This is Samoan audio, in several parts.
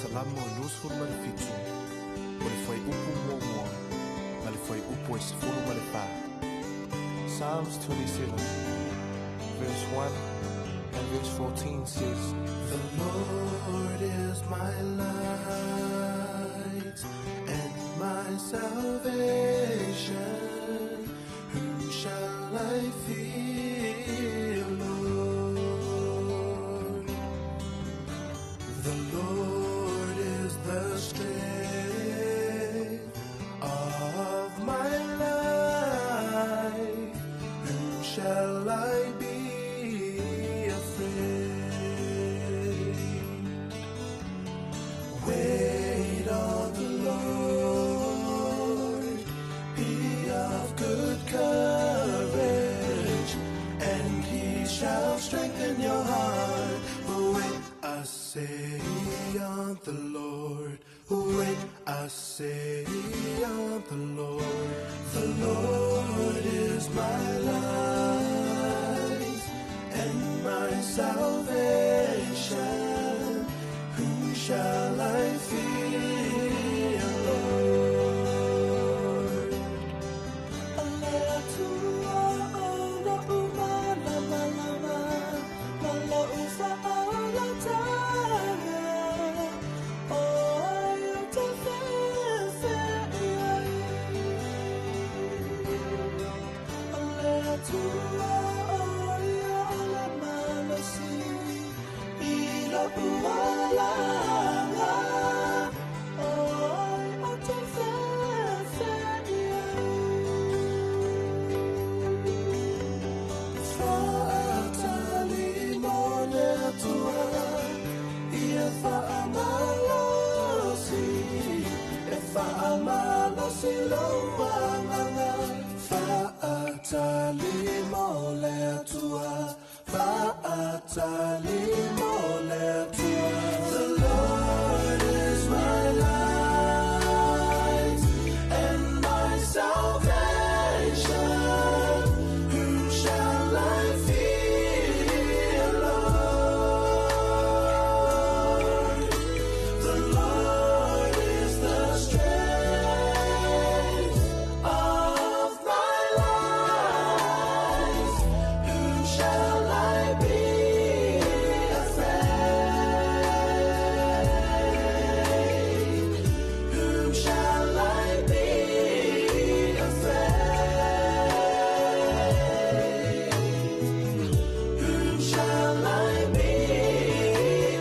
Salamo e 27, o le fuaiupu muamua ma le fuaiupu e 14. Psalms 27, verse 1 and verse 14 says, The Lord is my light and my salvation. Whom shall I fear, Lord? The Lord is the strength of my life. Whom shall I be afraid? Wait on the Lord, be of good courage, and he shall strengthen your heart. Wait, I say on the Lord. Wait, I say on the Lord. The Lord is my light and my salvation. Whom shall I fear, Lord? The Lord is my light and my salvation. Whom shall I fear, Lord? The Lord is the strength of my life. Whom shall I be afraid? Whom shall I be afraid? Whom shall I be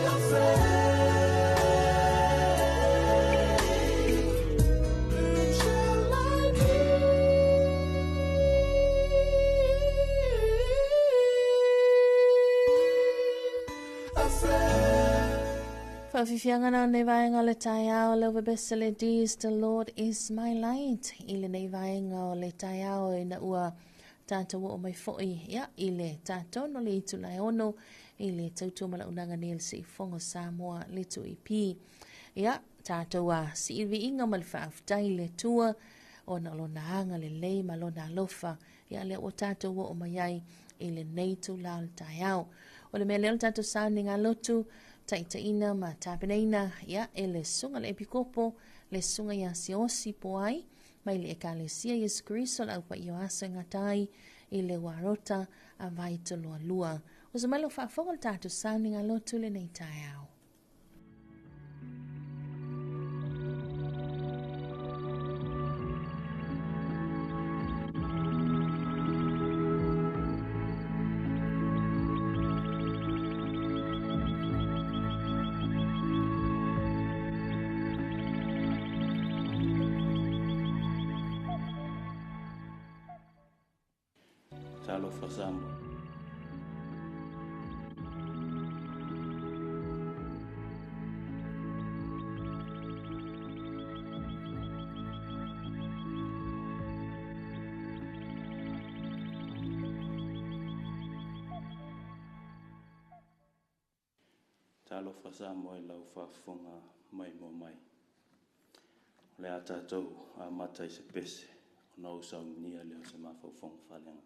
afraid? Whom shall I be afraid? Faafiafiaga o lenei vaega o le taeao le vebese le dis, the Lord is my light. I lenei vaega o le taeao ina ua tatou oo mai foi ia i le tatono le itula e 6 i le tautua malaunaga nei le Siufogo o Samoa le 2AP. Ia tatou a siiviiga ma le faafetai i le Atua ona o lona agalelei ma lona alofa ia lea ua tatou oo mai ai i lenei itula o le taeao. O le mea lea o le tatou sauniga lotu taitaiina ma tapenaina ia e le susuga le epikopo le susuga ia Siaosi Poai mai le Ekalesia Iesu Keriso le aupaia o aso e gata ai i le Uarota a Vaitoloalua. O se mai lau faafofoga o le tatou sauniga lotu lenei taeao. Talofa Samoa. Talofa Samoa i lau faafofoga mai mo mai. O le a tatou amata i se pese ona ou saunia lea o se mafaufauga faaleaga.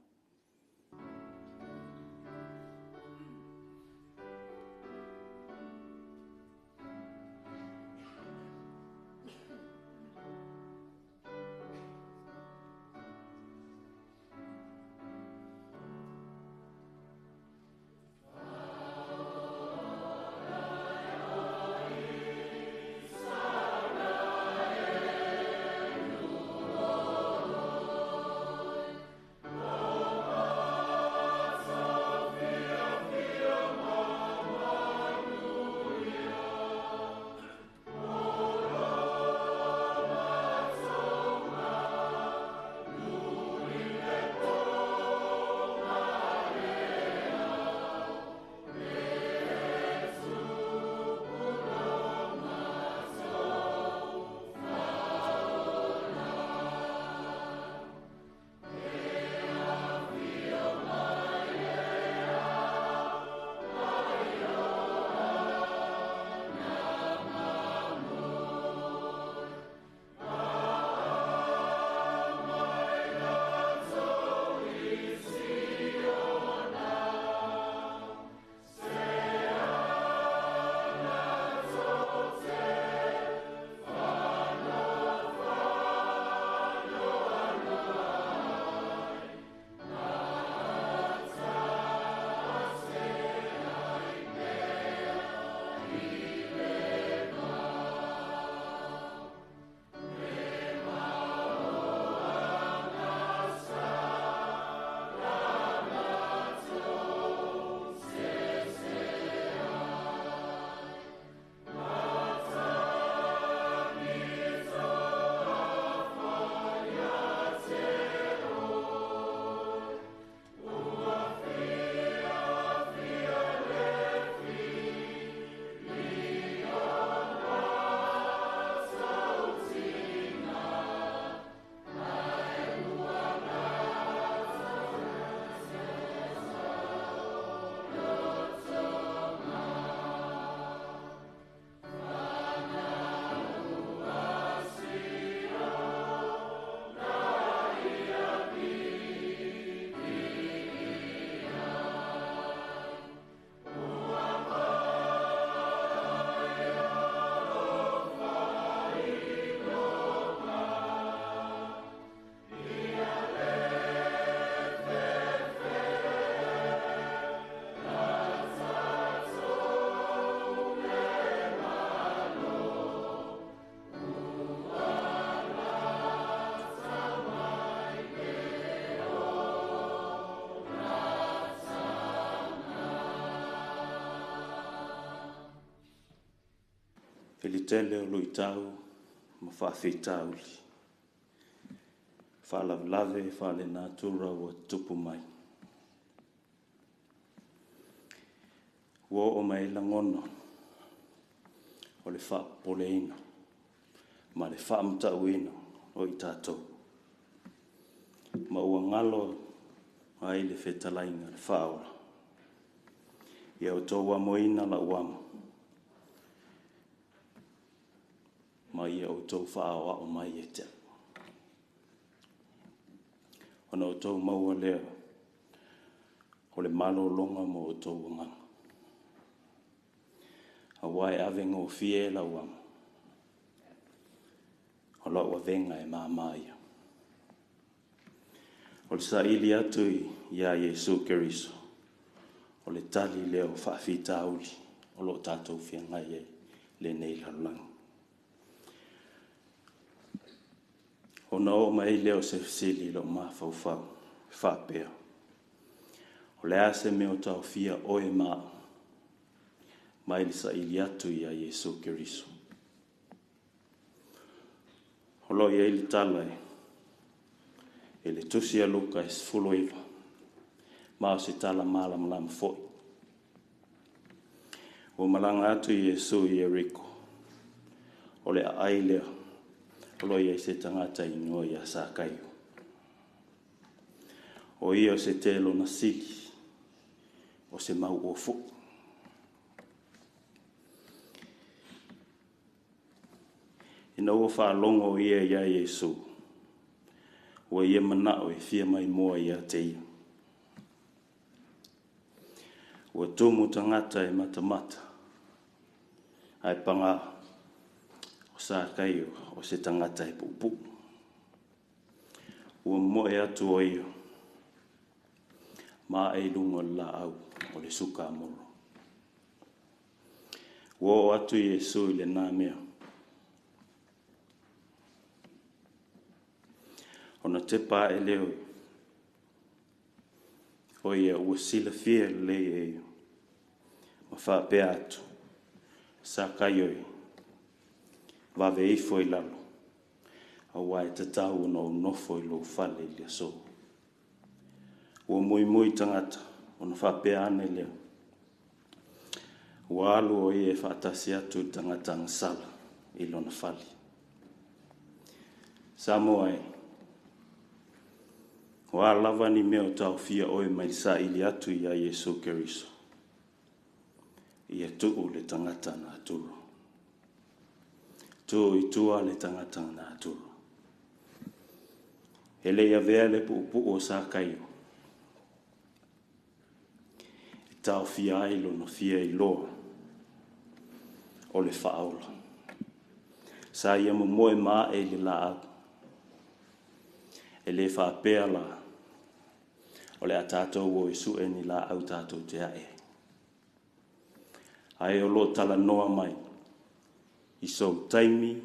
I le tele o luitau ma faafitauli, faalavelave faalenatura ua tutupu mai, ua oo mai ai lagona o le faapopoleina ma le faamatauina o i tatou, ma ua galo ai le fetalaiga a le Faaola, Ia outou amoina lau amo, ma ia outou faaoao mai ia te au. Ona outou maua lea o le malologa mo outou agaga. Aua e avegofie lau amo, o lau avega e mama ia. O le saili atu ia Iesu Keriso, o le tali lea o faafitauli o lo o tatou feagai ai lenei lalolagi. Ona oo mai ai lea o se fesili i lou mafaufau e faapea, o le a se mea o taofia oe ma au mai le saili atu ia Iesu Keriso? O lo o i ai le tala i le tusi a Luka e 19, ma o se tala malamalama foi. Ua malaga atu Iesu i Ieriko, o le aai lea o lo o i ai se tagata e igoa ia Sakaio. O ia o se telona sili, o se mauoa foi. Ina ua faalogo ia ia Iesu, ua ia manao e fia maimoa ia te ia. Ua tumu tagata e matamata, ae paga o Sakaio o se tagata e puupuu. Ua momoe atu o ia ma ae i luga o le laau o le sukamolo. Ua oo atu Iesu i lena mea, ona tepa ae lea o ia ua silafia lelei e ia, ma faapea atu, Sakaio e, vave ifo i lalo, aua e tatau ona ou nofo i lou fale i le aso. Ua muimui tagata ona faapea ane lea, ua alu o ia e faatasi atu i le tagata agasala i lona fale. Samoa e, o a lava ni mea o taofia oe mai le saili atu ia Iesu Keriso, ia tuu le tagata natura. Tuu i tua le tagata natura. E le i avea le puupuu o Sakaio e taofia ai lona fia iloa o le Faaola. Sa ia momoe ma ae i le laau. E le faapea la, o le a tatou o e sue ni laau tatou te ae ai. Ae o lo o talanoa mai i sou taimi,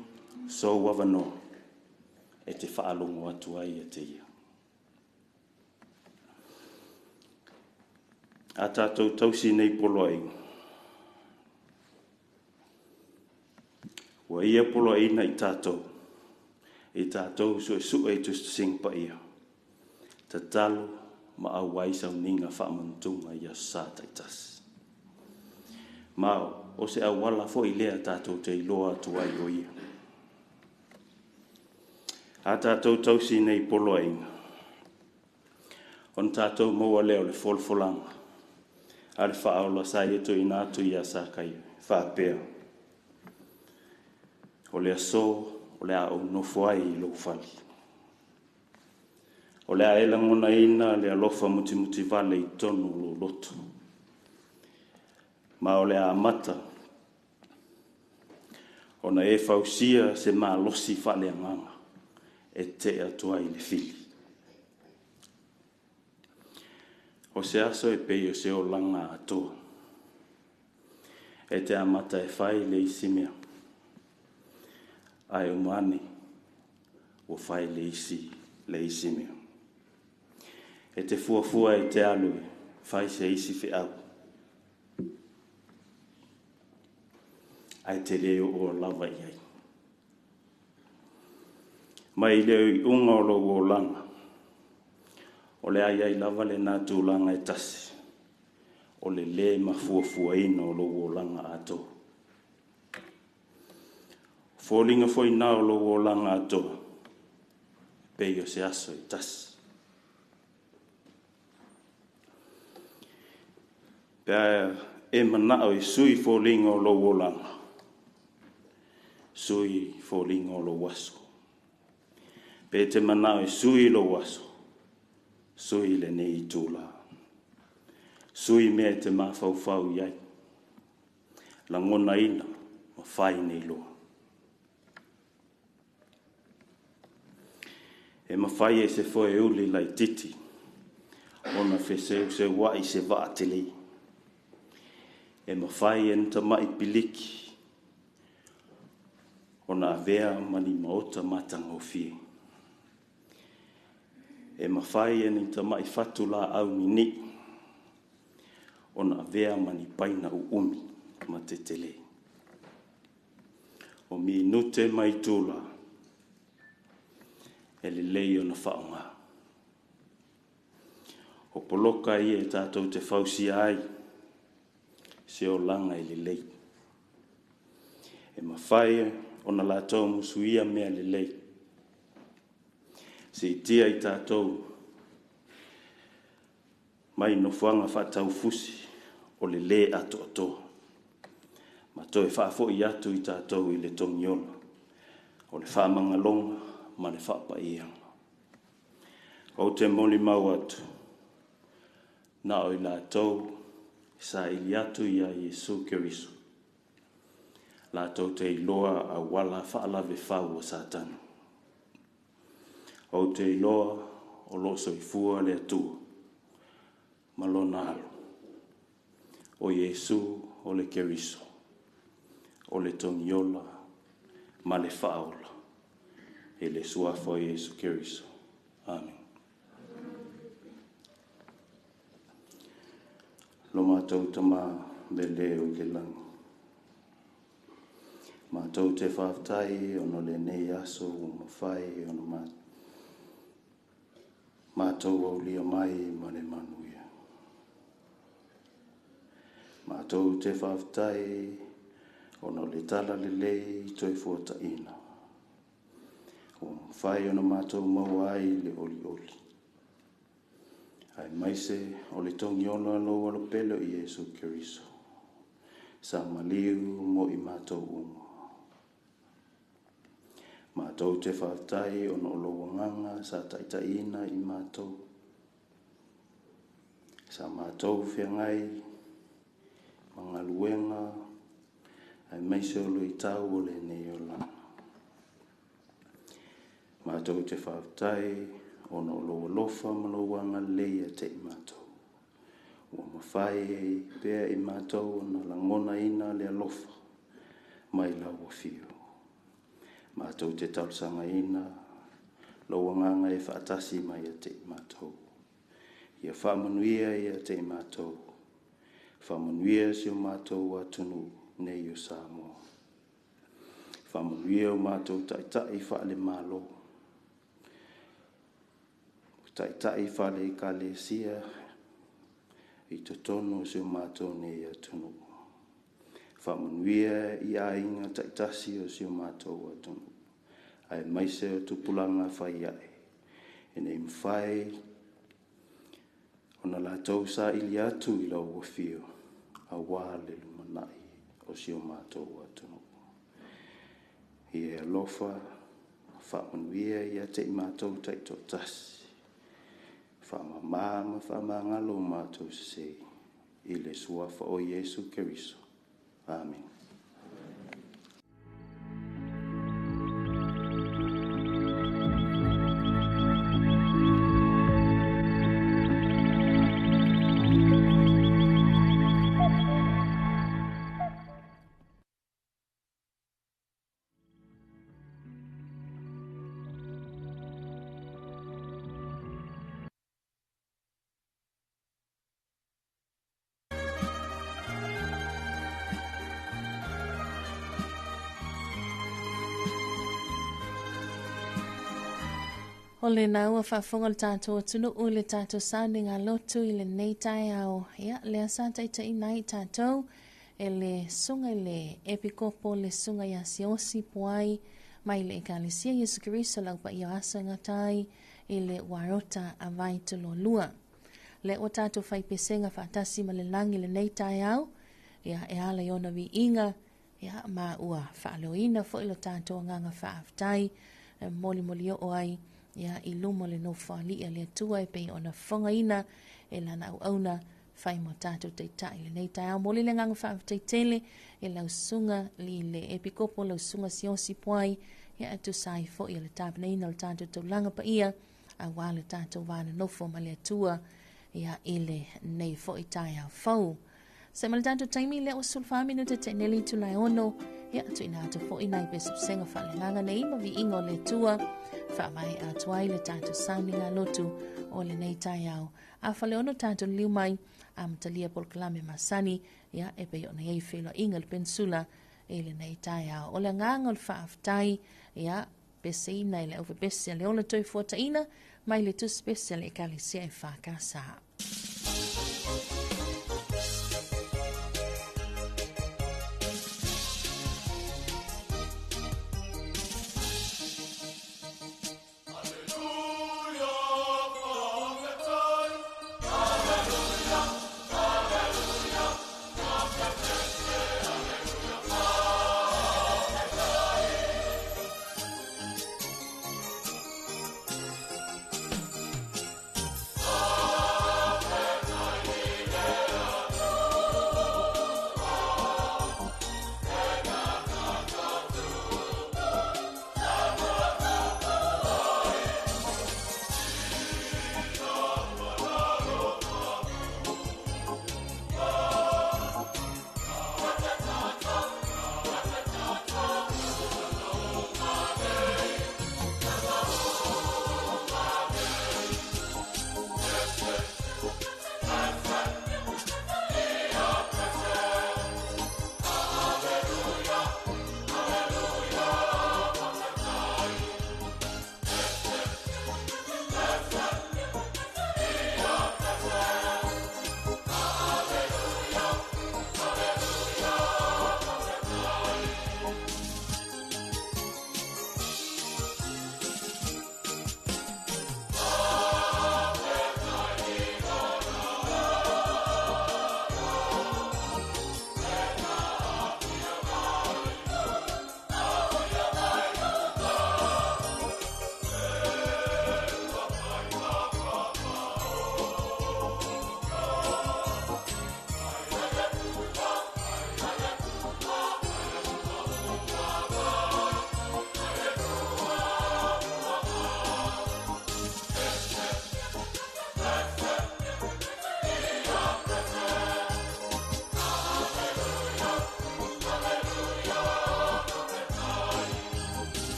sou avanoa, e te faalogo atu ai ia te ia. A tatou tausi nei poloaiga, ua ia poloaiina i tatou, i tatou suesue i tusitusiga paia, tatalo ma auai sauniga faamanutuga i Aso Sa taitasi. Ma o se auala foi lea tatou te iloa atu ai o ia. A tatou tausi nei poloaiga, ona tatou maua lea o le folafolaga a le Faaola sa ia tuuina atu ia Sakaio, faapea, o le aso o le a ou nofo ai i lou fale. O le a e lagonaina le alofa mutimutivale i totonu o lou loto. Ma o le a amata ona e fausia se malosi faaleagaga e tetee atu ai le fili. O se aso e pei o se olaga atoa. E te amata e fai le isi mea, ae uma ane ua fai le isi mea. E te fuafua e te alu e fai se isi feau, Ae te le oo lava i ai. Mai le iuga o lou olaga, o le a i ai lava lena tulaga e tasi, o le lē mafuafuaina o lou olaga atoa. O foliga foi na o lou olaga atoa, e pei o se aso e tasi. Pe a e manao e sui foliga o lou olaga, sui foliga o lou aso. Pe te manao e sui lou aso, sui lenei itula. Sui mea e te mafaufau i ai, lagonaina ma fai nei loa. E mafai e se foeuli laitiiti ona feseuseua'i se vaa tele. E mafai e ni tama'i piliki ona avea ma ni maota matagofie. E mafai e ni tama'i fatu laau ninii ona avea ma ni paina uumi ma tetele. O minute ma itula e lelei ona faaaoga. O poloka ia e tatou te fausia ai se olaga e lelei. E mafai ona latou musuia mea lelei, siitia i tatou mai nofoaga faataufusi o le lē atoatoa, ma toe faafoi atu i tatou i le togiola o le faamagaloga ma le faapaiaga. Ou te molimau atu, na o i latou saili atu ia Iesu Keriso, latou te iloa auala faalavefau o Satani. Ou te iloa o loo soifua le Atua ma lona alo, o Iesu o le Keriso, o le togiola ma le faaola, i le suafa o Iesu Keriso. Amen. Lo matou Tama lele o i le lagi, matou te faafetai ona o lenei aso ua mafai ona matou aulia mai ma le manuia. Matou te faafetai ona o le tala lelei toe fuataina, ua mafai ona matou maua ai le olioli, aemaise o le togiola lou Alo pele o Iesu Keriso, sa maliu mo i matou uma. Matou te faafetai ona o lou agaga sa taitaiina i matou, sa matou feagai ma galuega, aemaise o luitau o lenei olaga. Matou te faafetai ona o lou alofa ma lou agalelei ia te i matou, ua mafai pea i matou ona lagonaina le alofa mai lau afio. Matou te talosagaina lou agaga e faatasi mai ia te i matou. Ia faamanuia ia te i matou, faamanuia si o matou atunuu nei o Samoa. Faamanuia o matou taitai faale-Malo, taitai faale-Ekalesia i totonu o si o matou nei atunuu. Faamanuia i aiga taitasi o si o matou atunuu, aemaise o tupulaga fai ae, ina ia mafai ona latou saili atu i lau afio aua le lumanai o si o matou atunuu. Ia e alofa faamanuia ia te i matou taitoatasi, faamama ma faamagalo matou sese, i le suafa o Iesu Keriso. Amen. O lena ua faafofoga le tatou atunuu i le tatou sauniga lotu i lenei taeao. Ia, lea sa taitaiina ai tatou e le susuga i le Epikopo le susuga ia Siaosi Poai mai le Ekalesia Iesu Keriso Lau Paia o Aso e Gata ai i le Uarota a Vaitoloa. Lea ua tatou faipesega faatasi ma le lagi i lenei taeao, ia, e ala i ona viiga, ia, ma ua faaleoina foi lo tatou agaga faafetai e molimoli oo ai ia i luma o le nofoalii a le Atua e pei ona fofogaina e lana auauna fai mo tatou taitai lenei taeao. Momoli le agaga faafetai tele i lau susuga i le Epikopo, lau susuga Siaosi Poai, ia e tusa ai foi o le tapenaina o le tatou taulaga paia aua le tatou va nonofo ma le Atua ia i lenei foi taeao fou. Se ma le tatou taimi lea ua 14 minute te neli itula e 6, ia tuuina atu foi nai pesepesega faaleagaga nei ma viiga o le Atua faamaea atu ai le tatou sauniga lotu o lenei taeao. A 5:30 tatou liliu mai amatalia polokalame masani ia e pei ona i ai feiloaiga le pensula i lenei taeao. O le agaga o le faafetai ia peseina i le aufepese a le ola toe fuataina mai le tusi pese a le Ekalesia e EFKS.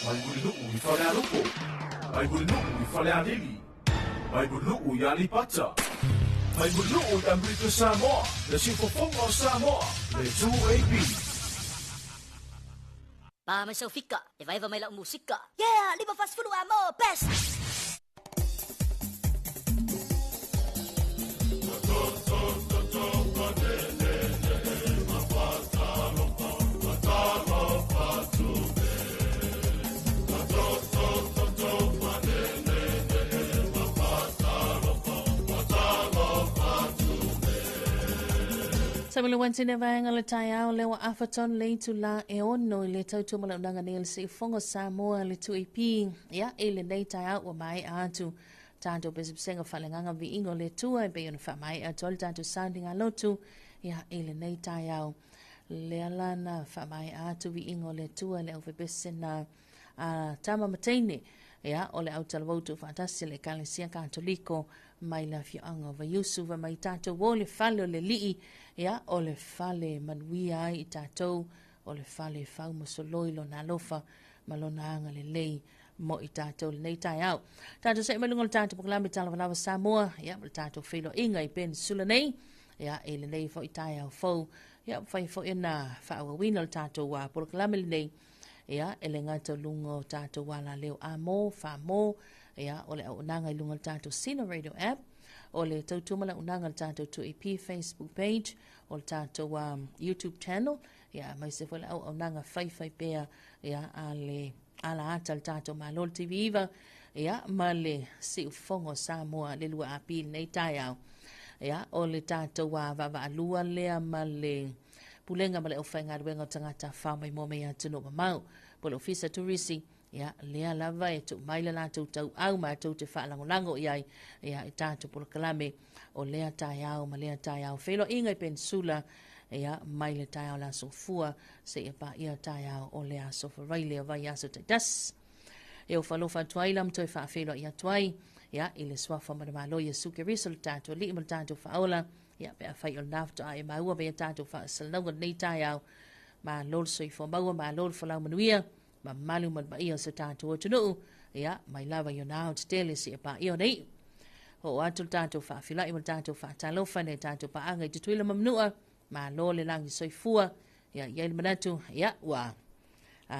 Mai Mulinuu i Falealupo, mai Mulinuu i Falealili, mai Mulinuu i Aleipata, mai Mulinuu i Amerika Samoa, le siufofoga o Samoa, le 2AP. Pa mai sau fika, e vaeva mai lau musika. Yeah, 50 a mo, best! Sa le wanti ne vaenga le taeao le ua afa tonu le itulā e 6 i le tautumalaunaga nei o le Siufogo Samoa le 2AP. Ia, i lenei taeao ua maea atu tatou pesepesega faaleagaga viiga o le Atua e pei ona faamaea atu ai le tatou sauniga lotu. Ia, i lenei taeao lea la na faamaea atu viiga o le Atua i le aufepese na a tama ma teine. Ia, o le autalavou tuufaatasi a le Ekalesia Katoliko mai le afioaga o Vaiusu fai mai tatou o le fale o le Alii, ia, o le fale e manuia ai i tatou, o le fale e fau ma soloi lona alofa ma lona agalelei mo i tatou lenei taeao. Tatou se'e mai luga o le tatou polokalame Talavalava Samoa, ia, ma le tatou feiloaiga i Penisula nei, ia, i lenei foi taeao fou, ia, mafai foi ona faaauauina le tatou polokalame lenei, ia, e le gata o luga o tatou alaleo A-mo, Fa-mo, ia, o le auaunaga i luga o le tatou Sino Radio app, o le tautua ma le auaunaga i le tatou 2AP Facebook page, o le tatou YouTube channel, ia, aemaise foi le auaunaga faifai pea, ia, a le ala ata le tatou Malo le TV9, ia, ma le Siufogo Samoa le 2AP i lenei taeao. Ia, o le tatou vaavaalua lea ma le Pulega ma le Aufaigaluega o Tagata Fao Mai Mo Mea Atunuu Mamao, po o le Ofisa Turisi, ia, lea lava e tuu mai le latou tauau matou te faalagolago i ai, ia, i tatou polokalame o lea taeao ma lea taeao. Feiloaiga i Penisula, ia, mai le taeao le aso Fua seia paia taeao o le aso Faraile o vaiaso taitasi. E ofo alofa atu ai la ma toe faafeiloai atu ai, ia, i le suafa ma le Malo Iesu Keriso le tatou Alii ma le tatou Faaola, ia, pe afai o lena faatoa e maua mai a tatou faasalalauga lenei taeao. Malo le soifua maua, malo le folau manuia, mamalu ma le paia o se tatou atunuu, ia, mai lava i ona ao tetele seia paia ona iu. Oo atu le tatou faafilai ma le tatou faatalofa i nai tatou paaga i Tutuila ma Manua, malo le lagi soifua, ia, i ai le manatu, ia, ua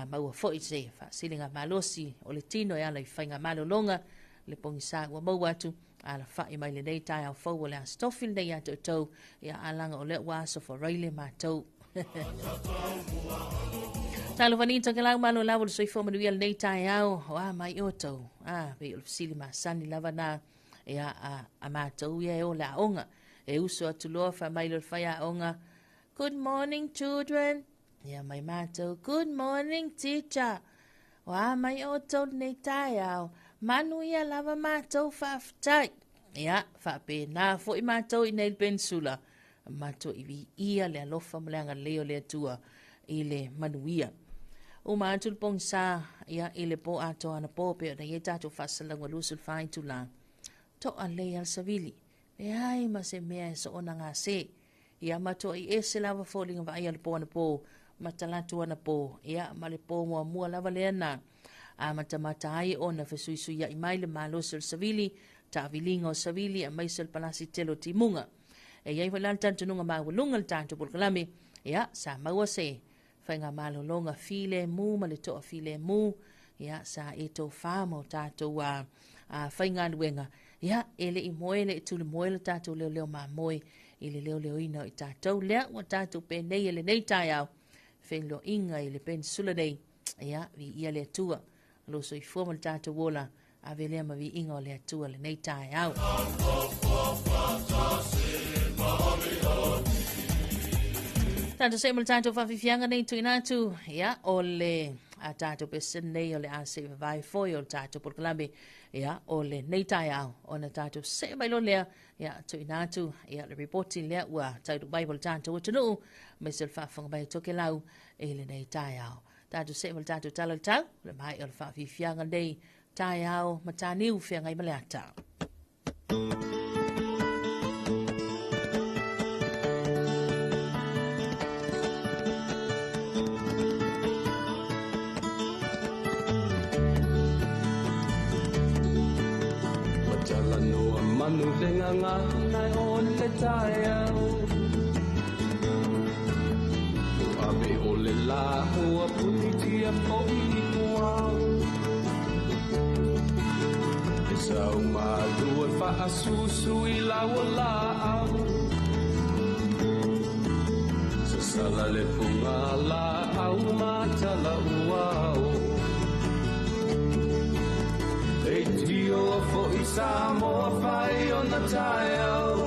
maua foi se faasiliga malosi o le tino e ala i faiga malologa, le pogisa ua maua atu, alafai mai lenei taeao fou o le Aso Tofi lenei ia te outou, ia, alaga o lea ua aso faraile matou. Talofa ni tokelau malo lava le soifua manuia lenei taeao, o a mai outou, a, pei o le fesili masani lava na, ia, a matou ia e o le aoga, e uso atu loa fai mai le faiaoga, Good morning children, ia mai matou, Good morning teacher, o a mai outou lenei taeao, manuia lava matou faafetai. Ia, faapena foi matou i nei le Peninsula, matou i viia le alofa ma le agalelei o le Atua i le manuia. Uma atu le pogisa, ia, i le po atoa anapo pei ona i ai tatou faasalalauga 24 itula. To'a lelei lava le savili, leai ma se mea e soona gase. Ia matuai ese lava foliga vaaia o le po anapo ma talaatu anapo, ia, ma le po muamua lava lea na amatamata ai ona fesuisuia'i mai le malosi o le savili, taaviliga o savili aemaise o le palasi tele o timuga. E i ai foi la le talitonuga maualuga i le tatou polokalame, ia, sa maua se faigamalologa filemu ma le toafilemu, ia, sa e tofā ma o tatou faigaluega, ia, e le i moe, e le i tulemoe le tatou leoleo mamoe i le leoleoina o i tatou. Lea ua tatou penei e lenei taeao, feiloaiga i le Penisula nei, ia, viia le Atua, lo soifua ma le tatou ola, ave lea ma viiga o le Atua lenei taeao. Tatou se'e ma le tatou faafiafiaga nei tuuina atu, ia, o le a tatou pesene nei o le a se'i vavae foi o le tatou polokalame, ia, o lenei taeao ona tatou se'e mai loa lea, ia, tuuina atu, ia, le ripoti lea ua taunuu mai mo le tatou atunuu aemaise o le faafofoga mai a Tokelau i lenei taeao. Tatou se'e ma le tatou tala o le tau, o le maea o le faafiafiaga nei taeao mataniu feagai ma le ata. manu le gagana o le taeao. Ua ave o le lā ua punitia fo'i i puao. E sau malu e faasusu i lau o laau. Sasala le fuga laau ma tala uao. E tio fo'i Samoa fai ona taeao.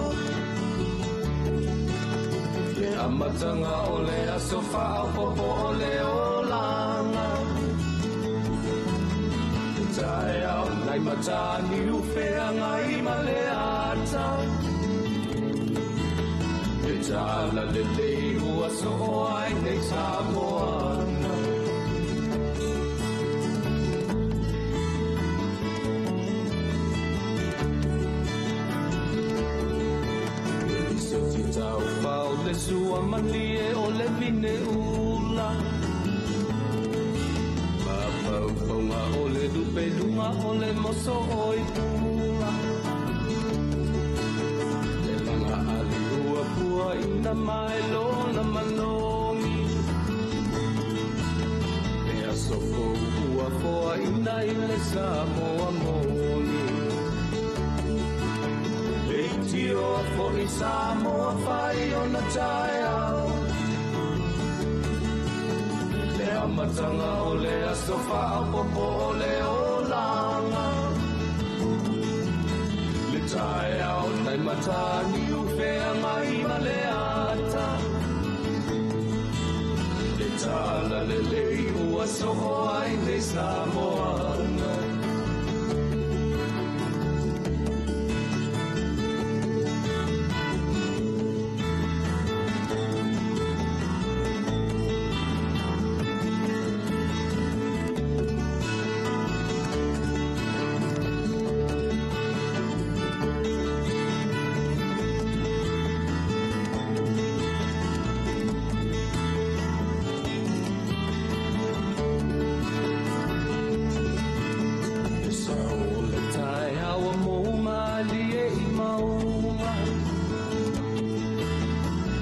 Le amataga o le aso faaopoopo o le olaga. Le taeao nai mataniu feagai ma le ata. Le tala lelei ua soo ai nei Samoana. Se tau fao le sua malie o le vine ula. Mafaufauga o le lupeluga o le moso o i pula. Le laga ali ua pua ina mai lona manogi. E aso fou ua foa ina i le Samoa moni. E tio fo'i Samoa fai ona taeao. Le amataga o le aso faaopoopo o le olaga. Le taeao nai mataniu feagai ma le ata. Le tala lelei ua soo ai nei Samoana. Le sao o le taeao mo malie i mauga.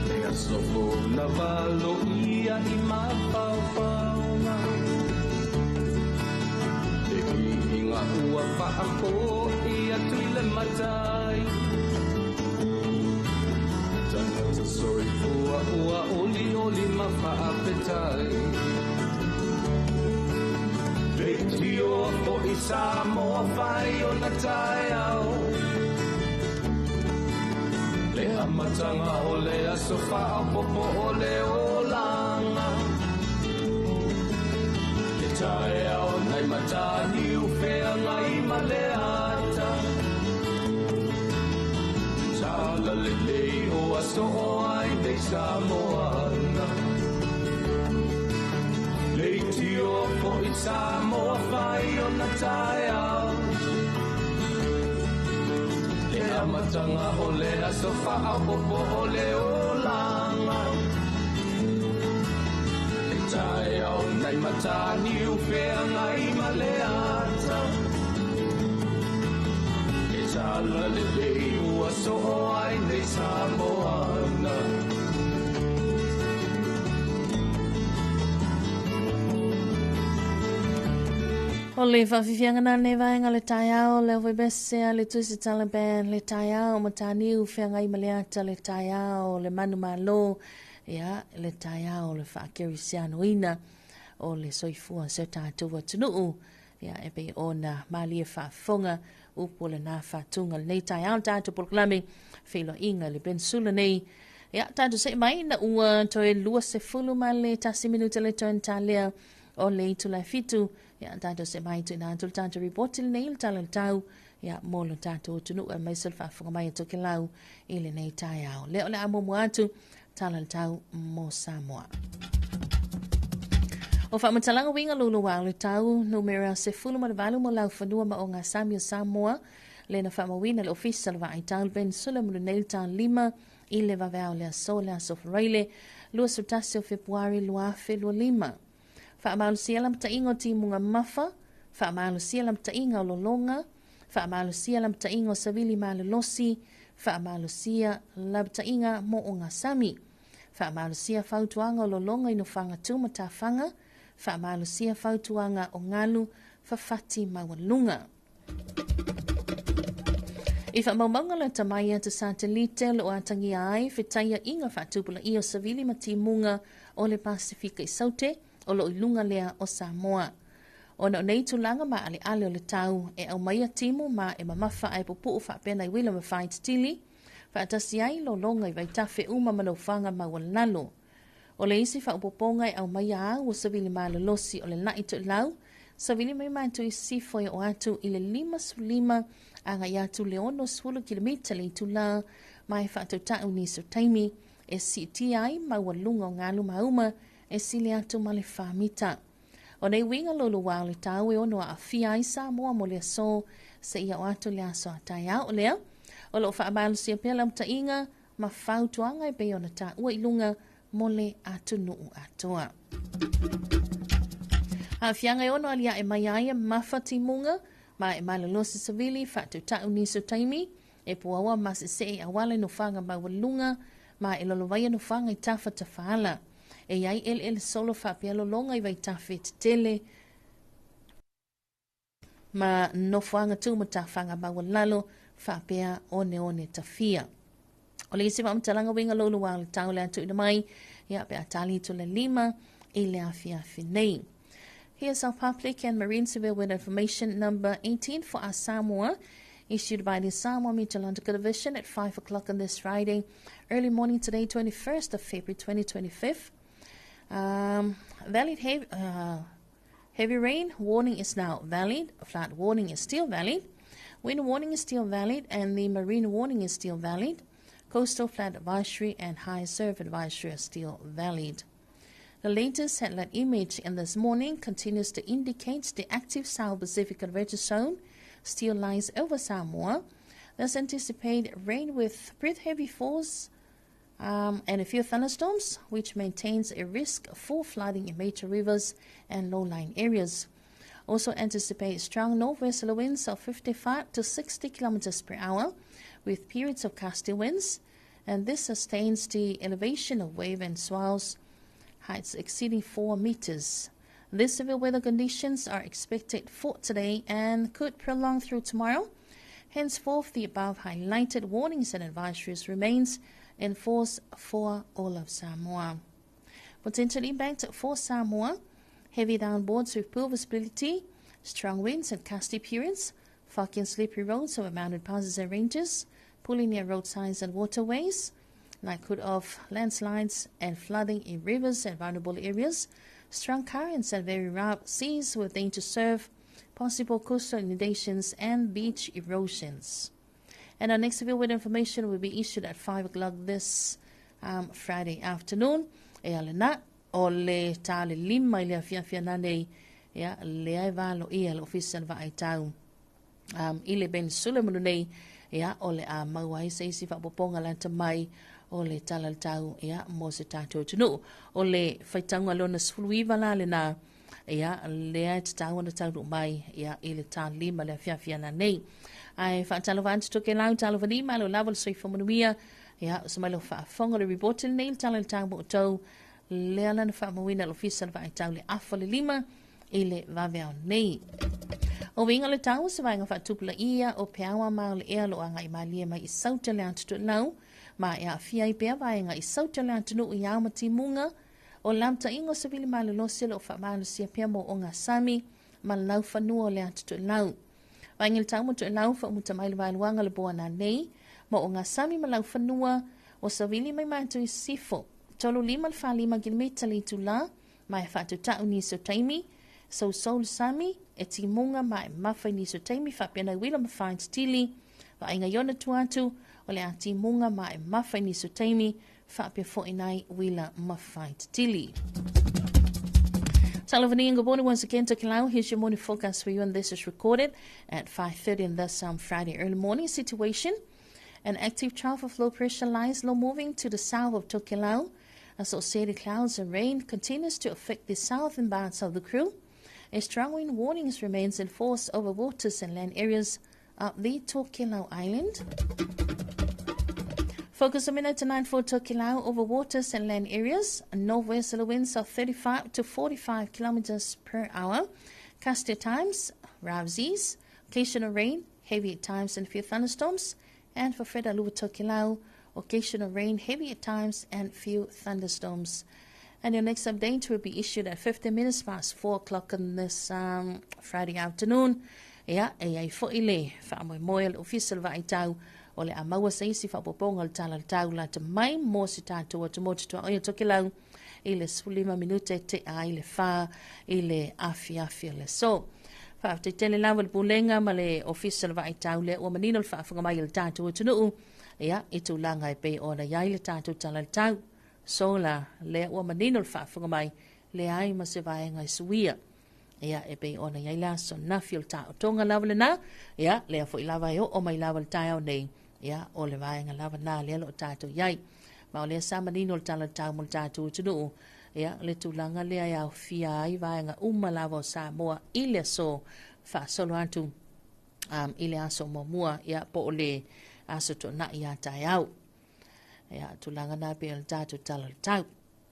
Le aso fou na valo ia i mafaufauga. Le viiga ua faafo'i atu i le matai. Tagata soifua ua olioli ma faafetai. Le tio fo'i Samoa fai ona taeao. Le amataga o le aso faaopoopo o le olaga. Le taeao nai mataniu feagai ma le ata. Tala lelei ua soo ai nei Samoana. Le tio fo'i Samoa fai ona taeao. Le amataga o le aso faaopoopo o le olaga. Le taeao nai mataniu feagai ma le ata. Le tala lelei ua soo ai nei Samoana. O le faafifiaga na nei vaega le taeao le ovebese a le Tusi Taliban le taeao mataniu feagai ma le ata le taeao le manu malo ia le taeao le faakerisianoina o le soifua se tatou atunuu ia e pei ona malie faafofoga upu o lena faatuga lenei taeao le tatou polokalame feiloaiga le peninsula nei ia tatou see mai na ua toe 21 minute le toe talea o le itula e 7 ia tatou see mai tuuina atu le tatou ripoti lenei le tala o le tau ia mo lo tatou atunuu aemaise le faafofoga mai a Tokelau i lenei taeao. Lea o le a muamua atu tala o le tau mo Samoa. O faamatalaga uiga luluā o le tau numera 18 mo laufanua ma ogasami o Samoa le na faamauina le Ofisa o le Vaai Tau le Peninsula mo lenei le 5 i le vaveao le aso le aso Faraile 21 o Fepuari 2025. Faamalosia lamata'iga o timuga mafa, faamalosia lamata'iga o lologa, Faamalosia lapataiga o savili malolosi, faamalosia lapataiga mo ogasami. Faamalosia fautuaga o lologa i nofoaga tu ma tafaga, faamalosia fautuaga o galu fafati maualuga. I faamaumauga lata mai ata satelite o lo o atagia ai fetaiaiga faatupulaia o savili ma timuga o le Pasefika i Saute o lo o i luga lea o Samoa. Ona o nei tulaga maaleale o le tau e aumaia timu ma e mamafa ae pupuu faapea nai uila ma faaititili, faatasi ai lologa i vaitafe uma ma nofoaga maualalo. O le isi faaopoopoga e aumaia au o savili malolosi o le la'i toelau, savili mai matou i sisifo e oo atu i le 55 agai atu le 60 kilomita le itulā ma e faatautau nisi o taimi e siitia ai maualuga o galu mauma e sili atu ma le 4 mita. O nei uiga louloua o le tau e ono aafia ai Samoa mo le aso seia oo atu le aso a taeao lea. O lo o faamalosia pea lamataʻiga ma fautuaga e pei ona taua i luga mo le atunuu atoa. Aafiaga e ono aliae mai ai e mafa timuga ma e malolosi savili faatautau nisi o taimi e puaoa ma seseʻe i auala i nofoaga maualuluga ma e lolovaia nofoaga i tafa tafaala. E i ai eleele solo faapea lologa i vaitafe tetele ma nofoaga tu ma tafaga maualalo faapea oneone tafia. O le isi faamatalaga uiga louloua o le tau le a tuuina mai, ia pe a tali atu le 5 i le afiafi nei. Here's our public and marine severe weather information number 18 for our Samoa, issued by the Samoa Meteorological Division at 5 o'clock on this Friday, early morning today, 21st of February 2025. Valid heavy rain warning is now valid, flood warning is still valid, wind warning is still valid, and the marine warning is still valid. Coastal flood advisory and high surf advisory are still valid. The latest satellite image in this morning continues to indicate the active South Pacific convergence zone still lies over Samoa. Thus anticipate rain with pretty heavy force and a few thunderstorms, which maintains a risk for flooding in major rivers and low-lying areas. Also anticipate strong northwesterly winds of 55 to 60 kilometers per hour, with periods of gusty winds, and this sustains the elevation of wave and swells heights exceeding 4 meters. These severe weather conditions are expected for today and could prolong through tomorrow. Henceforth, the above highlighted warnings and advisories remains in force for all of Samoa. Potential impact for Samoa: heavy downboards with poor visibility, strong winds and gusty periods, foggy and slippery roads over mountain passes and ranges, pulling near roadsides and waterways, likelihood of landslides and flooding in rivers and vulnerable areas, strong currents and very rough seas with danger surf, possible coastal inundations and beach erosions. And our next severe weather information will be issued at 5 o'clock this Friday afternoon. E ale na, o le tā le 5 i le afiafi ana nei, ia, lea e valo ia le ofisa le vaai tau. I le Peninsula manu nei, ia, o le a maua ai se isi faaopoopoga lata mai o le tala le tau, ia, mo se tatou atunuu. O le faitauga lona 19 la lena, ia, lea e tatau ona taunuu mai, ia, i le tā 5 le afiafi ana nei. Ae faatalofa atu Tokelau, talofa ni, malo lava le soifua manuia, ia, o se mai lau faafofoga le ripoti lenei le tala le tau mo outou, lea lana faamauina le ofisa le vaai tau le afa le 5 i le vaveao nei. O uiga le tau se vaega faatupulaia o peaoa ma o le ea lo agai malie mai i Sauta le atu toelau, ma e aafia ai pea vaega i Sauta le atunuu i ao ma timuga, o lamataʻiga o savili malolosi o lo o faamalosia pea mo ogasami ma laufanua o le atu toelau. Vaega le tau mo toelau faaumuta mai le vaeluaga le boa nei, mo ogasami ma laufanua o savili mai matou i sisifo, 35 le 45 kilomita le itulā, ma e faatautau nisi o taimi, sousou le sami, e timuga ma e mafa i nisi o taimi faapea nai uila ma faaititili, vaaiga i ona tua atu, o le a timuga ma e mafa i nisi o taimi, faapea foʻi nai uila ma faaititili. Talofa and good morning once again Tokelau. Here's your morning forecast for you, and this is recorded at 5:30 in this Friday early morning situation. An active trough of low pressure lies low moving to the south of Tokelau. Associated clouds and rain continues to affect the southern parts of the crew. A strong wind warnings remains in force over waters and land areas of the Tokelau Island. Focus a minute to 9 for Tokelau over waters and land areas. Northwesterly winds of 35 to 45 kilometers per hour. Gusty times, Rouseys, occasional rain, heavy at times and few thunderstorms. And for Fredalua Tokelau, occasional rain, heavy at times and few thunderstorms. And your next update will be issued at 15 minutes past 4 o'clock on this Friday afternoon. Ia, e ai foi le faamoemoe a le Ofisa o le Vaai Tau o le a maua se isi faaopoopoga o le tala o le tau lata mai mo se tatou atumotu tuaoi o Tokelau i le 15 minute tea ai le 4 i le afiafi o le aso. Faafetai tele lava le Pulega ma le Ofisa o le Vaai Tau lea ua manino le faafofoga mai a le tatou atunuu ia, i tulaga e pei ona i ai le tatou tala o le tau. Sola, lea ua manino le faafofoga mai, leai ma se vaega e suia. Ia, e pei ona i ai le aso nafi o le taotoga lava lena, ia, lea foi lava e oo mai lava le taeao nei, ia, o le vaega lava na lea o lo o tatou i ai. Ma o lea sa manino le tala o le tau mo le tatou atunuu, ia, le tulaga lea e aofia ai vaega uma lava o Samoa i le aso faasolo atu i le aso muamua, ia, po o le aso tuanai ia taeao. Ia, tulaga na pei o le tatou tala o le tau.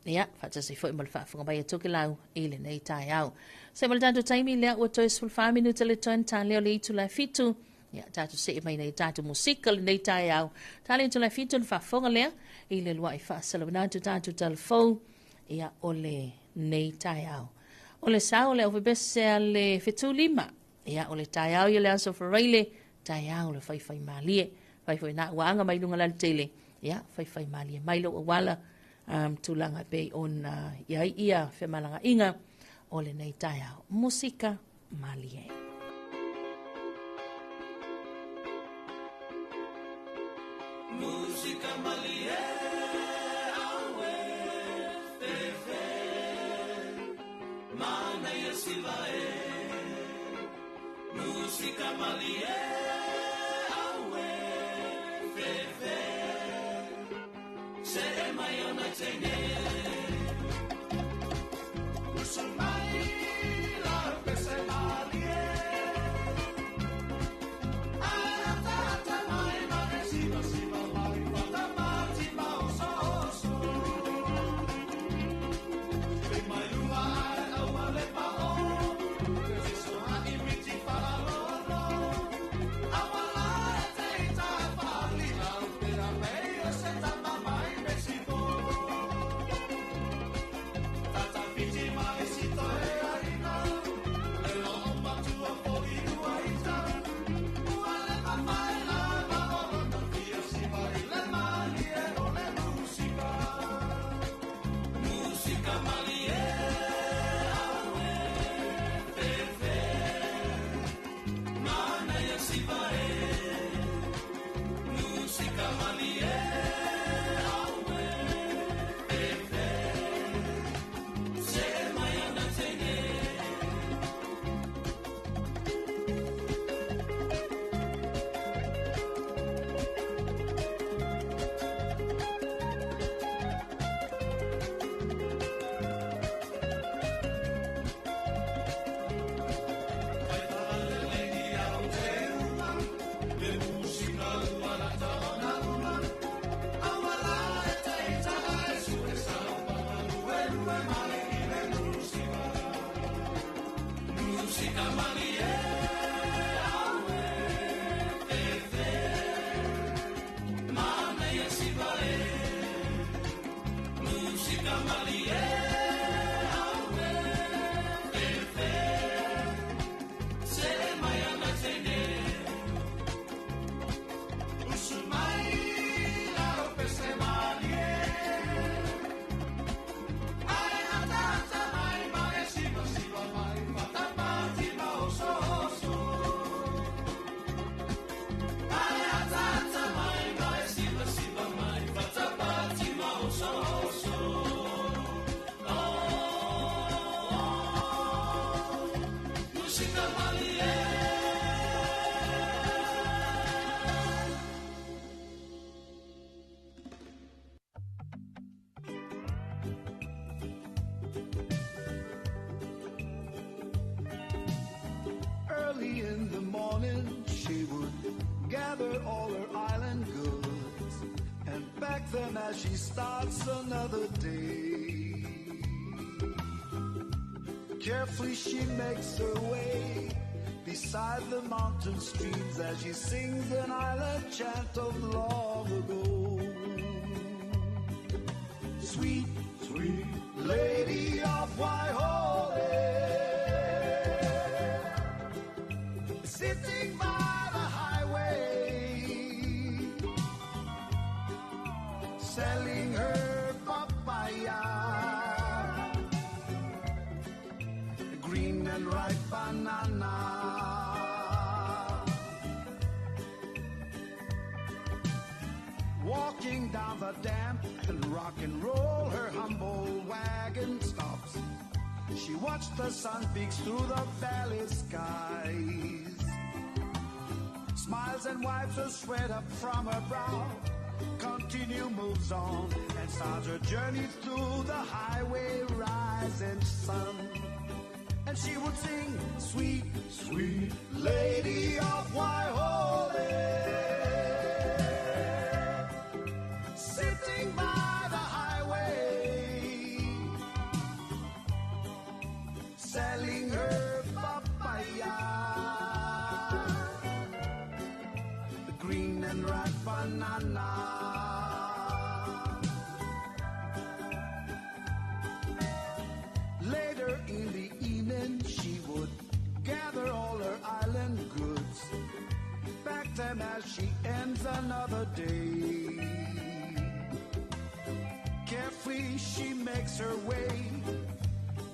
Ia, faatasi foi ma le faafofoga mai a Tokelau i lenei taeao. Se ma le tatou taimi lea ua toe 14 minute le toe ta leo le itula e 7. Ia, tatou see mai nei tatou musika lenei taeao. Ta le itula e 7 le faafofoga lea i le lua'i faasalauina atu tatou talafou ia o lenei taeao. O le sao o le aufepese a le Fetulima. Ia, o le taeao ia le aso Faraile, taeao le faifai malie. Fai foi na ua aga mai luga la le tele. Ia, faifai malie mai lou auala tulaga e pei ona i ai ia femalagaaiga o lenei taeao. Musika malie. Musika malie, aue, fefe, mana ia siva e. Musika malie, aue, fefe, se e mai ona teine. Usu mai la pese malie, ai tata mai ma e siva siva mai, fata mati ma oso oso. Pe mai lua ai au ale pa o, te so ha i miti fala lolo. Awala e te ita pali au te a mei o se tama mai me sivo. Tata fiti mai si toe aina, e lo o matua foi ua ita. Ua le mamae la ma oro na fia siva i le malie o le musika. Musika malie, aue, fefe, mana ia siva e. Musika malie, aue, fefe, se mai ana teine. Musika malie, aue, fefe, mana ia siva e. Musika malie, aue, fefe, se mai ana teine. Usu mai la pese malie, ai atata mai ma e siva siva mai, fata mati ma oso oso. Ai atata mai ma e siva siva mai, fata mati ma oso oso. Oh, oh, musika malie. Early in the morning, she would gather all her island goods and pack them as she starts another day. Carefully she makes her way beside the mountain streams as she sings an island chant of long ago. Sweet, sweet lady of Waihole, sitting by the highway, selling her papaya, green and ripe banana. Walking down the damp and rock and roll, her humble wagon stops. She watched the sun peeks through the valley skies. Smiles and wipes the sweat up from her brow. Continue moves on and starts her journey through the highway rising sun. And she would sing, sweet, sweet lady of Waihole, sitting by the highway, selling her papaya, the green and ripe banana. Later in the evening, she would gather all her island goods, pack them as she ends another day. Carefully she makes her way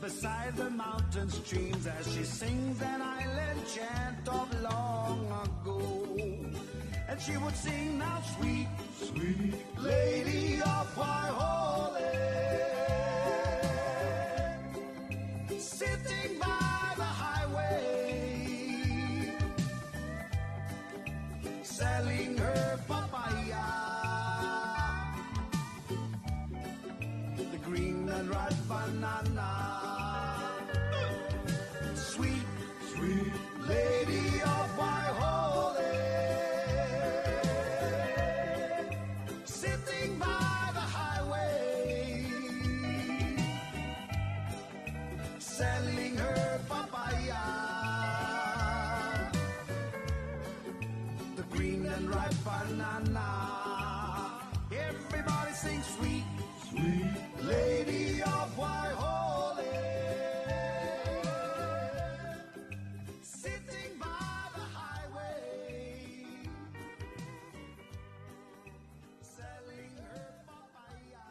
beside the mountain streams as she sings an island chant of long ago. And she would sing now, sweet, sweet lady of Waihole, sitting by the highway, selling her papaya, the green and ripe banana. Sweet, sweet lady of Waihole, sitting by the highway, selling her papaya, the green and ripe banana. Everybody sing, sweet, sweet lady of Waihole, sitting by the highway, selling her papaya.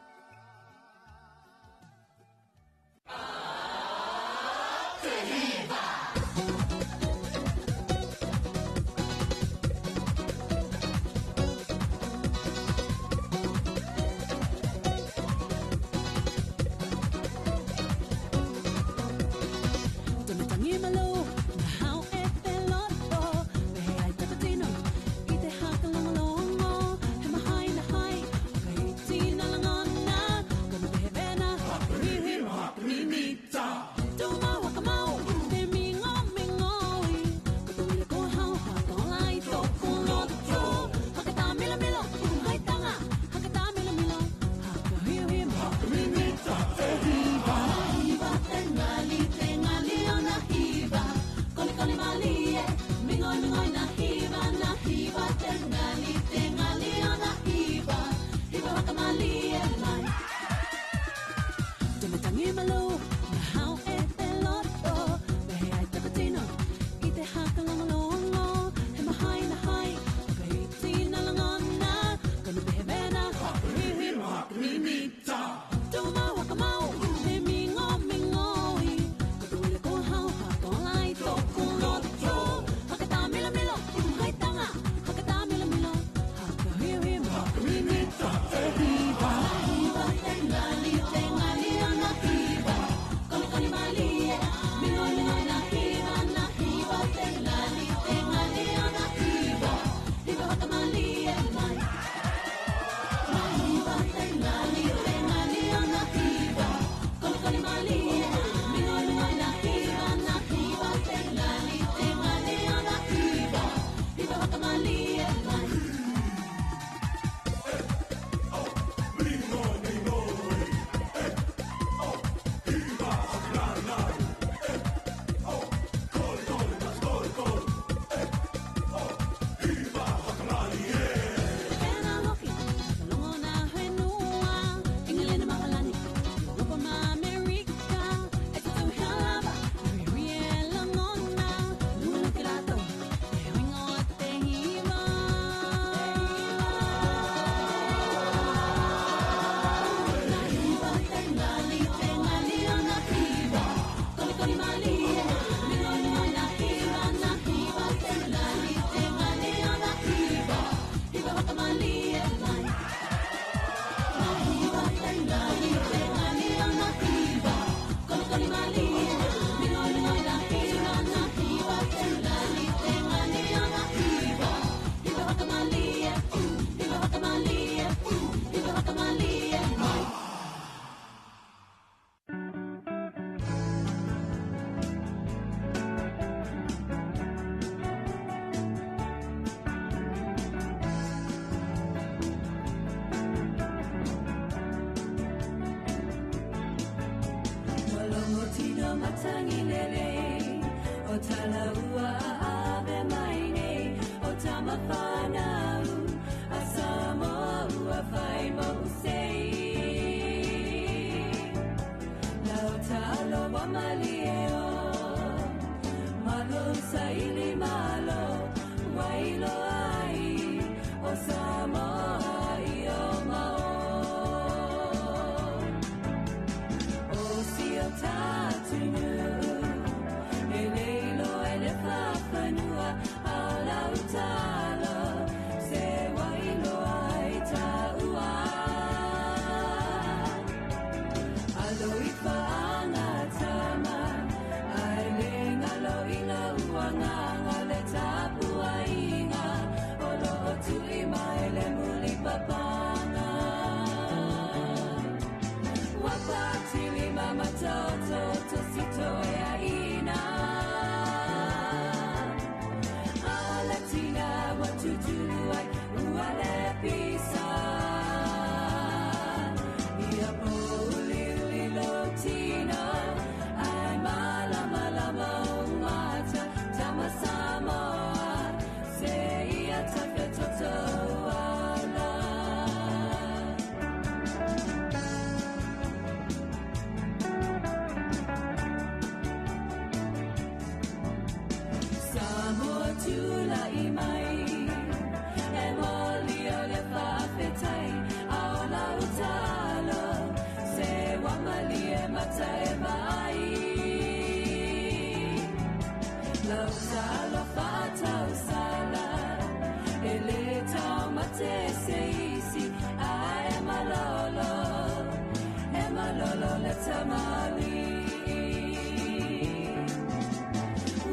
Hiva, tengali, tengali ona hiva. talaua ave mai nei o tama whanau a Samoa ua whai mo usei. Lau talo wa malie o, malo saili malo, wailo ai o Samoa i o mao. O si o tatunu, e leilo e le whawhanua, a lau talo, se wailo ai ta ua. Alo i whaanga tama, ai le ngalo i la uanganga le tapua inga, o lo o tui mai le muli papanga. Wapatili mama toto to sito e aina. Alatina watutulu ai uale pisa. Ia pouli uli lotino, ai malama lama umata, tama Samoa, se ia tawhia toto ala. Samoa tula i mai, e moli o le whaafetai, a o lau talo, se wamali e mata e mai. Lau talo whatau sala, e le tau mate se isi, a e malolo, e malolo le tamali.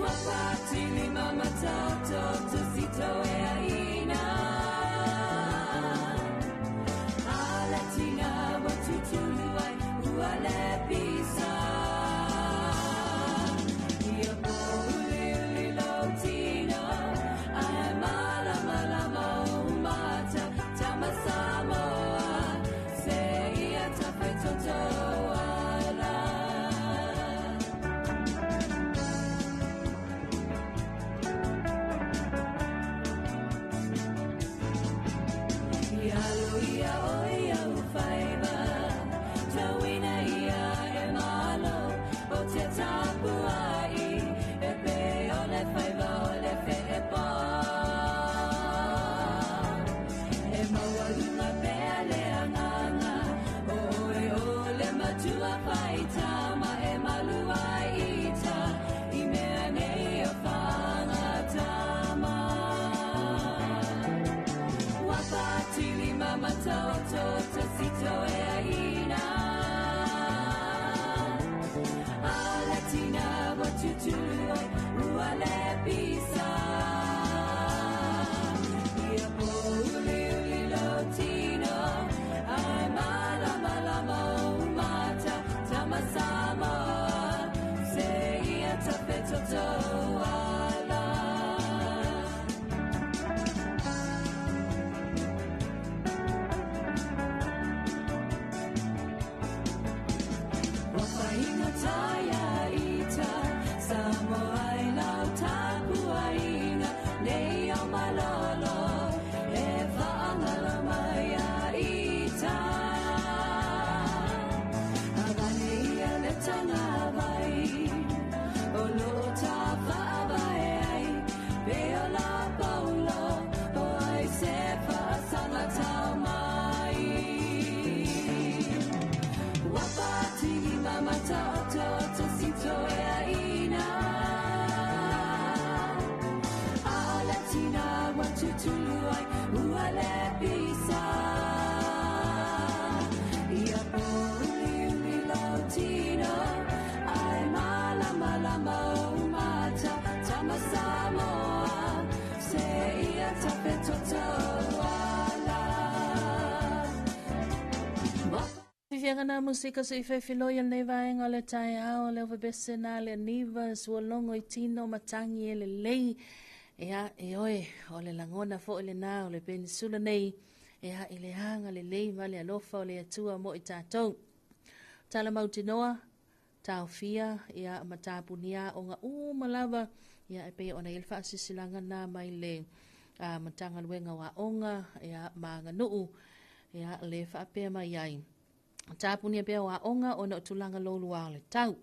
Wapatili mama toto to sito e aina. Alatina watutulu ai uale pisa. Ia pouli uli lautino, ai malama lama umata, tama Samoa, se ia tawhai toto ala. Ia lo ia o ia u whaiva, tauina ia e malo, o te tapu ai, e pe o le whaiva o le whe e pō. E maua lunga pea le anganga, o oe o le matua whai tama e malua ita, i mea nei o whanga tama. Wapatili mama toto to sito e aina. Alatina watutulu ai uale pisa. Ia pouli uli lotino, ai malama lama umata, tama Samoa, se ia tafe toto ala. Wapainga taia ita, Samoa i lau tapuainga, nei o malolo, e whaangalo mai a ita. Avane ia le tanga vai, o lo ta whaawae ai, pe o la paulo, o ai se whaasanga tau mai. Wapatili mama toto to sito e aina. Alatina watutulu ai uale pisa. Ia pouli uli lautino, ai malama lama umata, tama Samoa, se ia tafe toto ala. Fifiaga na musika so i whaiwhiloi o nei vaenga o le taeao, le ovebese nā le aniva, sualogo i tino matangi e lelei. Ea, e oe, o le langona fo le nā o le penisula nei, ea, i le hanga le lei ma le alofa o le atua mo i tātou. Tala mautinoa, taofia ia ma tapunia aoga uma lava ia e pei ona i ai le faasilasilaga lena mai le Matagaluega o Aoga ia ma Aganuu ia le faapea mai ai. Tapunia pea o aoga ona o tulaga lōlua o le tau.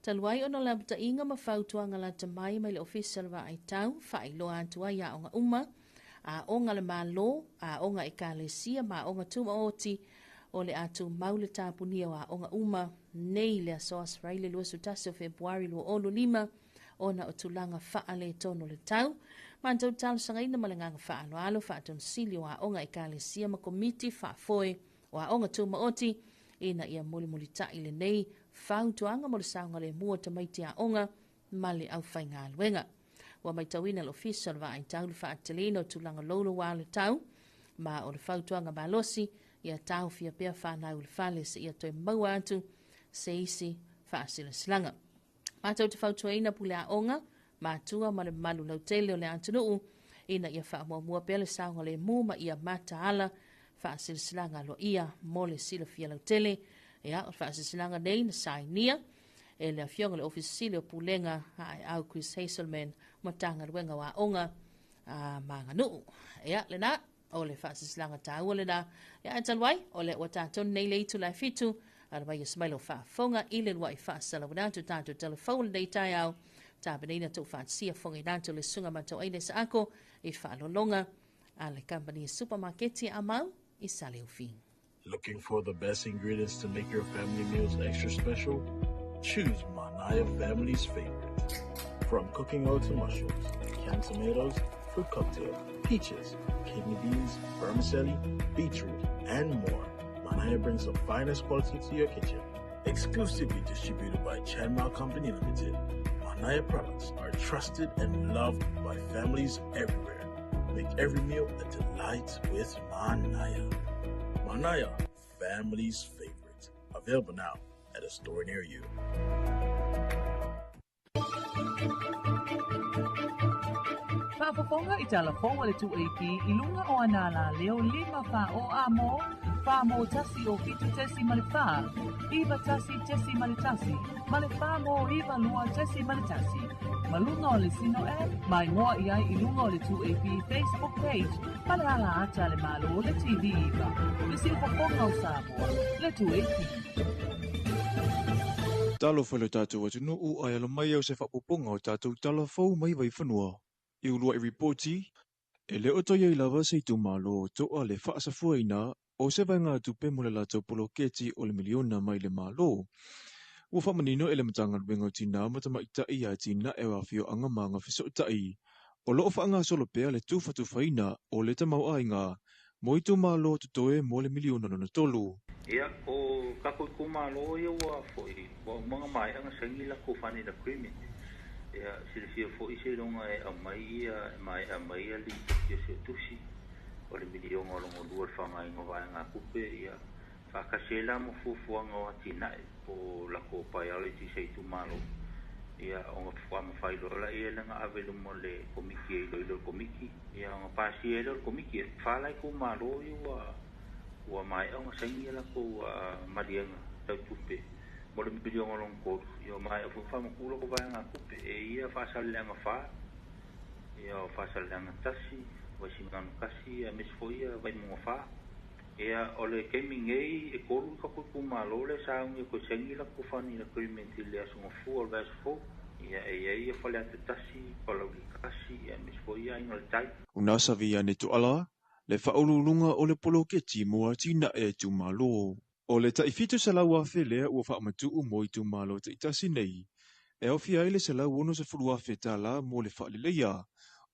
Talu ai ona o le amataʻiga ma fautuaga lata mai mai le Ofisa o le Vaai Tau, faailoa atu ai aoga uma, aoga a le Malo, aoga Ekalesia ma aoga tumaoti o le a tumau le tapunia o aoga uma nei i le aso Aso Faraile 21 o Fepuari 2025 ona o tulaga faaletonu o le tau. Matou talosagaina ma le agaga faaaloalo Faatonu Sili o Aoga Ekalesia ma Komiti Faafoe o Aoga Tumaoti ina ia mulimulitaʻi lenei fautuaga mo le saogalemu o tamaiti aoga ma le aufaigaluega. Ua matauina le Ofisa o le Vaai Tau le faateleina o tulaga louloua o le tau, ma o le fautuaga malosi ia taofia pea fanau i le fale seia toe maua atu se isi faasilasilaga. Matou te fautuaina pule aoga, matua ma le mamalu lautele o le atunuu ina ia faamuamua pea le saogalemu ma ia mataala faasilasilaga aloaia mo le silafia lautele. Ia, o le faasilasilaga nei na sainia e le Afioga i le Ofisa Sili o Pulega Aeau Chris Hazelman, Matagaluega o Aoga ma Aganuu. Ia, lena, o le faasilasilaga taua lena. Ia, ae talu ai, o lea ua tatou nei le itula e 7, ala mai ia mai lau faafofoga i le luaʻi faasalauina atu tatou talafou o lenei taeao, tapenaina tou faatasia fofoga atu le susuga Matauaina Isaako i faalologa a le kamupani supamaketi a mau i Saleufi. Looking for the best ingredients to make your family meals extra special? Choose Manaya family's favorite. From cooking oil to mushrooms, canned tomatoes, fruit cocktail, peaches, kidney beans, vermicelli, beetroot, and more. Manaya brings the finest quality to your kitchen. Exclusively distributed by Chanmao Company Limited, Manaya products are trusted and loved by families everywhere. Make every meal a delight with Manaya. Manaya, family's favorite. Available now at a store near you. Faafofoga i tala fou a le 2AP i luga o ana alaleo 5 4 o a mo, 4 mo 1 o 7 tesi ma le 4, 9 1 tesi ma le 1, ma le 4 mo 9 2 tesi ma le 1. Ma luga o le Sino App, mai ngoa i ai i luga o le 2AP Facebook page, ma le ala ata le malo le TV iva. Le siufofoga o Samoa, le 2AP. Talofa i lo tatou atunuu ae alo mai au se faaopoopoga o tatou tala fou mai Vaifanua. I uluaʻi ripoti, e le o toe i ai lava se itumalo o toʻa le faasafuaina o se vaegatupe mo le latou poloketi o le miliona mai le Malo. Ua faamanino e le Matagaluega o Tinā ma Tamaitai ia atinae o afioaga ma agafesootai. O loo faagasolo pea le tufatufaina o le tamaoaiga mo itumalo totoe mo le miliona lona tolu. Ia, o tatou itumalo ia ua foi ua uma ona maea ona saini latou funding agreement. Ia, silafia foi seiloga e aumai ia e maea mai ia lipoti a Suetusi o le miliona o lona lua le faaaogaina o vaegatupe ia faatasi ai la ma fuafuaga o atinae po o latou priorities a itumalo. Ia, ona faamafai loa laia lea na ave i luma o le komiti e iloilo e le komiti, ia ona pasia ai lea o le komiti. E fa la itumalo ia ua maea ona saini ia latou maliega tau tupe mo le miliona lona tolu, ia ua maea foi ona faamatuu latou vaegatupe e ia Faasaleleaga 4, ia o Faasaleleaga 1, Vaisigano 1, aemaise foi ia Vaimauga 4. Ia, o le taimi nei e 3 tatou itumalo lea sa augia toe saini latou funding agreement i le aso Gafua o le vaiaso fou. Ia, e i ai ia Faleata 1, Palauli 1, aemaise foi ia Aiga i le Tai. Una Saviane Tuala, le faauluuluga o le poloketi mo atinae a itumalo. O le tai 700,000 lea ua faamatuu mo itumalo taitasi nei, e aofia ai le $160,000 mo le faaleleia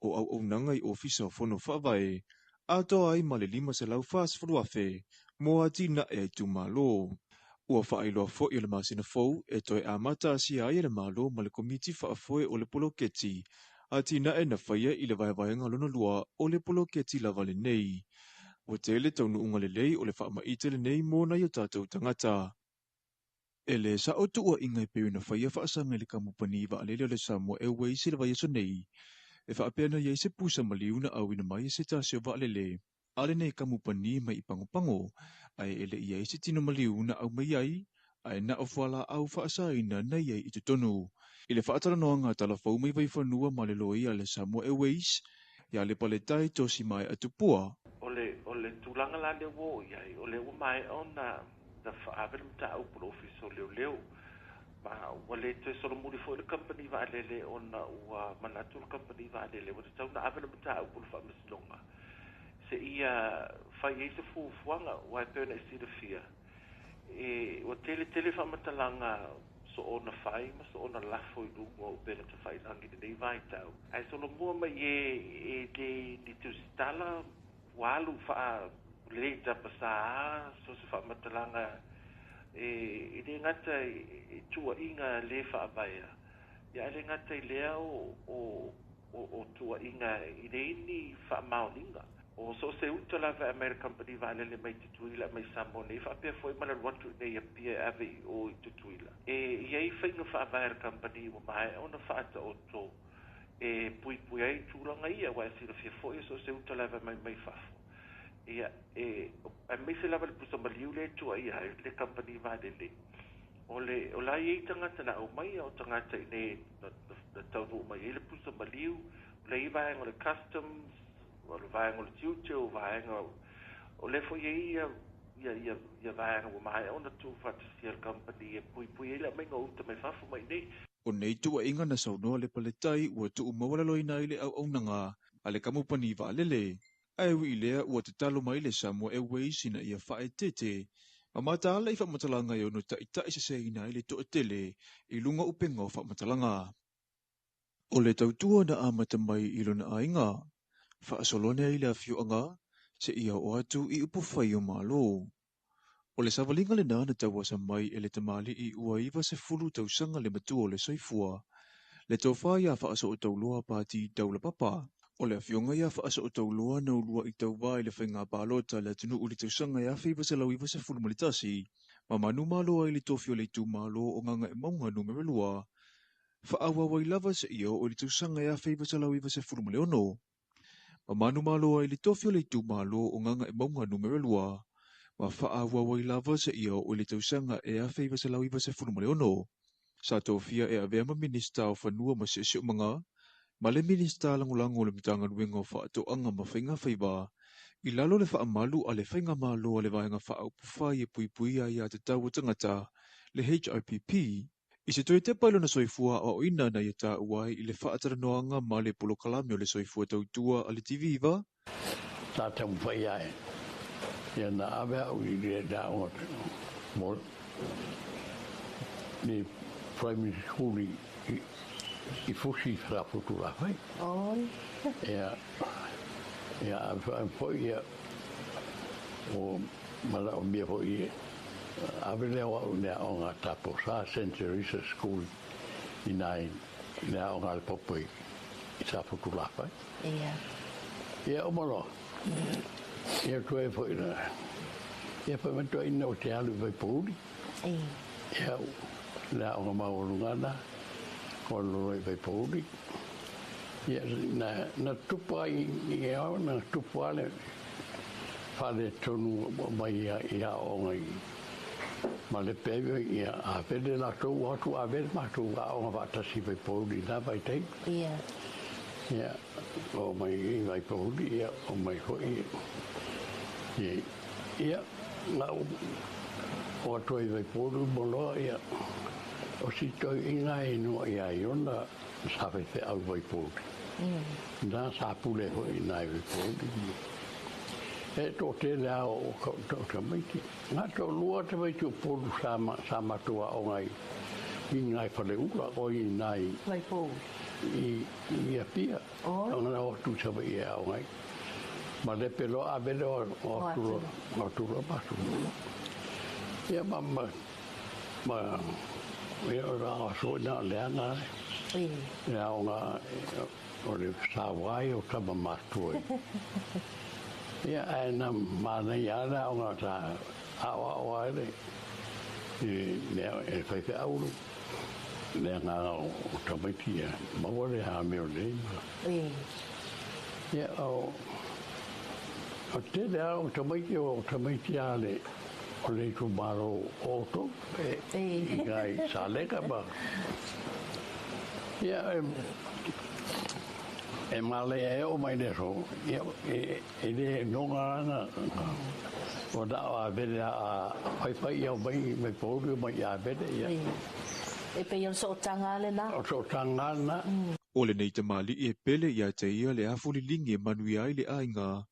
o auaunaga i ofisa o fono faavae, atoa ai ma le 540,000 mo atinae a itumalo. Ua faailoa foi o le masina fou e toe amata asia ai e le Malo ma le Komiti Faafoe o le poloketi atinae na faia i le vaevaega lona lua o le poloketi lava lenei. Ua tele taunuuga lelei o le faamaite lenei mo nai o tatou tagata. E le sao tuuaiga e pei ona faia faasaga i le kamupani vaalele o le Samoa Airways i le vaiaso nei, e faapea na i ai se pusa maliu na auina mai e se tasi o vaalele a lenei kamupani mai i Pagopago, ae e le i ai se tino maliu na aumai ai, Ae na o fualaau faasaina na i ai i totonu. I le faatalanoaga talafou mai Vaifanua ma le loia a le Samoa Airways ia Lepaletai Tosimaea Tupua. O le o le tulaga la lea ua oo i ai, o lea ua maea ona na faaave le mataupu i le Ofisa o Leoleo, ma ua le toe solomuli foi le kamupani vaalele ona ua manatu le kamupani vaalele ua tatau ona ave le mataupu i le Faamasinoga seia fai ai se fuafuaga, aua e pei ona e silafia, e ua tele tele faamatalaga soona fai ma soona lafo i luga o upega tafailagi i lenei vaitau, ae solomua mai e e le ni tusitala ua alu faa le tapasā so o se faamatalaga e e le gata i tuuaiga le faavaea, ia ae le gata i lea o o o tuuaiga i leai ni faamaoniga. O so o se uta lava e aumai e le kamupani vaalele mai Tutuila e aumai i Samoa nei, faapea foi ma le alu atu i inei i Apia e ave i o i Tutuila, e i ai faiga faavae a le kamupani ua maea ona faataoto e puipui ai tulaga ia, aua e silafia foi, so o se uta lava e aumai mai fafo, ia, e, aemaise lava le pusa maliu lea e tuuaia ai le kamupani vaalele, o le, o la e i ai tagata na aumaia, o tagata i inei na, na taunuu mai ai le pusa maliu, o la e i ai vaega o le customs, o le vaega o le tiute, o vaega, o lea foi e i ai ia, ia, ia vaega ua maea ona tuufaatasia e le kamupani e puipui ai le aumaiga o uta mai fafo mai inei. O nei tuuaiga na saunoa le Paletai ua tuumaualaloina ai le auaunaga a le kamupani vaalele. Ae ui i lea ua tatalo mai le Samoa Airways ina ia faaeteete ma mataala i faamatalaga e ono taitaiseseina ai le toatele i luga o upega o faamatalaga. O le tautua na amata mai i lona aiga, faasolo ane ai le afioaga seia oo atu i upufai o Malo. O le savaliga lena na tauasa mai e le tamalii ua 90 tausaga le matua o le soifua, le tofa ia Faasootauloa Pati Taulapapa. O le afioga ia Faasootauloa na uluai tauva i le faiga palota a le atunuu i le tausaga e 1991, ma manumalo ai i le tofi o le itumalo o Gagaemauga Numera 2, faaauau ai lava seia oo i le tausaga e 1996. Ma manumalo ai i le tofi o le itumalo o Gagaemauga Numera 2, ma faaauau ai lava seia oo i le tausaga e 1996. Sa tofia e avea ma Minisita o Fanua ma Siosiomaga ma le Minisita Lagolago o le Matagaluega o Faatoaga ma Faiga Faiva i lalo o le faamalu a le Faigamalo a le Vaega Faaupufai e Puipuia Aiatatau a Tagata, le HRPP. I se toe tepa i lona soifua aoaoina na ia taua ai i le faatalanoaga ma le polokalame o le Soifua Tautua a le TV9. Sa taumafai ae ia na ave au i le aoga mo le primary school i Fusi i Faleaputu Lafai. Oi. Ia, ia ave foi ia o manaomia foi e ave lea o au i le aoga a Taposa, Saint Teresa School i ina i le aoga a le popo i Safotu Lafai. Ia. Ia uma loa, ia toe foi la, ia fai mai toeaina ou te alu i Vaipouli. Ia, le aoga maualuga na, o alu loa i Vaipouli. Ia, na tupu ai i ao, na tupu lava le faaletonu mai i aoga i Malepe ai, ia avele latou o atu avele matou aoga faatasi i Vaipouli i na vaitaimi. Ia. Ia, oo mai i Vaipouli, ia, oo mai foi i, ia, na ou oo atu ai i Vaipouli uma loa, ia, o si toeaina e igoa ia Iona sa faifeau i Vaipouli. Na sa pule foi i ina i Vaipouli. E toatele lava o tamaiti. Na toalua tamaiti o Upolu sa sa matou aoga ai i ina i Faleula, o i ina i Vaipouli. I Apia. Ona na o atu i Savaii e aoga ai. Ma lepe loa ave lea o atu loa, o atu loa matou. Ia ma ma ma ia o le aso ina o leaga le aoga o le sauai o tama matutua. Ia ae na manaia lava le aoga sa aoao ai le i mea e faifeau le agaga o tamaiti ia maua le amio lelei ma ia o tele lava o tamaiti o tamaiti lava le o le itumalo o outou e i ina i Salega ma ia e malaia e oo mai le aso ia e le noga lana ua na o Avele a faifai ia mai mai pouli mai i Avele ia. E pei o le sootaga lena. O sootaga lena. O lenei tamalii e pele ia te ia le afu liligi e manuia ai le aiga,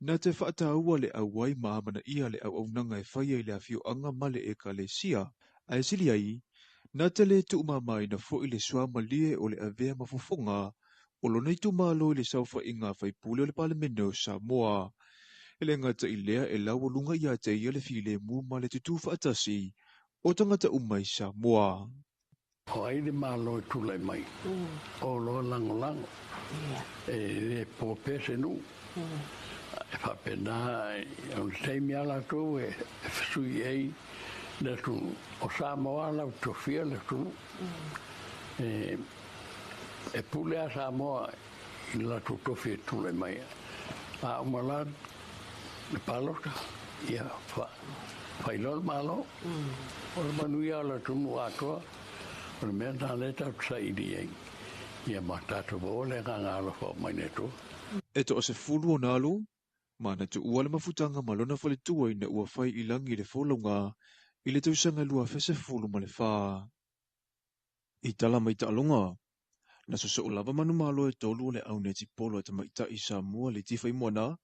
na te faataua le auai ma amanaia le auaunaga e faia i le afioaga ma le ekalesia. Ae sili ai, na te le tuumamaina foi le suamalie o le avea ma fofoga o lona itumalo i le saofaiga a faipule o le Palemene o Samoa. E le gata i lea e laualuga ia te ia le filemu ma le tutū faatasi o tagata uma i Samoa. O ai le Malo e tulai mai, o loa lagolago, e le po pea se nuu. E faapena, o le taimi lava latou e fesui ai le atunuu, o Samoa lau tofia le atunuu. E pule lava Samoa i le latou tofi e tulai mai. A uma la le palota, ia fai loa le Malo. O le manuia o le atunuu atoa, o le mea lena lea tatou te saili ai, ia ma tatou maua le agaga alofa o mai le Atua. E toasefulu ona alu, ma na tuua le mafutaga ma lona faletua ina ua fai i lagi le folauga i le tausaga 2014. I tala mai taaloga, na sosoo lava manumalo e tolu o le au netipolo a tamaitai Samoa le Tifaimoana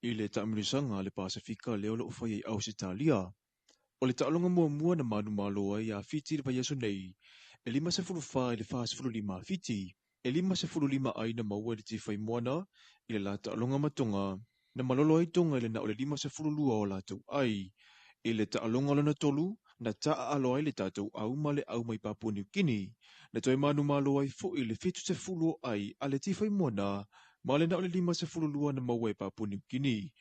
i le taamilosaga a le Pasefika lea o lo o faia i Ausetalia. O le taaloga muamua na manumalo ai ia Fiti i le vaiaso nei, e 54 i le 45 a Fiti, e 55 ai na maua e le Tifaimoana i le la taaloga ma Tonga, na malolo ai Tonga i le na o le 52 o latou ai. I le taaloga lona tolu, na taaalo ai le tatou au ma le au mai Papua Niu Kini, na toe manumalo ai foi le 70 o ai a le Tifaimoana ma le na o le 52 na maua e Papua Niu Kini.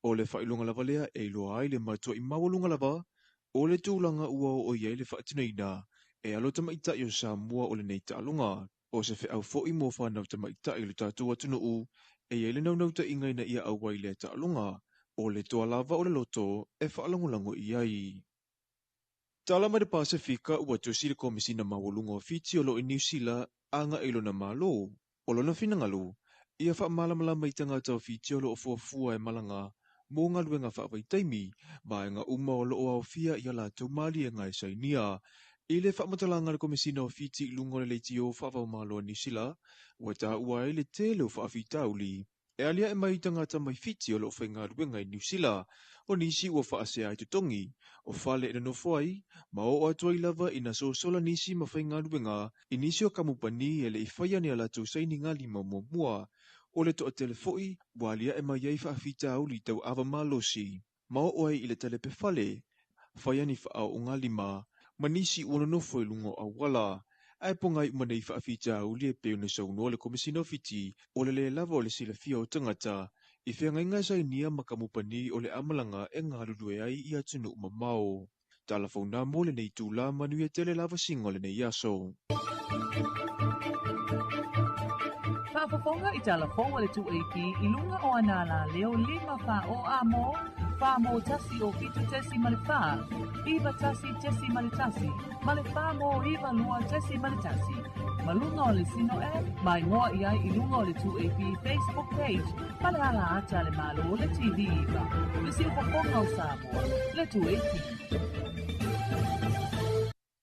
O le faailoga lava lea e iloa ai le matuai maualuga lava o le tulaga ua oo i ai le faatinoina e alo tamaitai o Samoa o lenei taaloga. O se feau foi mo fanau tamaitai o le tatou atunuu e i ai le naunautaiga ina ia auai lea taaloga, o le toa lava o le loto e faalagolago i ai. Tala mai le Pasefika ua tusi le Komesina Maualuga o Fiti o lo o i Niu Sila agai i lona Malo. O lona finagalo, ia faamalamalama i tagata o Fiti o lo o fuafua e malaga mo galuega faavaitaimi, vaega uma o lo o aofia i a latou maliega e sainia. I le faamatalaga a le Komesina o Fiti i luga o le leitio faava-o-Malo a Niu Sila, ua taua ai le tele o faafitauli e aliae mai i tagata mai Fiti o lo o faigaluega i Niu Sila, o nisi ua faasea i totogi, o fale e nonofo ai, ma oo atu ai lava ina sosola nisi ma faigaluega i nisi o kamupani e le i faia ni a latou sainiga lima muamua. O le toatele foi ua aliae mai ai faafitauli tau ava malosi, ma oo ai i le talepe fale, faia ni faaoogalima, ma nisi ua nonofo i luga o auala. Ae pogai uma nei faafitauli e pei ona saunoa le Komesina o Fiti, o le le lava o le silafia o tagata i feagaiga sainia ma kamupani o le a malaga e galulue ai i atunuu mamao. Tala fauna mo lenei itula, manuia tele lava siga o lenei aso. Faafofoga i tala fou a le 2AP i luga o ana alaleo 5 4 o A mo, 4 mo 1 o 7 tesi ma le 4, 9 1 tesi ma le 1, ma le 4 mo 9 2 tesi ma le 1. Ma luga o le Sino App, ma igoa i ai i luga o le 2AP Facebook page, ma le ala ata a le Malo le TV 9. Le siufofoga o Samoa, le 2AP.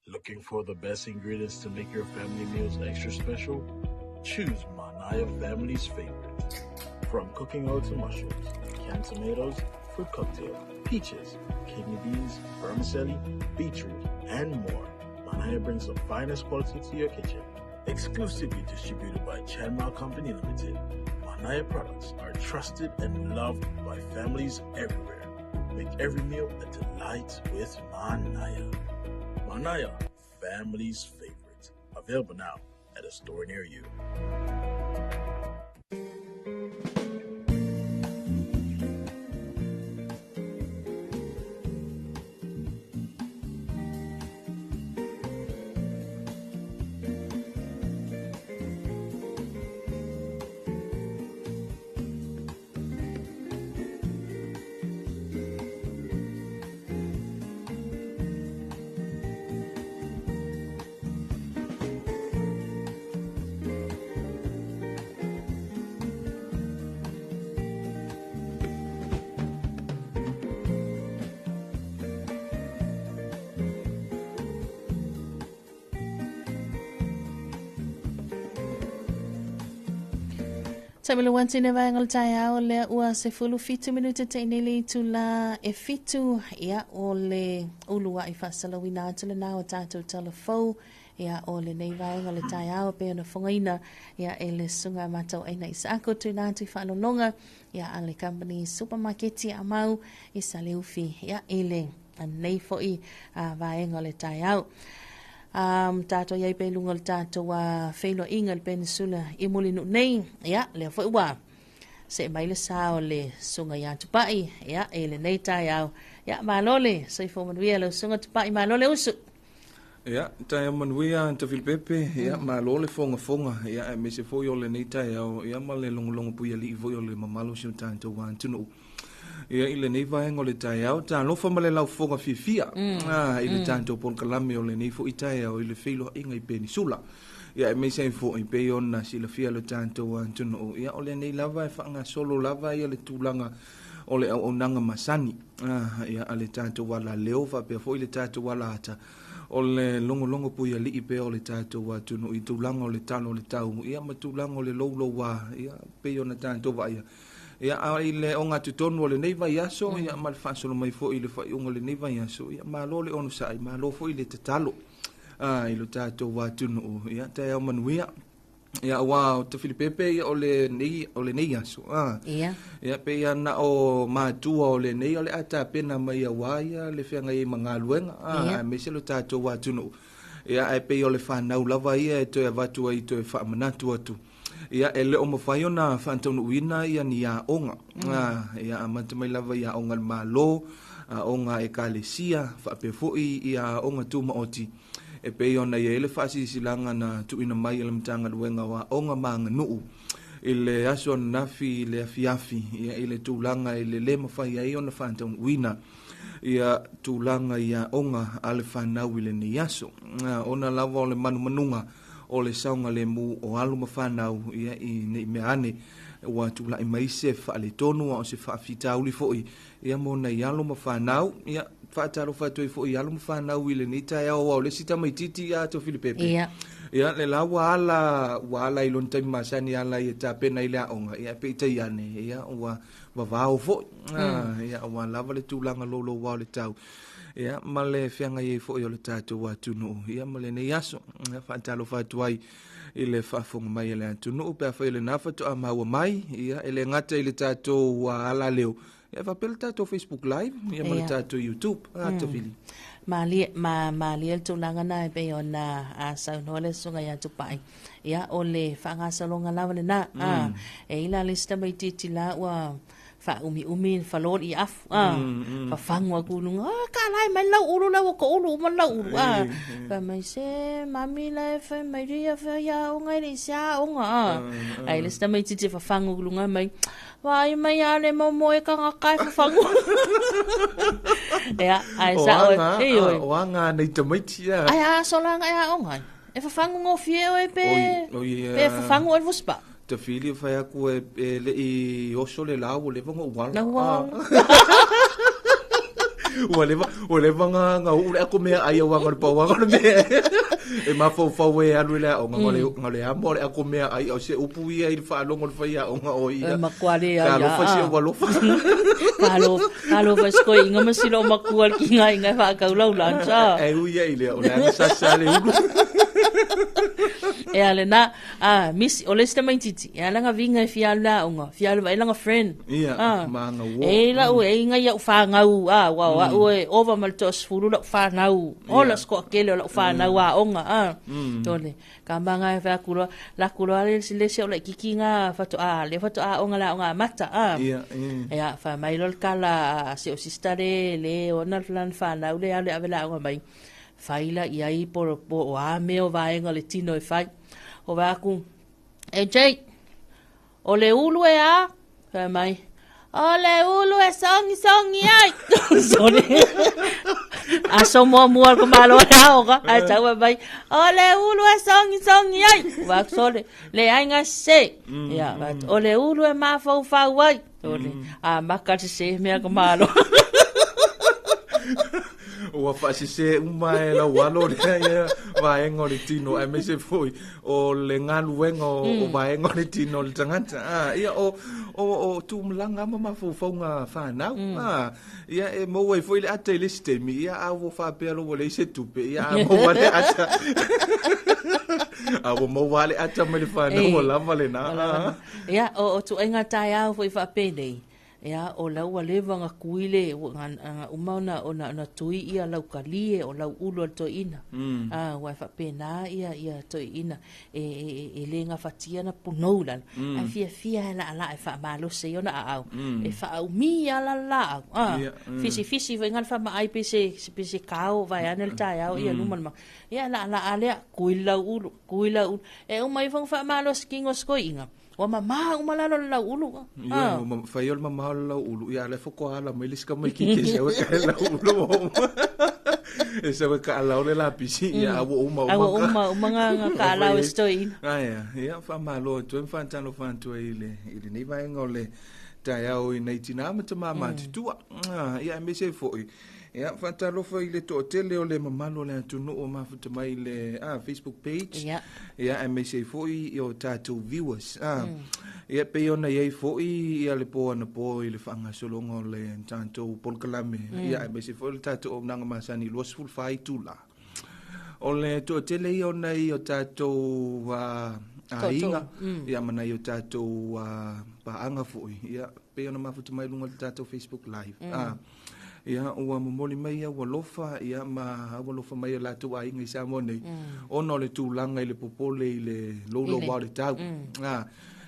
Looking for the best ingredients to make your family meals extra special? Choose Manaya family's favorite. From cooking oil to mushrooms, canned tomatoes, fruit cocktail, peaches, kidney beans, vermicelli, beetroot, and more. Manaya brings the finest quality to your kitchen. Exclusively distributed by Chanmao Company Limited, Manaya products are trusted and loved by families everywhere. Make every meal a delight with Manaya. Manaya, family's favorite. Available now at a store near you. Taimalo atu i le vaega o le taeao lea ua 17 minute te nei le itula e fitu ia o le uluai faasalauina atu lena o tatou talafou ia o lenei vaega o le taeao pe ona fogaina ia e le susuga Matauaina Isaako tuina atu i faalologa ia a le company supermarketi a mau i Saleufi ia i le nei foi vaega o le taeao. Tatou iai pea i luga o le tatou feiloaiga i le penisula i Mulinuu nei, ia, lea foi ua see mai le sa o le susuga ia Tupai, ia, i lenei taeao. Ia, malo le soifua manuia lau susuga Tupai, malo le usu. Ia, taeao manuia Tafilipepe, ia, malo le fogafoga, ia, aemaise foi o lenei taeao, ia, ma le logologo puialii foi o le mamalu o si o tatou atunuu. Ia i lenei vaega o le taeao, talofa ma le laufofoga fiafia i le tatou polokalame o lenei foi taeao i le feiloaiga i Penisula. Ia aemaise ai foi pei ona silafia le tatou atunuu, ia o lenei lava e faagasolo lava ia le tulaga o le auaunaga masani ia a le tatou alaleo faapea foi le tatou alaata o le logologo puialii pea o le tatou atunuu i tulaga o le tala o le tau ia ma tulaga o le louloua ia pei ona tatou vaaia. Ia, a i le ogatotonu o lenei vaiaso, ia, ma le faasolo mai foi i le faaiuga o lenei vaiaso, ia, malo le onosai, malo foi le tatalo i lo tatou atunuu. Ia, taeao manuia. Ia, aua o Tafilipepe, ia, o lenei, o lenei aso. Ia. Ia, pei lava na o matua o lenei o le a tapena mai aua ia le feagai ai ma galuega, aemaise lo tatou atunuu. Ia, ae pei o le fanau lava ia e toe avatu ai toe faamanatu atu. Ia, e le o mafai ona faataunuuina ia ni aoga. Ia, amata mai lava i aoga a le Malo, aoga a Ekalesia, faapea foi i aoga tumaoti, e pei ona i ai le faasilasilaga na tuuina mai e le Matagaluega o Aoga ma Aganuu i le aso ananafi i le afiafi, ia, i le tulaga i le le mafai ai ona faataunuuina ia tulaga i aoga a le fanau i lenei aso. Ona lava o le manumanuga o le saogalemu o alo ma fanau ia i nei mea ane ua tulai mai se faaletonu a o se faafitauli foi ia mo nai alo ma fanau. Ia faatalofa atu ai foi i alo ma fanau i lenei taeao aua o le isi tamaitiiti ia Toafilipepe. Ia. Ia le la ua ala ua ala i lona taimi masani ala ia tapena i le aoga ia peitai ane ia ua vavao foi. Ia ua lava le tulaga louloua o le tau. Ia, ma le feagai ai foi o le tatou atunuu, ia, ma lenei aso. Ia, faatalofa atu ai i le faafofoga mai a le atunuu, pe afai o lena faatoa maua mai, ia, e le gata i le tatou alaleo, ia, faapea le tatou Facebook Live, ia, ma le tatou YouTube. A, Tafili. Malie, ma, malie le tulaga na e pei ona saunoa le susuga ia Tupai. Ia, o le faagasologa lava lena. E i la le isi tamaitiiti la ua faaumiumi le faloli i afu a fafagu atu i luga a ka lai mai lau ulu lau ko ulu uma lau ulu a fa mai se mami la e fai mai ria fa ia onga i le se aoga a ai le isi tamaitiiti e fafagu i luga mai vaai mai a le momo e kagaka e fafagu ia ae sao e ioe o aga nei tamaiti ia ai a sola aga e aoga e fafagu gofie oe pe pe fafagu oe le fusipaa Tafili e fai atu e, e le i oso le la, ua leva ona ou ala. Na ua ala. Ua leva, ua leva nga, nga uu le ako mea ai au anga le pau anga le mea. E mafaufau e alu i le aoga, nga le, nga le amo le ako mea ai, au se upu ia i le faalogo le fai aoga o ia. E makua le ai Ka alofa si au alofa. Ka alofa, ka alofa si koe inga ma sila o makua le kinga inga e whaakau lancha. E ui ia i lea, o le anga sasa le ulu. E ale na, Ah, misi, o le isi tamaitiiti, e ala nga vinga e fia alu le aoga, fia alu vaai langa friend. Ia, Ah. ma anga uo. E lau, e inga iau whanau, ah, wa o au e ova ma le toasefulu lau whanau, o la skoa kele o lau whanau aoga, ah. Tole, ka manga e whai aku loa, la aku loa le le se o lai kiki nga whato, ah, le whato aoga le aoga amata, ah. Ia, e. Ia, whai mai loa le kala, a se o sister le, le ona lan whanau le alu le ave le aoga mai. Whai la i ai po, po o a mea o vaega o le tino e whai. O vai aku, e Jake, o le ulu e a? Fai mai, o le ulu e songi songi ai. Sole. Aso mua mua ko malo e aoga, ai tau mai, o le ulu e songi songi ai. Vai aku sole, le ai nga se. Ia, vai o le ulu e mafaufau ai. Sole, a maka se se mea ko malo. Ua faasese uma e lau alo lea ia vaega o le tino aemaise foi o le galuega o, o vaega o le tino o le tagata. Ah, ia o, o, o tumalaga ma mafaufauga fanau. Ah, ia e maua ai foi le ata i le isi taimi, ia a ua faapea loa ua leai se tupe, ia a maua le ata. A ua maua le ata mai le fanau ua lava lena. Ah. Ia, o, o tuaiga taeao foi faapenei, Ia, o la ua leva ona tui le, ua uma ona, ona, ona tui ia lau kalie o lau ulu a le toeaina. Mm. Ah, ua e faapena ia, ia toeaina e, e, e le gafatia na punou i lalo. Mm. Ae fiafia e laalaa e faamalosi ai ona aau. Mm. E faaumi lava la laau. Ah, yeah, mm. Fisifisi foi ngana faamaai pe se, pe se kao vaeane le taeao ia luma le ma. Ia laalaa lea, kui le lau ulu, kui le lau ulu. E uma ifo ona faamalosi kino o si toeaina. Ua mamā uma lalo le lauulu. Ia, ua fai o le mamā o le lauulu. Ia, la e faatoa ala mai le isi tamaitiiti e sau e kae lauulu. E sau e kaalau le lapisi, ia, a ua uma uma. A ua uma uma nga nga kaalau e si toeaina. Aia, ia, faamalo atu ai ma faatalofa atu ai i le, i lenei vaega o le taeao i nai tinā ma tamā matutua. Ia, aemaise ai foi, Ia, faatalofa i le toatele o le mamalu o le atunuu o mafuta mai i le Facebook page. Ia. Ia, aemaise ai foi i o tatou viewers. Ia, pei ona i ai foi ia le po anapo i le faagasologa o le tatou polokalame. Ia, aemaise foi o le tatou auaunaga masani i 24 itula. O le toatele ia o nai o tatou aiga, ia, ma nai o tatou paaga foi. Ia, pei ona mafuta mai i luga o le tatou Facebook Live. Ia, ua momoli mai au alofa, ia, ma au alofa mai o latou aiga i Samoa nei, ona o le tulaga i le popole i le louloua o le tau.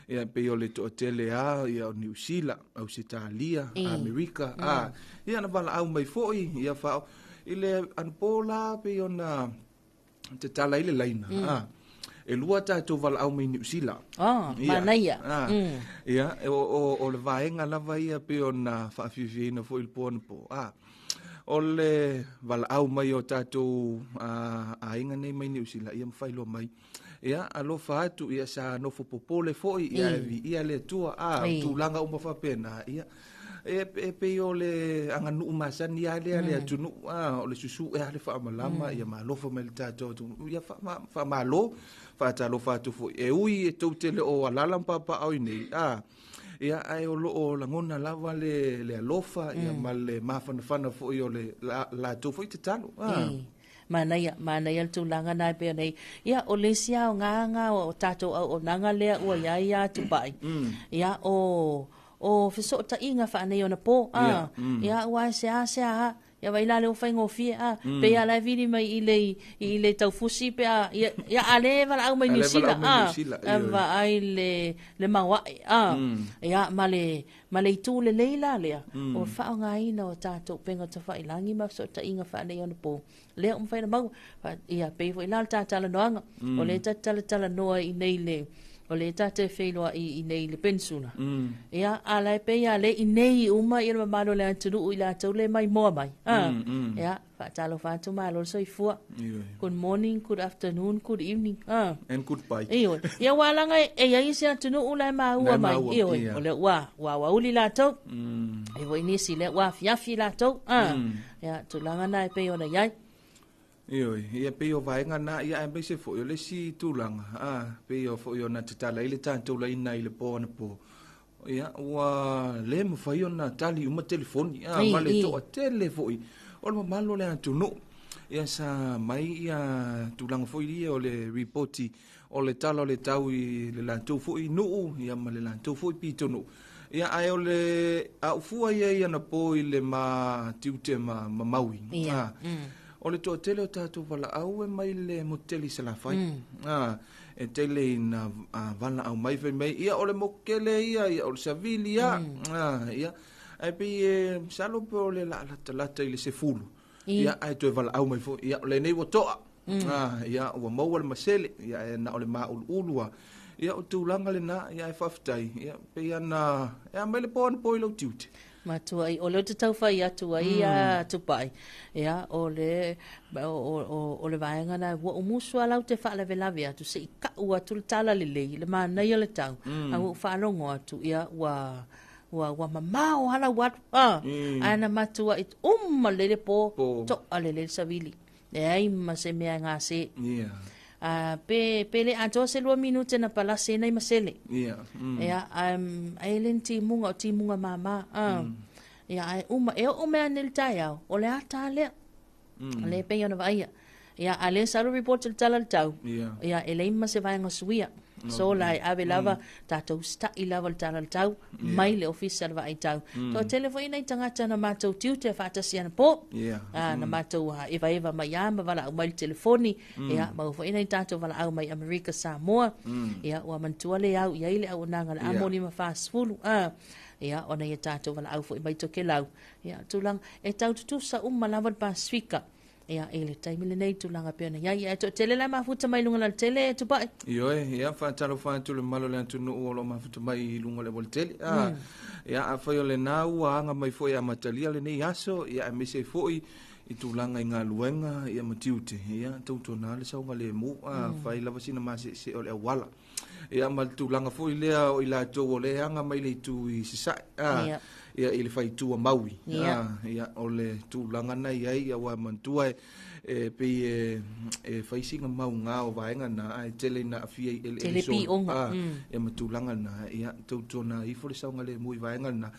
Ia, pei o le toatele lava, ia, o Niu Sila, Ausetalia, Amerika, ia, na valaau mai foi, ia, i le anapo la, pei ona tatala ai le laina. E lua tatou valaau mai Niu Sila. Oh, Ia. manaia. Ia, o, o le vaega lava ia pei ona faafiafiaina foi i le po anapo. O le valaau mai o tatou aiga nei mai Niu Sila, ia ma faailoa mai. Ia, alofa atu, ia sa nofo popole foi, ia e viia le Atua. O tulaga uma faapena, ia. E, e pei o le aganuu masani lava lea le atunuu, o le susu'e lava le faamalama, ia ma alofa mai le tatou atunuu, ia faamalo, faatalofa atu foi. E ui e tou te le o alaala ma papaaao i inei, ia, ae o lo o lagona lava le, le alofa, ia, ma le mafanafana foi o le latou foi tatalo. Manaia, manaia le tulaga na e pei ona i ai. Ia, o le isi aoga o tatou auaunaga lea ua i ai ia Tupai, ia, o, o fesootaiga faaneionapo, a, ia, aua e seasea lava, ia vaai la lea ua faigofie, a, pei lava la e vili mai i le, i le taufusi pe a, ia, ia a lea e valaau mai A Niu lea e Sila, valaau mai a, Niu Sila, e ioe. vaai le, le maoae, a, ia, ma le, ma le itu lelei la lea, o le faaaogaina o tatou upega tafailagi ma fesootaiga faaneionapo, lea ua mafai ona maua. Fa, ia, pei foi la o le ta talanoaga, o lea ta te talatalanoa i inei i le, o lea ta te feiloai i inei i le Peninsula. Ia, a la e pei lava lea i inei uma ia le mamalu o le atunuu i latou le maimoa mai. A, ia, faatalofa atu malo le soifua. Ioe. Good morning, good afternoon, good evening. A. And goodbye. Ioe. Ia aua leaga e i ai isi atunuu la e maua La e mai. maua, Ioe. ia. O lea ua, ua aoauli latou. E foi nisi lea ua afiafi latou. A. Ia, tulaga na e pei ona i ai. Ioe, ia pei o vaega na, ia aemaise foi o le isi tulaga, pei o foi ona tatala ai le tatou laina i le po anapo. Ia, ua le mafai ona tali uma telefoni, ma le toatele foi o le mamalu o le atunuu. Ia sa mai ia tulaga foi ia o le ripoti o le tala o le tau i le latou foi nuu, ia ma le latou foi pitonuu. Ia, ae o le aufua ia i anapo i le ma tiute ma maui. O le toatele o tatou valaau e mai le motu tele i Salafai. E tele ina valaau mai fai mai, ia o le motu tele ia, ia o le savili ia. Ia, ae pei e masalo pe o le laalatalata i le 10. Ia, ae toe valaau mai foi, ia o lenei ua toa. Ia, ua maua le masele, ia e na o le mauluulu a. Ia, o tulaga lena, ia e faafetai, ia pei ana, e a mai le po anapo i lau tiute. Matua ai, o le ou te tau fai atu ai ia Tupai, ia, o le, o, o, o, o le vaega na, ua ou musu lava lau te faalavelave atu, se i kau atu le tala lelei, le manaia o le tau, a ua ou faalogo atu, ia, ua, Ua ua mamao ala ua alu a ae na matuaʻi uma lelei le po, toʻa lelei le savili. Leai ma se mea e gase. A pe pe le atoa se 2 minute na palasi ai nai masele. Ia ae e le ni timuga o timuga māmā. A ia ae uma e oo mai ana i le taeao, o le ata lea. O lea e pei ona vaaia. Ia, a lea sa alu report i le tala o le tau. Ia, e leai ma se vaega suia. So la e ave lava, tatou usitai lava i le tala o le tau, mai le ofisa o le vaai tau. Toatele foi nai tagata na matou tiute faatasi anapo. Na matou evaeva mai lava ma valaau mai i le telefoni. Ia, maua foi nai tatou valaau mai Amerika Samoa. Ia, ua manatua le au i ai le auaunaga a le Amo 540. Ia, ona ia tatou valaau foi mai Tokelau. Ia, tulaga, e tau tutusa uma lava le Pasefika. Ia, i le taimi lenei, tulaga pei ona i ai. Ae toatele la e mafuta mai i luga o le alatele, Tupai. Ioe, ia, faatalofa atu i le mamalu o le atunuu o lo o mafuta mai i luga o le aualatele. Ah, Ia, afai o lena ua aga mai foi e amatalia lenei aso, ia, aemaise ai foi i tulaga i galuega, ia, ma tiute, ia, tautuana le saogalemu, ah, fai lava sina maseesee o le auala. Ia ma le tulaga foi lea o i latou o lea e aga mai le itu i Sasae, a, ia i le faaitu a Maui. A, ia o le tulaga na i ai, aua e manatua e, e pei e, e fai sina mauga o vaega na, ae tele ina aafia i eleele Tele solo. pioga. A, ia ma tulaga na, ia tautuana ifo le saogalemu i vaega na,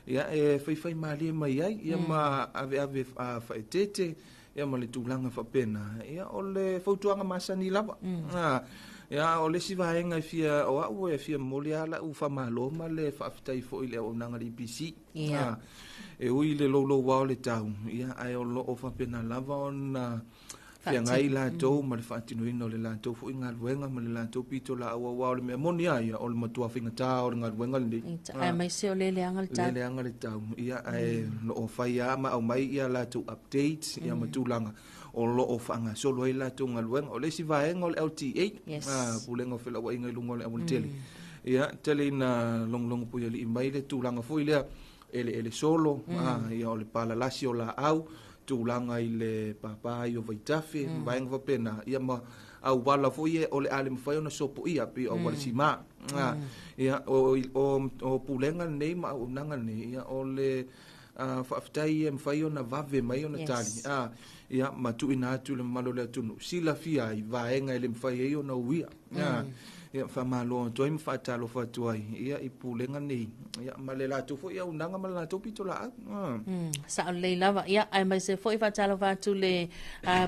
ia e faifai malie mai ai, ia ma aveave a, faaeteete, ia ma le tulaga faapena, ia o le fautuaga masani lava. A, ia o le isi vaega e fia, o au e fia momoli lava lau faamalo ma le faafetai foi i le auaunaga a le EPC. A, e ui i le louloua o le tau, ia ae o lo o faapena lava ona feagai latou ma le faatinoina o le latou foi galuega ma le latou pitolaau, aua o le mea moni lava ia, o le matua faigata o le galuega lenei. Aemaise o lea leaga le tau. Lea leaga le tau, ia, ae o lo o fai lava ma aumai ia latou updates ia ma tulaga o lo o faagasolo ai latou galuega. O le isi vaega o le LTA, Pulega o Felauaiga i luga o le aualatele, ia, tele ina logologo puialii mai le tulaga foi lea, eleele solo, ia, o le palalasi o laau, tulaga i le papa ai o vaitafe, vaega faapena, ia ma auala foi ia o le a le mafai ona sopoia pei o auala sima. Ia, o pulega lenei ma auaunaga lenei, ia, o le faafetai e mafai ona vave mai ona tali, ia, ma tuuina atu i le mamalu o le atunuu, silafia ai vaega e le mafai ai ona uia. Ia, faamalo atu ai ma faatalofa atu ai, ia, i pulega nei, ia, ma le latou foi auaunaga ma le latou pitolaau. Sao lelei lava. Ia, aemaise foi faatalofa atu le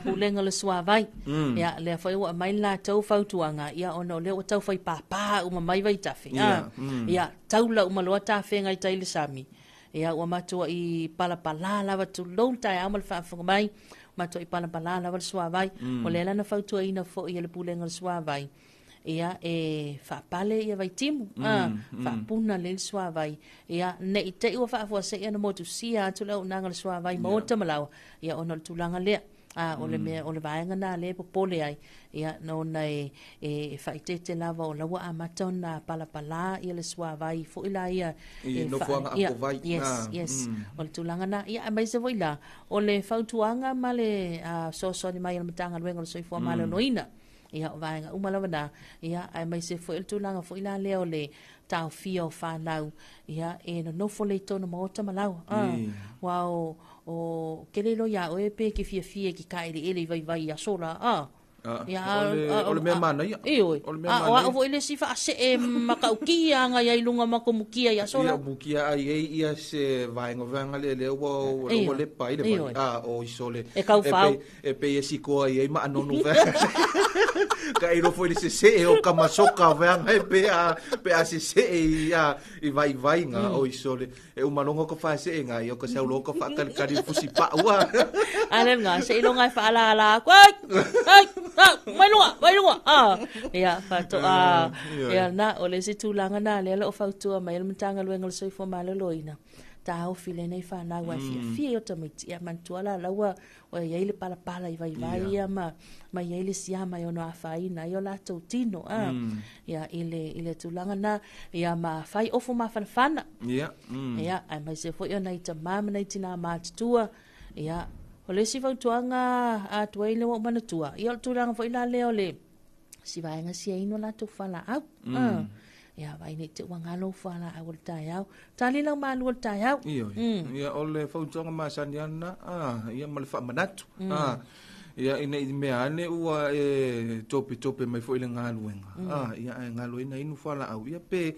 Pulega o le Suavai. Ia, lea foi ua aumai le latou fautuaga, ia, ona o lea ua tau fai pāpā uma mai vaitafe. Ia, taula uma loa tafega i tai i le sami. Ia, ua matuai palapala lava, tulou le taeao ma le faafofoga mai, matuai palapala lava le suavai. O lea la na fautuaina foi e le Pulega o le Suavai, ia, e faapale ia vaitimu, faapuna lelei le suavai, ia, ne i te i ua faafuasei ona motusia atu le auaunaga o le suavai maota ma laoa, ia, ona o le tulaga lea. A, o le mea, o le vaega na lea e popole ai, ia, ona e, e faaeteete lava o la ua amata ona palapala ia le suavai foi la ia I nofoaga apovai. Yes, yes. O le tulaga na. Ia, aemaise foi la, o le fautuaga ma le fesoasoani mai a le Matagaluega o le Soifua Maloloina. Ia, o vaega uma lava na. Ia, aemaise foi o le tulaga foi la lea o le taofia o fanau, ia, e nonofo lelei i totonu o maota ma laoa. Aua o, o, ke le iloa iā oe pe e te fiafia i ke kāʻeleʻele i vaivai i aso la, a. Ia, o le mea manaia. Ioe. O le mea A, o manaia. au foi le isi faasee matautia aga ia i luga ma komukia i aso Ia la. mukia ai ei ia se vaega vaega le lea ua ua Ioe. le pa i le vai. Ioe. A, o iso le E kau fao. E pei e sikoa i ai ma anonu vaega. Ka ilo foi le sesee o kamasoka vaega e pe a pe a sesee i a i vaivaiga o iso le E uma loga ka faeseega ia o ka sau loa ka faakalikali le fusi pau a. A le lena, seiloga e faalala aku, ai, ai, ai, mai luga, mai luga, a. Ia, faatoa, ia na, o le isi tulaga na lea o lo o fautua mai ai le Matagaluega o le Soifua Maloloina, taofi lenei fanau ae fiafia i o tamaiti. Ia manatua la, la ua Ua i ai le palapala i vaivai ia ma, ma i ai le siama e ono afaina ai o latou tino, a. Ia, i le, i le tulaga na, ia ma fai ofu mafanafana. Ia, Ia, aemaise foi o nai tamā ma nai tinā matutua. Ia, o le isi fautuaga a tuai lea ua ou manatua, ia o le tulaga foi la lea o le si vaega sia inu o latou fualaau. Ia vaai nei te ua galo fualaau o le taeao. Tali lau malu o le taeao. Ioe. Ia o le fautuaga masani lava lena, a, ia ma le faamanatu. A, ia ina i mea ane ua e topetope mai foi i le galuega, a, ia ae galo ai na inu fualaau. Ia pe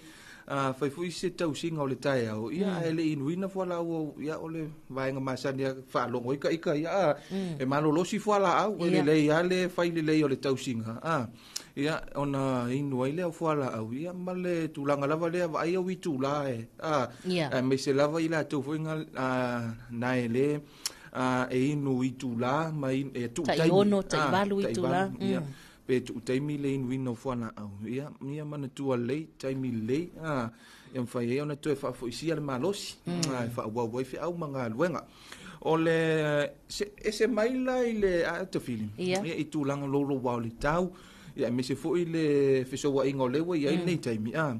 a fai foi se tausiga o le taeao, ia ae le i inuina fualaau au, ia o le vaega masani lava faalogo ai ita ia, a, e malolosi fualaau, e lelei lava le fai lelei o le tausiga, a. Ia, ona inu ai lea o fualaau, ia ma le tulaga lava lea vaai au itula e, a, aemaise lava i latou foi na, a, na e le, a, e inu itula ma in, e tuu Tai taimi. ono, tai valu tai itula. valu, ia, pe tuu taimi le inuina o fualaau. Ia, ia manatua lelei, taimi lelei, a, ia mafai ai ona toe faafoisia le malosi, a, e faaauau ai feau ma galuega. O le se, ese mai la i le a tafili, ia, i tulaga louloua o le tau, ia aemaise foi le fesouaiga o lea ua i ai lenei taimi. A,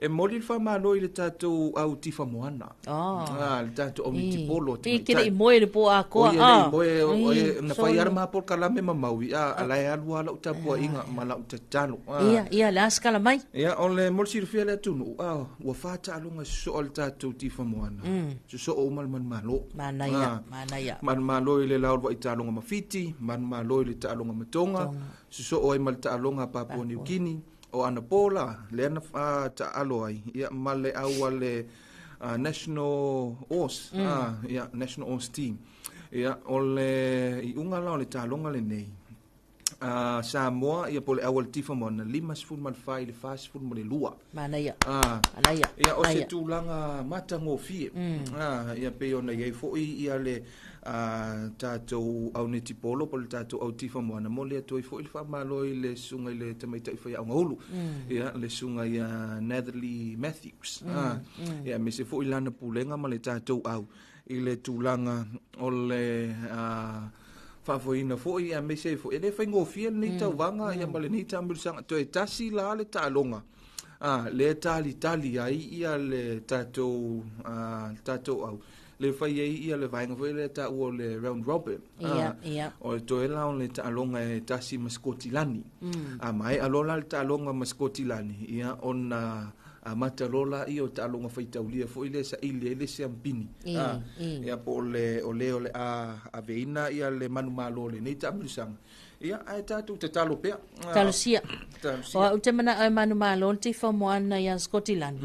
e momoli le faamalo i le tatou au tifa moana. A, le tatou au netipolo a Pe tamaitai. ke le i moe le po atoa. O ia le i moe, o e, na fai lava le Solo. ma polokalame ma maui, a, a la e alu lava lau tapuaiga ma lau tatalo. A. Ia, ia, le a se kala mai. Ia, o le mo le silafia le atunuu, a, ua fa taaloga sosoo a le tatou tifa moana. Sosoo uma le manumalo. Manaia, A, manaia. manumalo i le laulu taaloga ma Fiti, manumalo i le taaloga ma Tonga, sosoo ai ma le taaloga a Papua New Guinea, o anapo la, lea na taalo ai, ia, ma le au a le National Horse, ia, National Horse Team. Ia, o le iuga la o le taaloga lenei, Samoa, ia po o le au a le tifa moana, 54 i le 42. Manaia. Ah, Manaia. ia o se Manaia. tulaga matagofie. Ah, ia pei ona i ai foi ia le tatou au netipolo po o le tatou au tifa moana, mo le atu ai foi le faamalo i le susuga i le tamaitai faiaoga ulu. Ia le susuga ia Nathalie Matthews. Ah, ia aemaise foi lana pulega ma le tatou au i le tulaga o le faafoeina foi, aemaise ai foi e le faigofie lenei tauvaga, ia ma lenei taamilosaga. Toe tasi la le taaloga, a, le talitali ai ia le tatou, le tatou au le fai ai ia le vaega foi lea taua o le round robin. Ia, ia. O le toe la o le taaloga e tasi ma Sikotilani. A maea loa la le taaloga ma Sikotilani, ia ona amata loa la ia o taaloga faitaulia foi lea saili ai le siampini. Ia po o le o le o le a aveina ia le manumalo o lenei taamilosaga. Ia ae tatou tatalo pea. Talosia. Talosia. O au te manao e manumalo le tifa moana ia Sikotilani.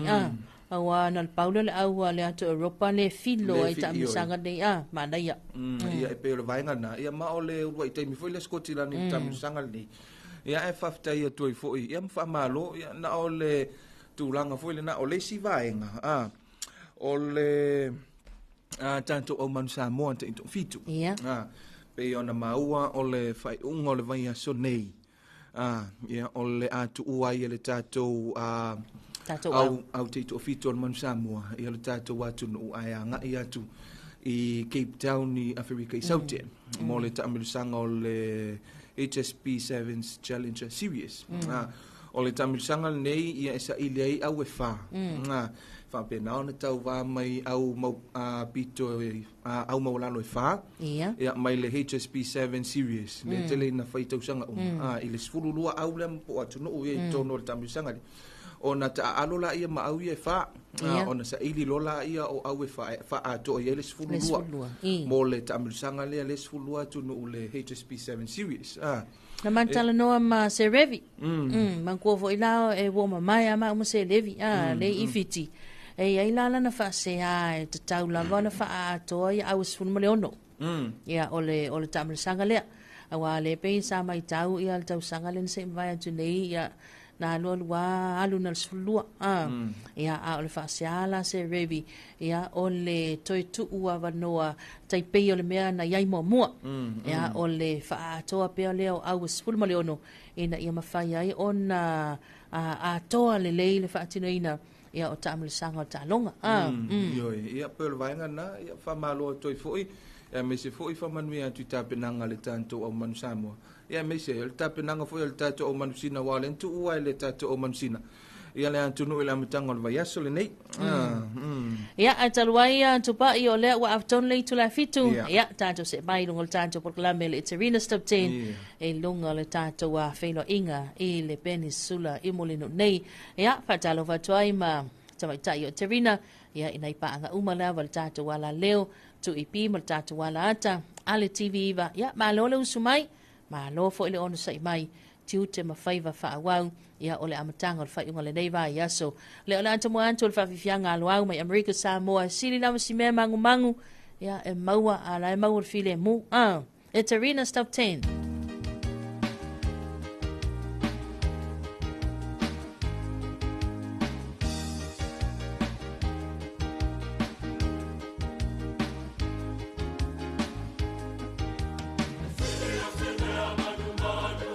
Aua na le paule le au a le atu Europa le filo Le ai taamilosaga nei. A, manaia. Ia e pei o le vaega na. Ia ma o le uluai taimi foi le Sikotilani i le taamilosaga lenei. Ia ae faafetai atu ai foi. Ia ma faamalo. Ia na o le tulaga foi lena o le isi vaega. A, o le tatou au manu Samoa taitoafitu. Ia. A, pei ona maua o le faaiuga o le vaiaso nei. A, ia o le atuua ai e le tatou Tatou au, au. au taitoafitu o le manu Samoa, ia le tatou atunuu ae agai atu i Cape Town i Aferika i Saute, mo le taamilosaga o le HSP Sevens Challenger Series. A, o le taamilosaga lenei ia e saili ai au e fa. A, faapena ona tauvā mai au mau, pito e, au maualalo e fa. Ia. Ia, mai le HSP 7 Series. Le tele ina fai tausaga uma. A, i le 12 au lea ma po o atunuu ia i totonu o le taamilosaga lea. Ona taaalo la ia ma au ia e fa. Ia. Ona saili loa la ia o au e fa, e faatoa i ai le 12. Le 12. Mo le taamilosaga lea le 12 atunuu le HSP 7 Series. A, Na matalanoa ma se revi. Mantua foi la e ua mamae a ma uma se levi. A, le i Fiti. E ai la lana faasea e tatau lava ona faaatoa ia au e 16. Ia, o le taamilosaga lea. Aua le pei sa maitau ia le tausaga lea na se i mavae atu nei, ia, na lua lua alu na le 12. A, ia, a o le faasea la se revi, ia, o le toe tuu avanoa taipei o le mea na iai muamua. Ia, o le faaatoa pea lea o au e 16, ina ia mafai ai ona atoa lelei le faatinoina, ia, o taamilosaga o taaloga. A, Ioe, ia, pe o le vaega na, ia, faamalo atu ai foi, ia, aemaise foi faamanuia atu i tapenaga a le tatou au manu Samoa. Ia, aemaise o le tapenaga foi o le tatou au manu Sina, aua o lea na tuua ai le tatou au manu Sina. ia le atunuu i le amataga o le vaiaso lenei. Ia, ae talu ai Tupai o lea ua afatonu le itula e 7, ia, tatou see mai i luga o le tatou polokalame le Eterina Stop 10, i luga o le tatou feiloaiga i le Penisula i Mulinuu nei. Ia, faatalofa atu ai ma tamaitai o Eterina, ia, i nai paaga uma lava le tatou alaleo, 2EP ma le tatou ala ata, ale TV iva, ia, malo le usu mai, malo foi le onosai mai, tiute ma faiva faauau, ia, o le amataga o le faaiuga o lenei vaiaso. Le o le ata mua atu o le faafiafiaga aloau mai Amerika Samoa, sili lava si mea magumagu, ia, e maua, a la e maua le filemu. Ah, Eterina Stop 10. Manu.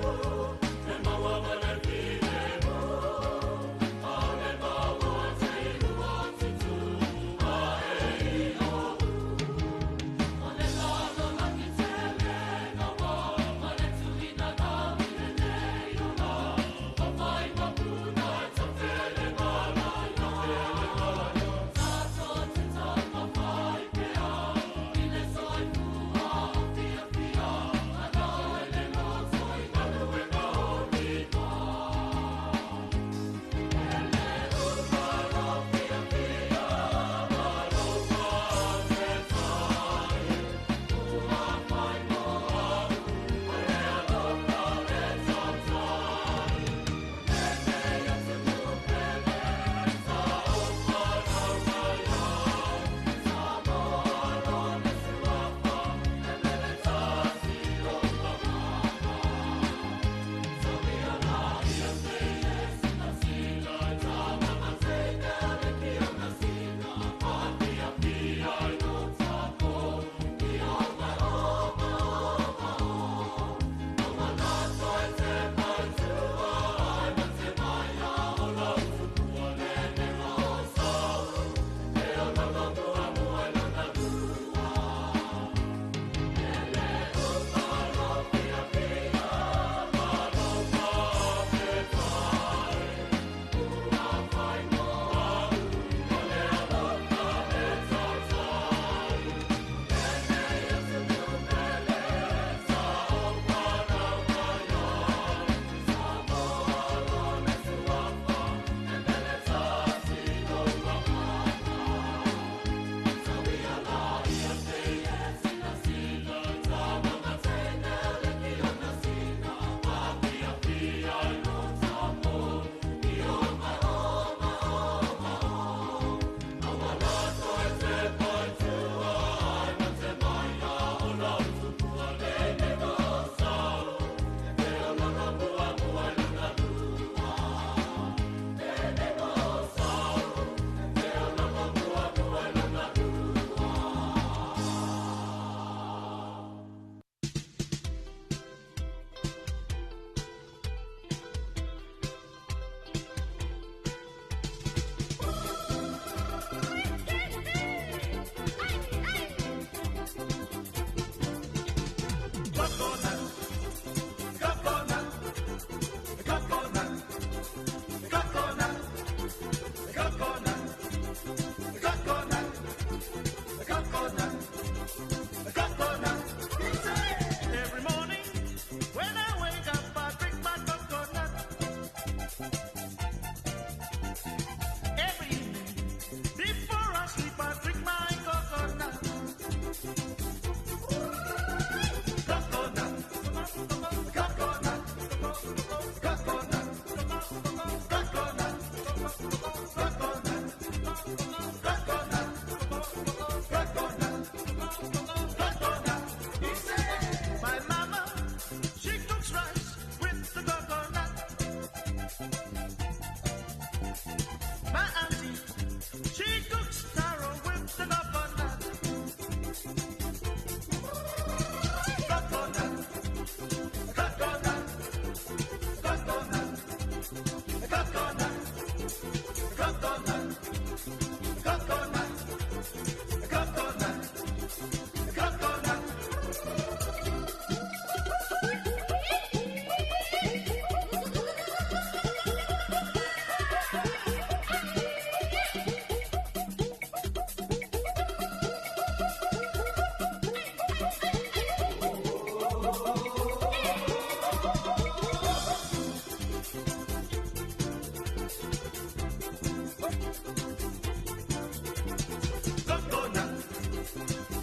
Coconut,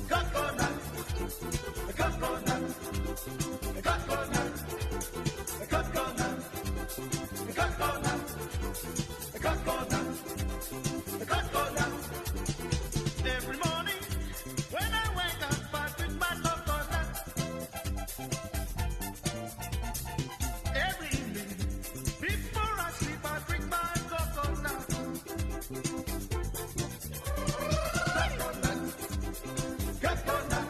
coconut, coconut, coconut, coconut, coconut, coconut, coconut. Every morning when I wake up, I drink my coconut. Every evening before I sleep, I drink my coconut. Coconut, coconut,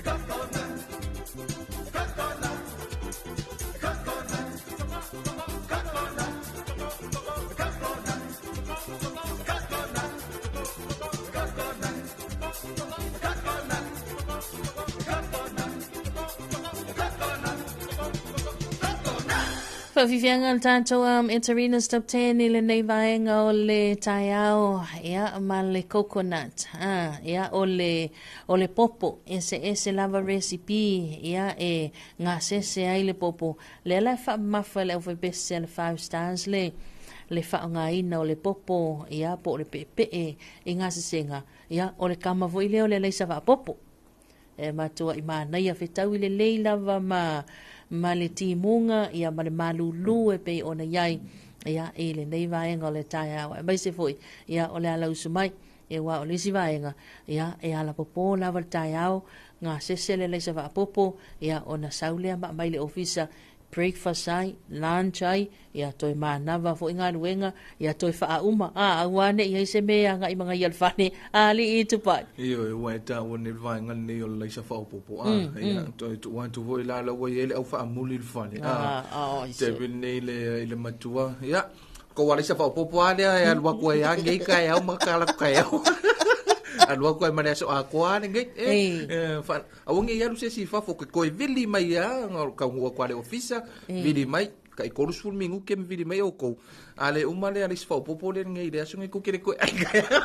coconut, coconut, coconut, coconut, coconut, coconut, coconut, coconut, coconut, coconut. Faafiafiaga le tatou Eterina's Top 10 i lenei vaega o le taeao, ia, ma le coconut. Ah, ia, o le, o le popo, eseese lava recipe, ia, e gasese ai le popo. Lea la e faamamafa e le aufaipese a le Five Stars le, le faaaogaina o le popo, ia, po o le peepee i gasesega, ia, o le kama foi lea o le alaisa faapopo. E matuai manaia fetaui lelei lava ma ma le timuga ia ma le malūlū e pei ona i ai ia i lenei vaega o le taeao aemaise foi ia o le ala usu mai ia aua o le isi vaega ia e alapopō lava le taeao gasese le alaisa faapopo ia ona sau lea ma aumai i le ofisa breakfast ai, lunch ai, ia toe manava foi galuega, ia toe faauma, a, aua ne i ai se mea e agai magaia le fale, a alii Tupai. Ioe, ua e taua nei le vaega lenei o le laisa faaopoopo, a, ia, toe tuu atu foi la la ua i ai le au faamuli i le fale, a, taimi lenei i le, i le matua, ia, kou alaisa faaopoopo lava lea e alu atu ai lava nei taeao ma tala atu taeao. Alu atu ai ma le aso atoa lava lenei, e, e, fa, Aua ne i alu se isi i fafo, ke toe vili mai lava, na taunuu atu lava i le ofisa, vili mai, tai 30 minute ma vili mai outou. A le uma lea le isi faaopoopo lea lenei i le aso lenei, tou te le toe ai taeao.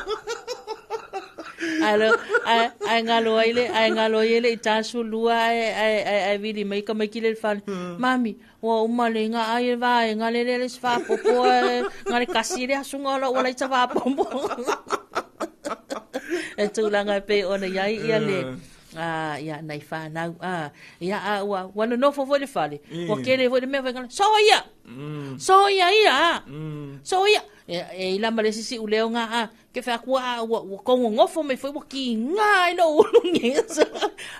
Ae lo, ae, ae galo ai le, ae galo ai e le i 42 ae, ae, ae, ae vili mai tamaiti lea i le fale. Mami, ua uma le nga ai e vaega le le le isi faaopoopo ae na le kasi le aso nga o lau alaisa faaopoopo. E tulaga e pei ona i ai ia le, a ia nai fanau a ia a ua ua nonofo foi le fale ua tele foi le mea fai soia soia ia a soia e, e ila ma le isi siuleo nga a ke fai atu a ua ua kou nonofo mai foi ua kiga ai lou ulu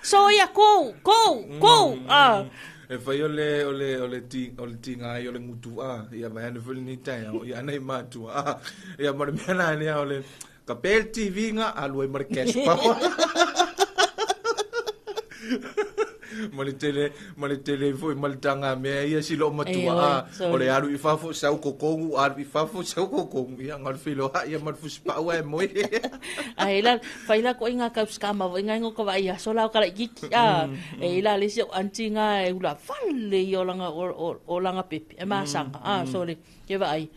soia kou kou kou a E fai o le o le o le ti o le tiga ai o le gutu a ia vaeane foi lenei taeao ia ana i matua a ia ma le mea la lea o le ka pe le TV nga alu ai ma le cash power ma le tele ma le tele foi ma le taga mea ia si loo matua a o le alu i fafo sau kokogu alu i fafo sau kokogu ia nga o le feiloai ia ma le fusipau ae moe. Ae la fai la koe nga kau skama foi nga ngo ka vai aso la o kala ikiki a e ila le si o aunty nga e ula fale i o langa o o langa pepe e masanga a so le ke vaai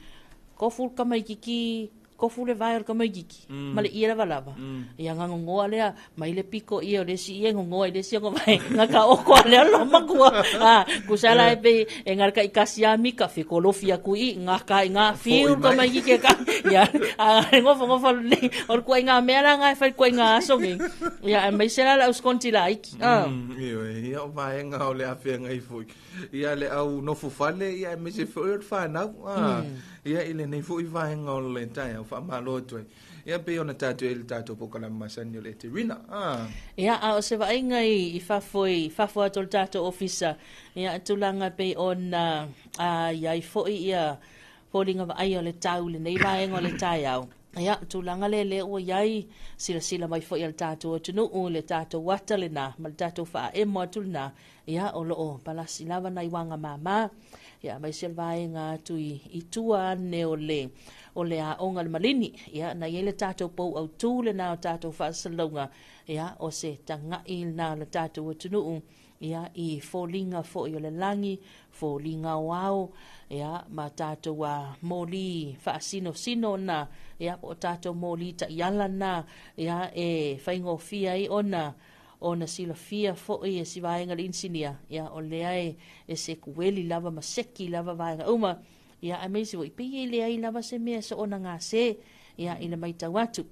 kofu ka maikiki kofu le vae o le kamaikiki ma le ie lavalava. Ia gagogoa lea mai le piko ia o le isi ie gogoa i le isi o vae ga ka oko a lea lo makua. A kusa la e pei e ngā ka ikasi a mika fekolofi aku i ngā ka i ngā fiu le kamaikiki e ka ia a gofo gofo le o le kuaiga mea la nga e fai kuaiga aso nei. Ia aemaise la le au skonti laiki. A. Ioe, ia o vaega o le afeagai foi. Ia le au nofo fale, ia aemaise foi o le fanau. A, ia i lenei foi vaega o le taeao faamalo atu ai. Ia pei ona tatou i ai le tatou polokalame masani o le Eterina. A. Ia, a o se vaaiga i, i fafo i fafo atu o le tatou ofisa, ia, tulaga pei ona a, i ai foi ia foliga vaaia o le tau i lenei vaega o le taeao. Ia, tulaga lea lea ua i ai, silasila mai foi a le tatou atunuu i le tatou ata lena ma le tatou faaemo atu lena, Ia, o lo o palasi lava nai waga māmā, ia, aemaise o le vaega atu i, i tua ane o le, o le aoga le malini. Ia, na i ai le tatou pou autū lena o tatou faasalalauga, ia, o se taga'i lena o le tatou atunuu, ia, i foliga foi o le lagi, foliga o ao, ia, ma tatou a moli faasinosino na, ia, po o tatou moli ta'iala na, ia, e faigofie ai ona ona silafia foi e si vaega le inisinia, ia, o lea e, e sekueli lava ma seki lava vaega uma, ia, aemaise foi, pei e leai lava se mea e soona gase. Ia, i le matau atu,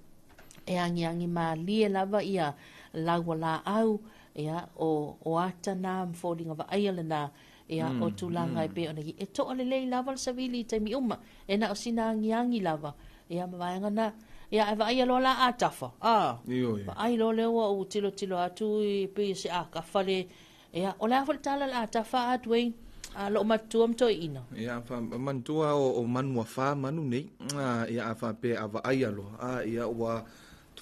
e agiagi malie lava ia lau o laau, ia, o, o ata na ma foliga vaaia lena, ia, o tulaga e pei ona i ai. E toa lelei lava le savili i taimi uma, e na o sina agiagi lava, ia, ma vaega na. Ia, ae vaaia loa la a tafa, a, vaai loa lea ua ou tilotilo atu i pei o se akafa le, Ia, o le a foi le tala o le a tafa a Dwayne, a loo matutua ma toeaina? Ia, fa, manatua o, o manu a fa manu nei. A, ia, a faapea a vaai aloa, a, ia, ua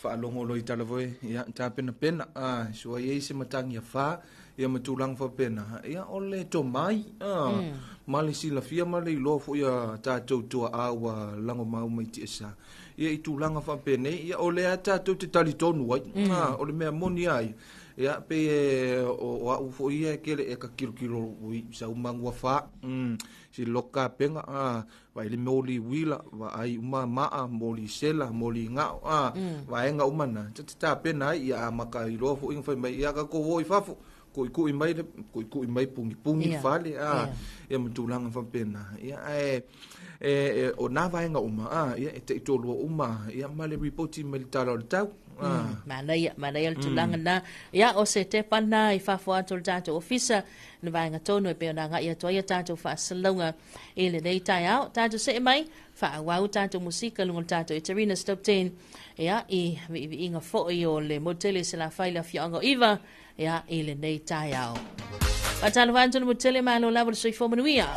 faalogo loa i tala foi, ia, tapenapena, a, sua i ai se matagi a fa, ia ma tulaga faapena. Ia, o le tomai, a, ma le silafia ma le iloa foi a tatou tuaa ua lagomau mai tiasa. Ia, i tulaga faapenei, ia, o lea tatou te talitonu ai, a, o le mea moni lava ia, Ia, pei e o, o au foi ia e kele e ka kilokilo ui sau manu afa. Si loka kapenga, a, vaai le moli uila, vaai uma maa, moli sela, moli ngao, a, vaega uma na. Ta te tapena ai, ia a maka iloa foi na fai mai, ia ka kou o i fafo, ku'iku'i mai le, ku'iku'i mai pugipugi le fale, a, ia ma tulaga faapena. Ia, ae, e, e, o nā vaega uma, a, ia, e taitolua uma, ia, ma le ripoti mai le tala o le tau. Manaia, manaia le tulaga na. Ia, o se tepa na i fafo atu o le tatou ofisa, na vaega tonu e pei ona agai atu ai a tatou faasalalauga i lenei taeao. Tatou see mai, faaauau tatou musika i luga o le tatou Eterina's Top 10, ia, i viiviiga foi o le motu tele i Salafai i le afioaga o Iva, ia, i lenei taeao. Faatalofa atu le motu tele, malo lava le soifua manuia.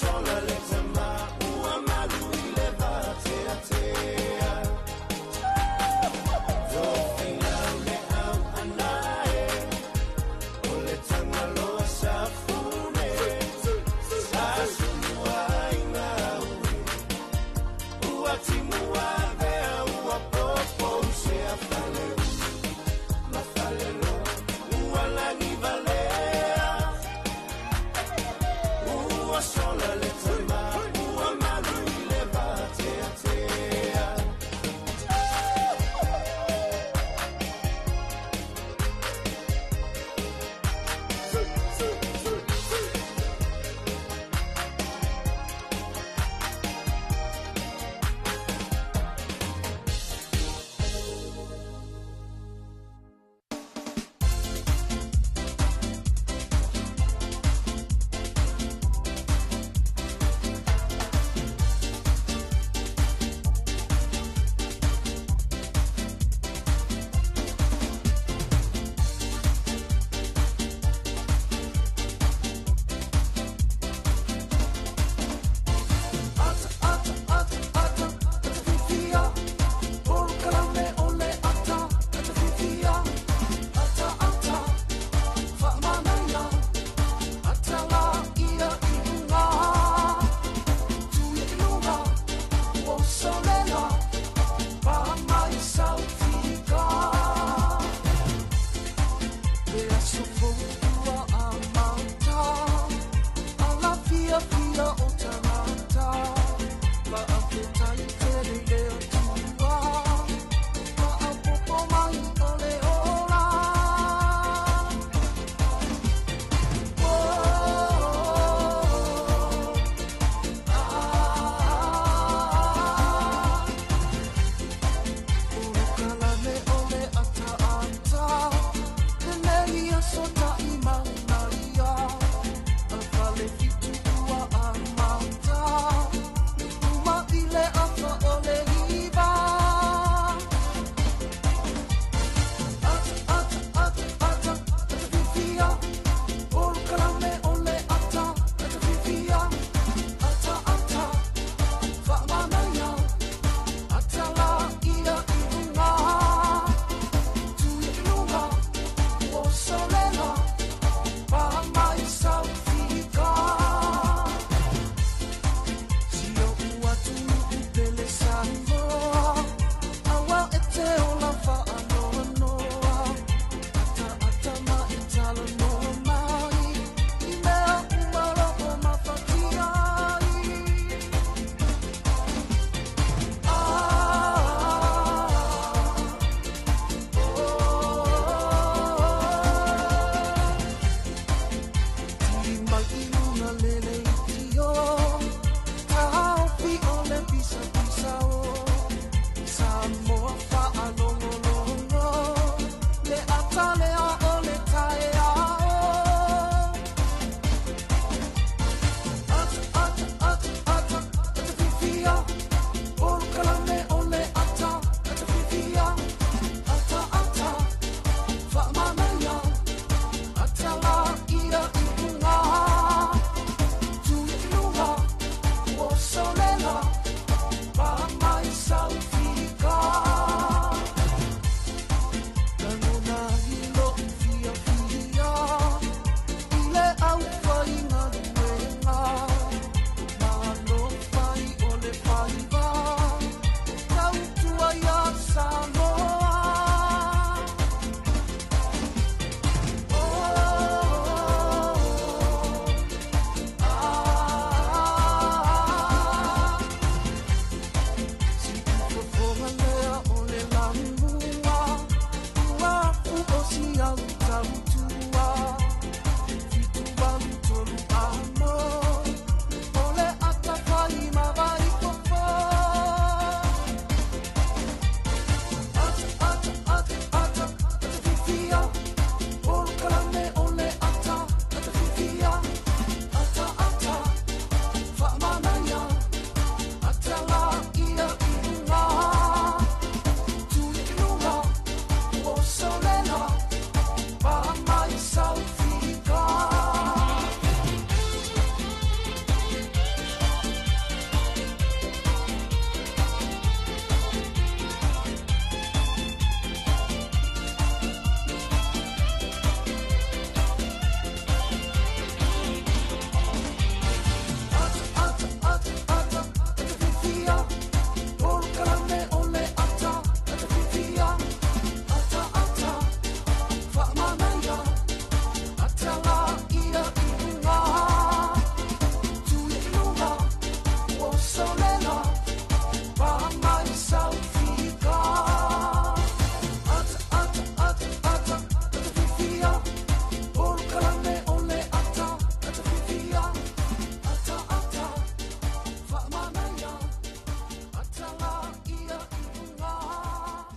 Sola le tama.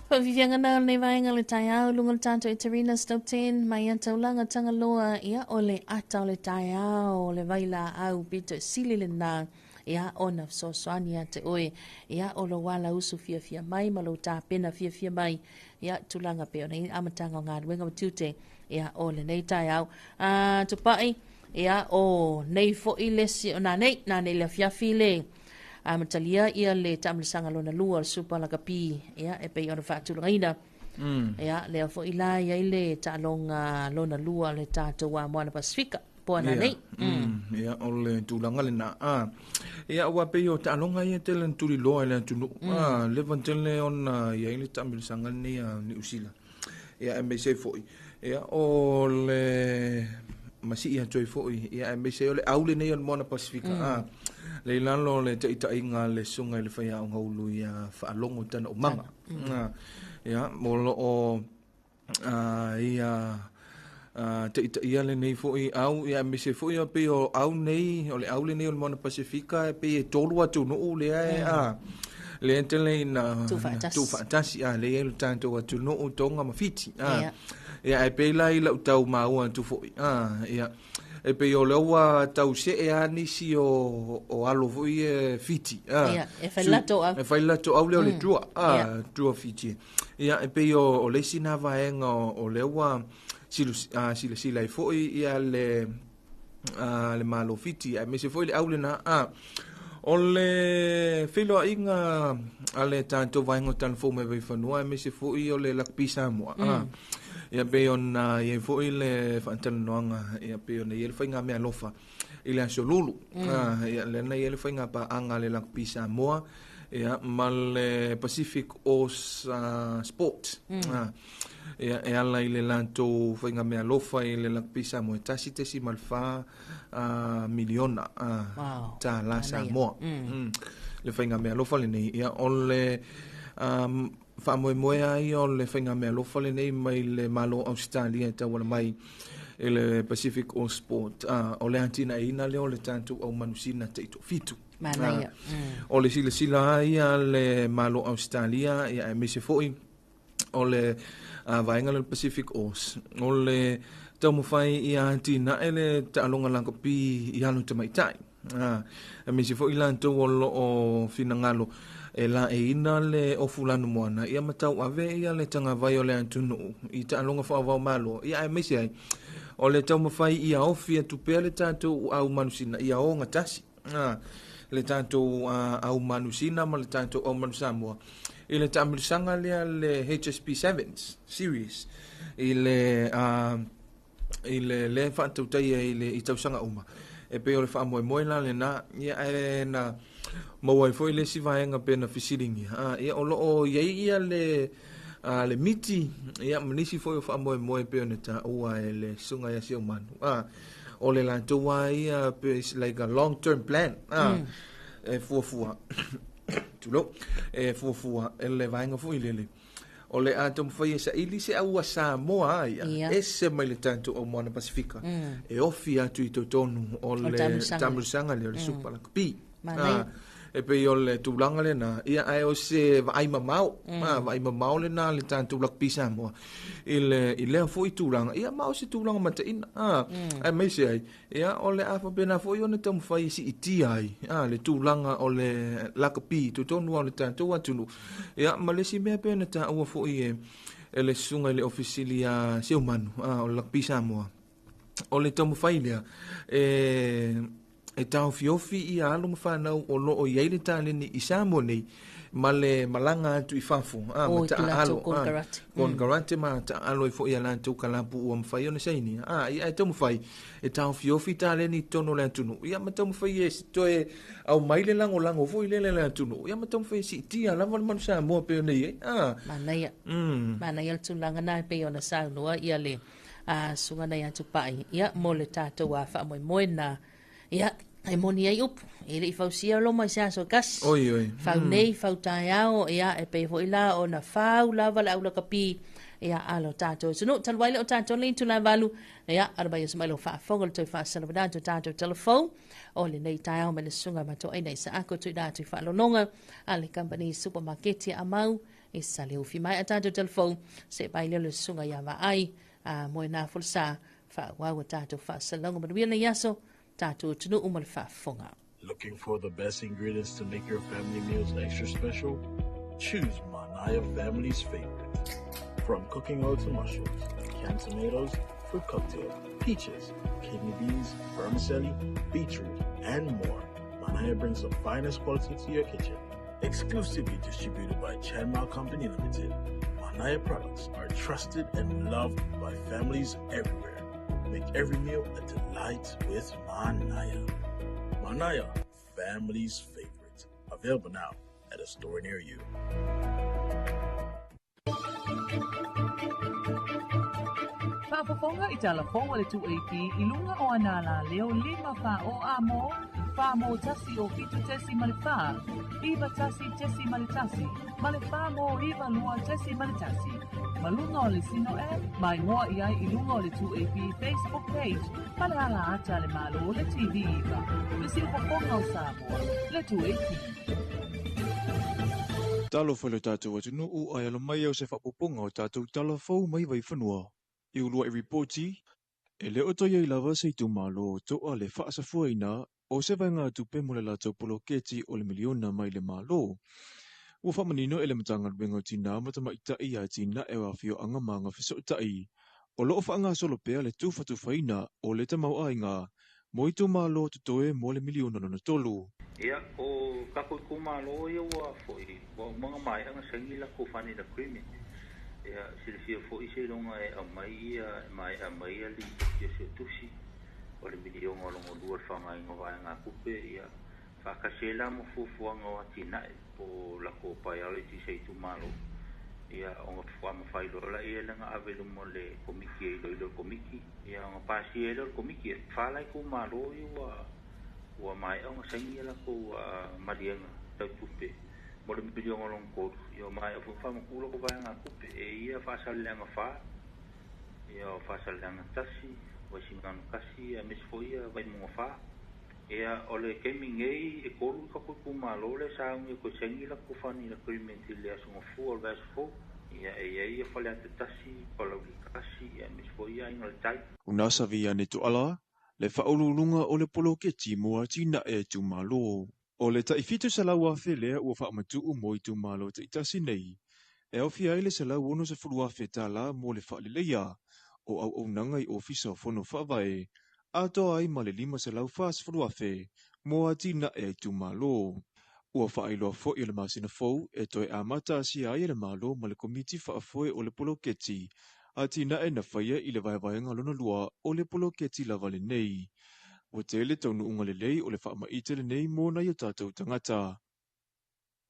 Faafiafiaga na o lenei vaega o le taeao i luga o le tatou Eterina Stop 10 mai ia taulaga Tagaloa, ia o le ata o le taeao o le vailaau pito sili lena ia ona fesoasoani ia te oe ia o lou ala usu fiafia mai ma lou tapena fiafia mai ia tulaga pei ona i ai amataga o galuega ma tiute ia o lenei taeao. A Tupai, ia o nei foi le si o nanei, nanei le afiafi le amatalia ia le taamilosaga lona lua o le Super Lakapi ia e pei ona faatulagaina. Ia lea foi la i ai le taaloga lona lua o le tatou Moana Pasifika po ananei. Ia, o le tulaga lena. Ia, ua pei o taaloga ia tele na tuliloa e le atunuu. Leva tele ona i ai le taamilosaga lenei a Niu Sila. Ia, aemaise ai foi, ia, o le masii atu ai foi, ia, aemaise ai o le au lenei o le Moana Pasifika. Le i lalo o le taitaiga a le susuga i le faiaoga ulu ia Faalogo Tanaumaga. Ia, o lo o ia taitaia lenei foi au, ia, aemaise foi o pei o au nei, o le au lenei o le Moana Pasifika, e pei e tolu atunuu lea e lea e tele ina tuufaatasi, lea e i ai lo tatou atunuu, Tonga ma Fiti. Ia, ae pei la i lau tau maua atu foi, ia, e pei o lea ua tau see lava nisi o alo foi e Fiti. Ia, e fai latou au. E fai latou au lea o le Drua, Drua Fiti. Ia, e pei o le isi na vaega o lea ua silasila ai foi ia le Malo Fiti, aemaise foi le au lena. O le feiloaiga a le tatou vaega o Talafou mai Vaifanua, aemaise foi o le Lakapi Samoa. Ia pei ona i ai foi le faatalanoaga, ia pei ona i ai le faiga meaalofa i le aso Lulu. Ia lea na i ai le faiga paaga a le Lakapi Samoa, ia, ma le Pacific Oz Sport. Ia, e ala i le latou faiga meaalofa i le Lakapi Samoa e 1.4 miliona tālā Samoa. Le faiga meaalofa lenei, ia, o le faamoemoe lava ia o le faiga meaalofa lenei mai le Malo o Ausetalia e tauala mai i le Pacific Oz Sport. O le atinaeina lea o le tatou au manusina taitoafitu. Manaia. O le silasila lava ia a le Malo o Ausetalia, ia, aemaise foi o le vaega lea o le Pacific Oz, o le taumafai ia atinae le taaloga lakapi i alo tamaitai. Aemaise foi latou o lo o finagalo e laeina le ofu lanumoana, ia ma tauave ia le tagavai o le atunuu i taaloga faavao malo, ia aemaise ai o le taumafai ia ofi atu pea le tatou au manusina ia ogatasi. Le tatou au manusina ma le tatou au manu Samoa i le taamilosaga lea le HSP Sevens Series i le i le lea faatautaia i le i tausaga uma e pei o le faamoemoe la lena, ia ae na maua ai foi le isi vaega pe na fesiligia, ia o lo o i ai ia le le miti, ia ma nisi foi o faamoemoe pei ona taua e le susuga ia Seumanu. O le latou lava ia pe it's like a long term plan, e fuafua tulou, e fuafua e le vaega foi lele o le a taumafai e saili se au a Samoa a ia, ese mai le tatou au Moana Pasifika, e ofi atu i totonu o le taamilosaga lea o le Super Lakapi. E pei o le tulaga lena, ia ae o se vaai mamao, vaai mamao lena le tatou Lakapi Samoa i le i lea foi tulaga, ia ma o se tulaga mataina, aemaise ai, ia o le a faapena foi ona taumafai e siitia ai le tulaga o le lakapi i totonu o le tatou atunuu. Ia ma le isi mea pei ona taua foi e le susuga i le Ofisa Sili ia Seumanu, o le Lakapi Samoa, o le taumafai lea e taofiofi ia alo ma fanau o lo o i ai le taleni i Samoa nei ma le malaga atu i fafo, ma taaalo konekarate ma taaalo ai foi ia latou kalapu ua mafai ona sainia, ia ae taumafai e taofiofi taleni i totonu o le atunuu, ia ma taumafai e toe aumai le lagolago foi lele i le atunuu, ia ma taumafai e siitia lava le manu Samoa pei ona i ai. Manaia. Manaia le tulaga na e pei ona saunoa ia le susuga nei a Tupai, ia, mo le tatou faamoemoe na, ia, e moni ai upu, e le i fausia Roma i se aso e tasi. Oi, oi. Fau nei, fau taeao, ia, e pei foi la ona fau lava le aulakapi, ia, a lo tatou atunuu. Talu ai le o tatou nei itula e 8, ia, alo mai oso mai lau faafofoga le toe faasalavana atu o tatou talafou o lenei taeao mai le susuga matoaina i Saako tuuina atu i faalologa a le kamupani supamaketi a Amau. i Saleufi. Mai a tātou telefou, se pai leo le susuga ia Vaai, a moe nā folosā, faaauau a tātou faasalalauga. Manuia lenei aso, tātou atunuu ma le faafofoga. Looking for the best ingredients to make your family meals extra special? Choose Manaya family's favorite. From cooking oil to mushrooms, canned tomatoes, fruit cocktail, peaches, kidney beans, vermicelli, beetroot, and more. Manaya brings the finest quality to your kitchen. Exclusively distributed by Chanma Company Limited, Manaya products are trusted and loved by families everywhere. Make every meal a delight with Manaya. Manaya, family's favorite. Available now at a store near you. Faafofoga i tala fou a le 2AP i luga o ana alaleo 5 4 o a mo, 4 mo 1 o 7.4, 9 1.1 ma le 4 mo 9 2.1. Ma luga o le Sino app, ma igoa i ai i luga o le 2AP Facebook page ma le ala ata a le Malo le TV 9. Le siufofoga o Samoa, le 2AP. Talofa i lo tatou atunuu ae alo mai au se faaopoopoga o tatou tala fou mai Vaifanua. I uluai ripoti, e le o toe ai lava se itumalo o to'a le faasafuaina o se vaegatupe mo le latou poloketi o le miliona mai le Malo. Ua faamanino e le Matagaluega o Tinā ma Tamaitai ia atinae o afioaga ma agafesootai o lo o faagasolo pea le tufatufaina o le tamaoaiga mo itumalo totoe mo le miliona lona tolu. Ia, o takou itumalo ia ua foi, ua uma ona maea ona saini latou funding agreement. Ia, silafia foi seiloga e aumai ia, e maea mai ia lipoti a Suetusi o le miliona o lona lua i le faaaogaina o vaegatupe, ia, faatasi ai la ma fuafuaga o atinae po o latou priorities a itumalo. Ia, ona faamafai loa lea ona ave i luma o le komiti e iloilo e le komiti, ia, ona pasia ai lea o le komiti. E fa la itumalo ia ua Ua maea ona saini a latou maliega tau tupe mo le miliona lona tolu, ia ua maea foi ona faamatuu latou vaegatupe. E ia Faasaleleaga 4, ia o Faasaleleaga 1, Vaisigano 1, aemaise foi ia Vaimauga 4. Ia, o le taimi nei, e tolu tatou itumalo lea sa augia toe saini latou funding agreement i le Aso Gafua o le vaiaso fou. Ia, e i ai ia Faleata 1, Palauli 1, aemaise foi ia Aiga i le Tai. Una Saviane Tuala, le faauluuluga o le poloketi mo atinae a itumalo. O le tai 700,000 lea ua faamatuu mo itumalo taitasi nei, e aofia ai le $160,000 mo le faaleleia o auaunaga i Ofisa o Fono Faavae, atoa ai ma le $540,000 mo atinae a itumalo. Ua faailoa foi o le masina fou e toe amata asia ai e le Malo ma le Komiti Faafoe o le Poloketi atinae na faia i le vaevaega lona lua o le poloketi lava lenei. Ua tele taunuuga lelei o le faamaite lenei mo nai o tatou tagata.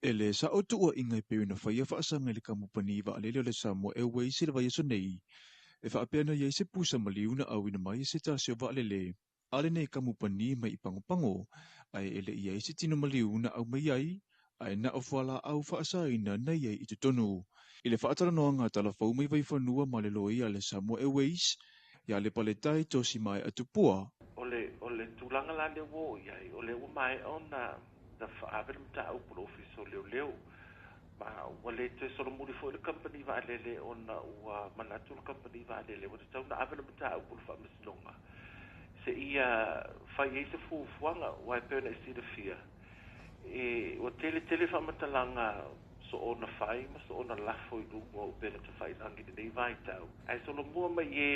E le sa'o tuuaiga e pei ona faia faasaga i le kamupani vaalele o le Samoa Airways i le vaiaso nei, e faapea na i ai se pusa maliu na auina mai e se tasi o vaalele a lenei kamupani mai i Pagopago, ae e le i ai se tino maliu na au mai ai, ae na o fualaau faasaina na i ai i totonu. I le faatalanoaga a Talafou mai Vaifanua ma le loia a le Samoa Airways, ia Lepaletai Tosimaea Tupua. O le, o le tulaga la lea ua oo i ai, o lea ua maea ona na faaave le mataupu i le Ofisa o Leoleo, ma ua le toe solomuli foi le kamupani vaalele ona ua manatu le kamupani vaalele ua tatau ona ave le mataupu i le Faamasinoga seia fai ai se fuafuaga, aua e pei ona e silafia, e ua tele tele faamatalaga soona fai ma soona lafo i luga o upega tafailagi i lenei vaitau. Ae solomua mai e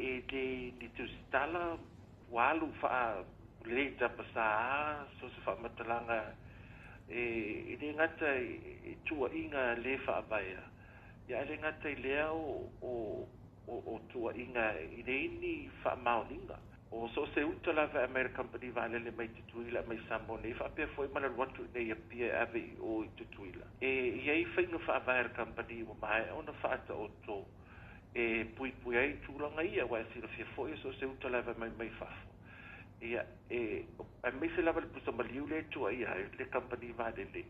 e le ni tusitala ua alu faa lelei tapasā so se faamatalaga e e le gata i tuuaiga le faavaea, ia ae le gata i lea o o o tuuaiga i leai ni faamaoniga. O so o se uta lava e aumai e le kamupani vaalele mai Tutuila mai Samoa nei faapea foi ma le alu atu i inei i Apia e ave i o i Tutuila. E i ai faiga faavae a le kamupani ua maea ona faataoto e puipui ai tulaga ia, aua e silafia foi e so o se uta lava e aumai mai fafo. Ia, e, aemaise lava le pusa maliu lea e tuuaia ai le kamupani vaalele.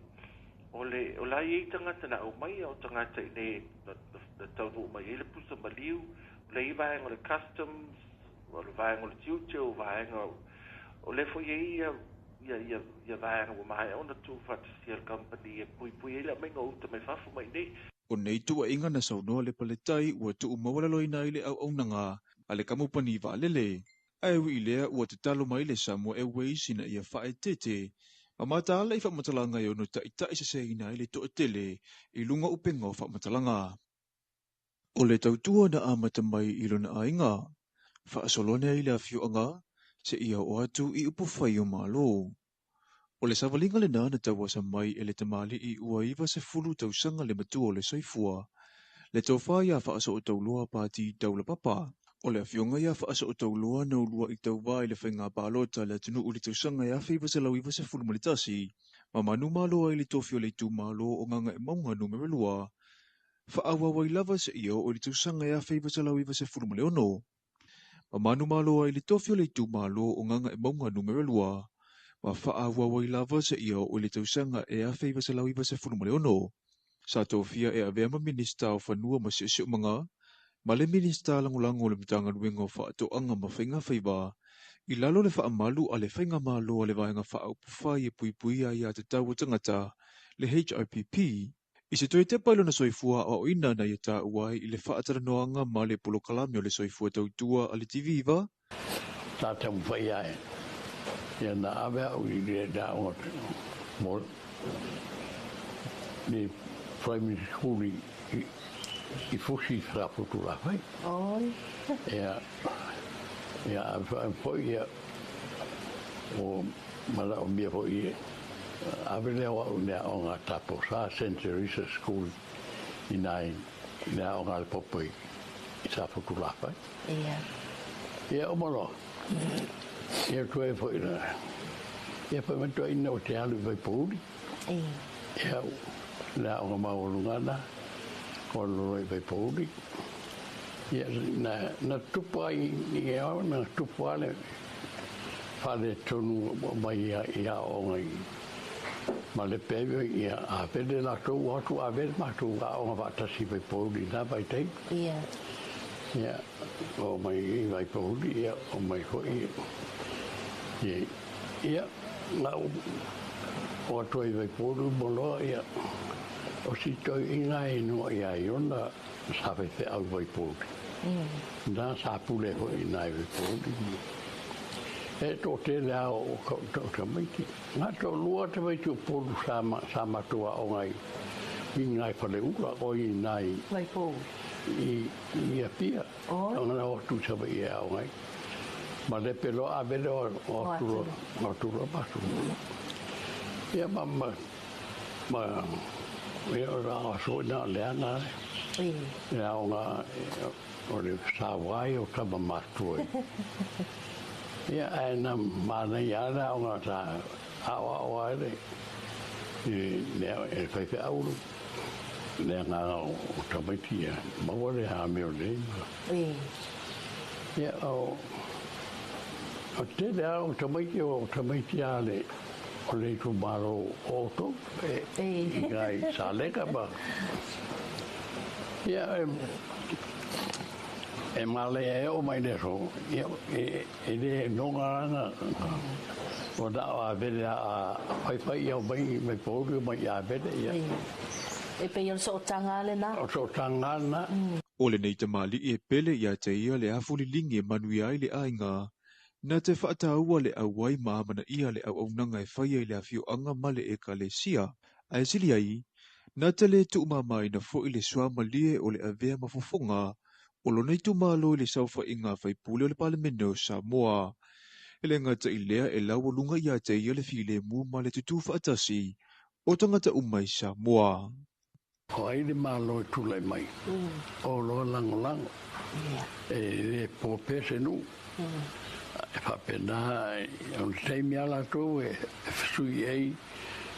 O le, o la e i ai tagata na aumaia, o tagata i inei na, na, na taunuu mai ai le pusa maliu, o la e i ai vaega o le customs, o le vaega o le tiute, o vaega, o lea foi e i ai ia, ia, ia, ia vaega ua maea ona tuufaatasia e le kamupani e puipui ai le aumaiga o uta mai fafo mai i inei. O nei tuuaiga na saunoa le paletai ua tuumaualaloina ai le auaunaga a le kamupani vaalele. Ae ui i lea ua tatalo mai le Samoa Airways ina ia faaeteete ma mataala i faamatalaga e ono taitaiseseina ai le toatele i luga o upega o faamatalaga. O le tautua na amata mai i lona aiga, faasolo ane ai le afioaga seia oo atu i upufai o Malo. O le savaliga lena na tauasa mai e le tamalii ua 90 tausaga le matua o le soifua, le tofa ia Faasootauloa Pati Taulapapa. O le afioga ia Faasootauloa na uluai tauvā i le faiga palota a le atunuu i le tausaga e 1991 ma manumalo ai i le tofi o le itumalo o Gagaemauga Nu.2, faaauau ai lava seia oo i le tausaga e 1996. Ma manumalo ai i le tofi o le itumalo o Gagaemauga Nu.2, ma faaauau ai lava seia oo i le tausaga e 1996. Sa tofia e avea ma Minisita o Fanua ma Siosiomaga ma le Minisita Lagolago o le Matagaluega o Faatoaga ma Faiga Faiva i lalo o le faamalu a le Faigamalo a le Vaega Faaupufai e Puipuia Aiatatau a Tagata, le HRPP, i se toe tepa i lona soifua aoaoina na ia taua ai i le faatalanoaga ma le Polokalame o le Soifua Tautua a le TV9. Sa taumafai ae ia na ave au i le aoga mo le primary school i Fusi i Safotu-Lafai. Oi. Ia, ia ave foi ia o manaomia foi e ave lea o au i le aoga a Taposa, Saint Teresa School i ina i le aoga a le popo i Safotulafai. Ia. Ia uma loa, ia toe foi la, ia fai mai toeaina ou te alu i Vaipouli. Ia, le aoga maualuga na, o alu loa i Vaipouli. Ia, na tupu ai i au, na tupu lava le faaletonu mai i aoaoga i Malepe ai, ia avele latou o atu avele matou aoga faatasi i Vaipouli i na vaitaimi. Ia. Ia, oo mai i Vaipouli, ia, oo mai foi i, ia, na ou oo atu ai i Vaipouli uma loa, ia, o si toeaina e igoa ia Iona sa faifeau i Vaipouli. Na sa pule foi i ina i Vaipouli. E toatele lava o tamaiti. Na toalua tamaiti o Upolu sa sa matou aoga ai i ina i Faleula, o i ina i Vaipouli. I Apia. Ona na o atu i Savaii e aoga ai. Ma lepe loa ave lea o atu loa, o atu loa matou. Ia ma ma ia o le aso ina o leaga le aoga o le sauai o tama matutua. Ia ae na manaia lava le aoga sa aoao ai le e faifeau le agaga o tamaiti ia maua le amio lelei. Ia o tele lava o tamaiti o tamaiti lava le o le itumalo o outou e i nai Salega ma ia e malaia e oo mai le aso ia e le noga lana ua na o Avele a faifai ia mai mai Pouli mai Avele ia. E pei o le sootaga lena. O sootaga lena. O lenei tamalii e pele ia te ia le afu liligi e manuia ai le aiga Na te faataua le auai ma amanaia le auaunaga e faia i le afioaga ma le Ekalesia, ae sili ai, na te le tuumamaina foi le suamalie o le avea ma fofoga o lona itumalo i le saofaiga a faipule o le Palemene o Samoa. E le gata i lea e laualuga ia te ia le filemu ma le tutū faatasi o tagata uma i Samoa. O ai le Malo e tulai mai, o loa lagolago, e le po pea se nuu. E faapena, o le taimi lava latou e fesui ai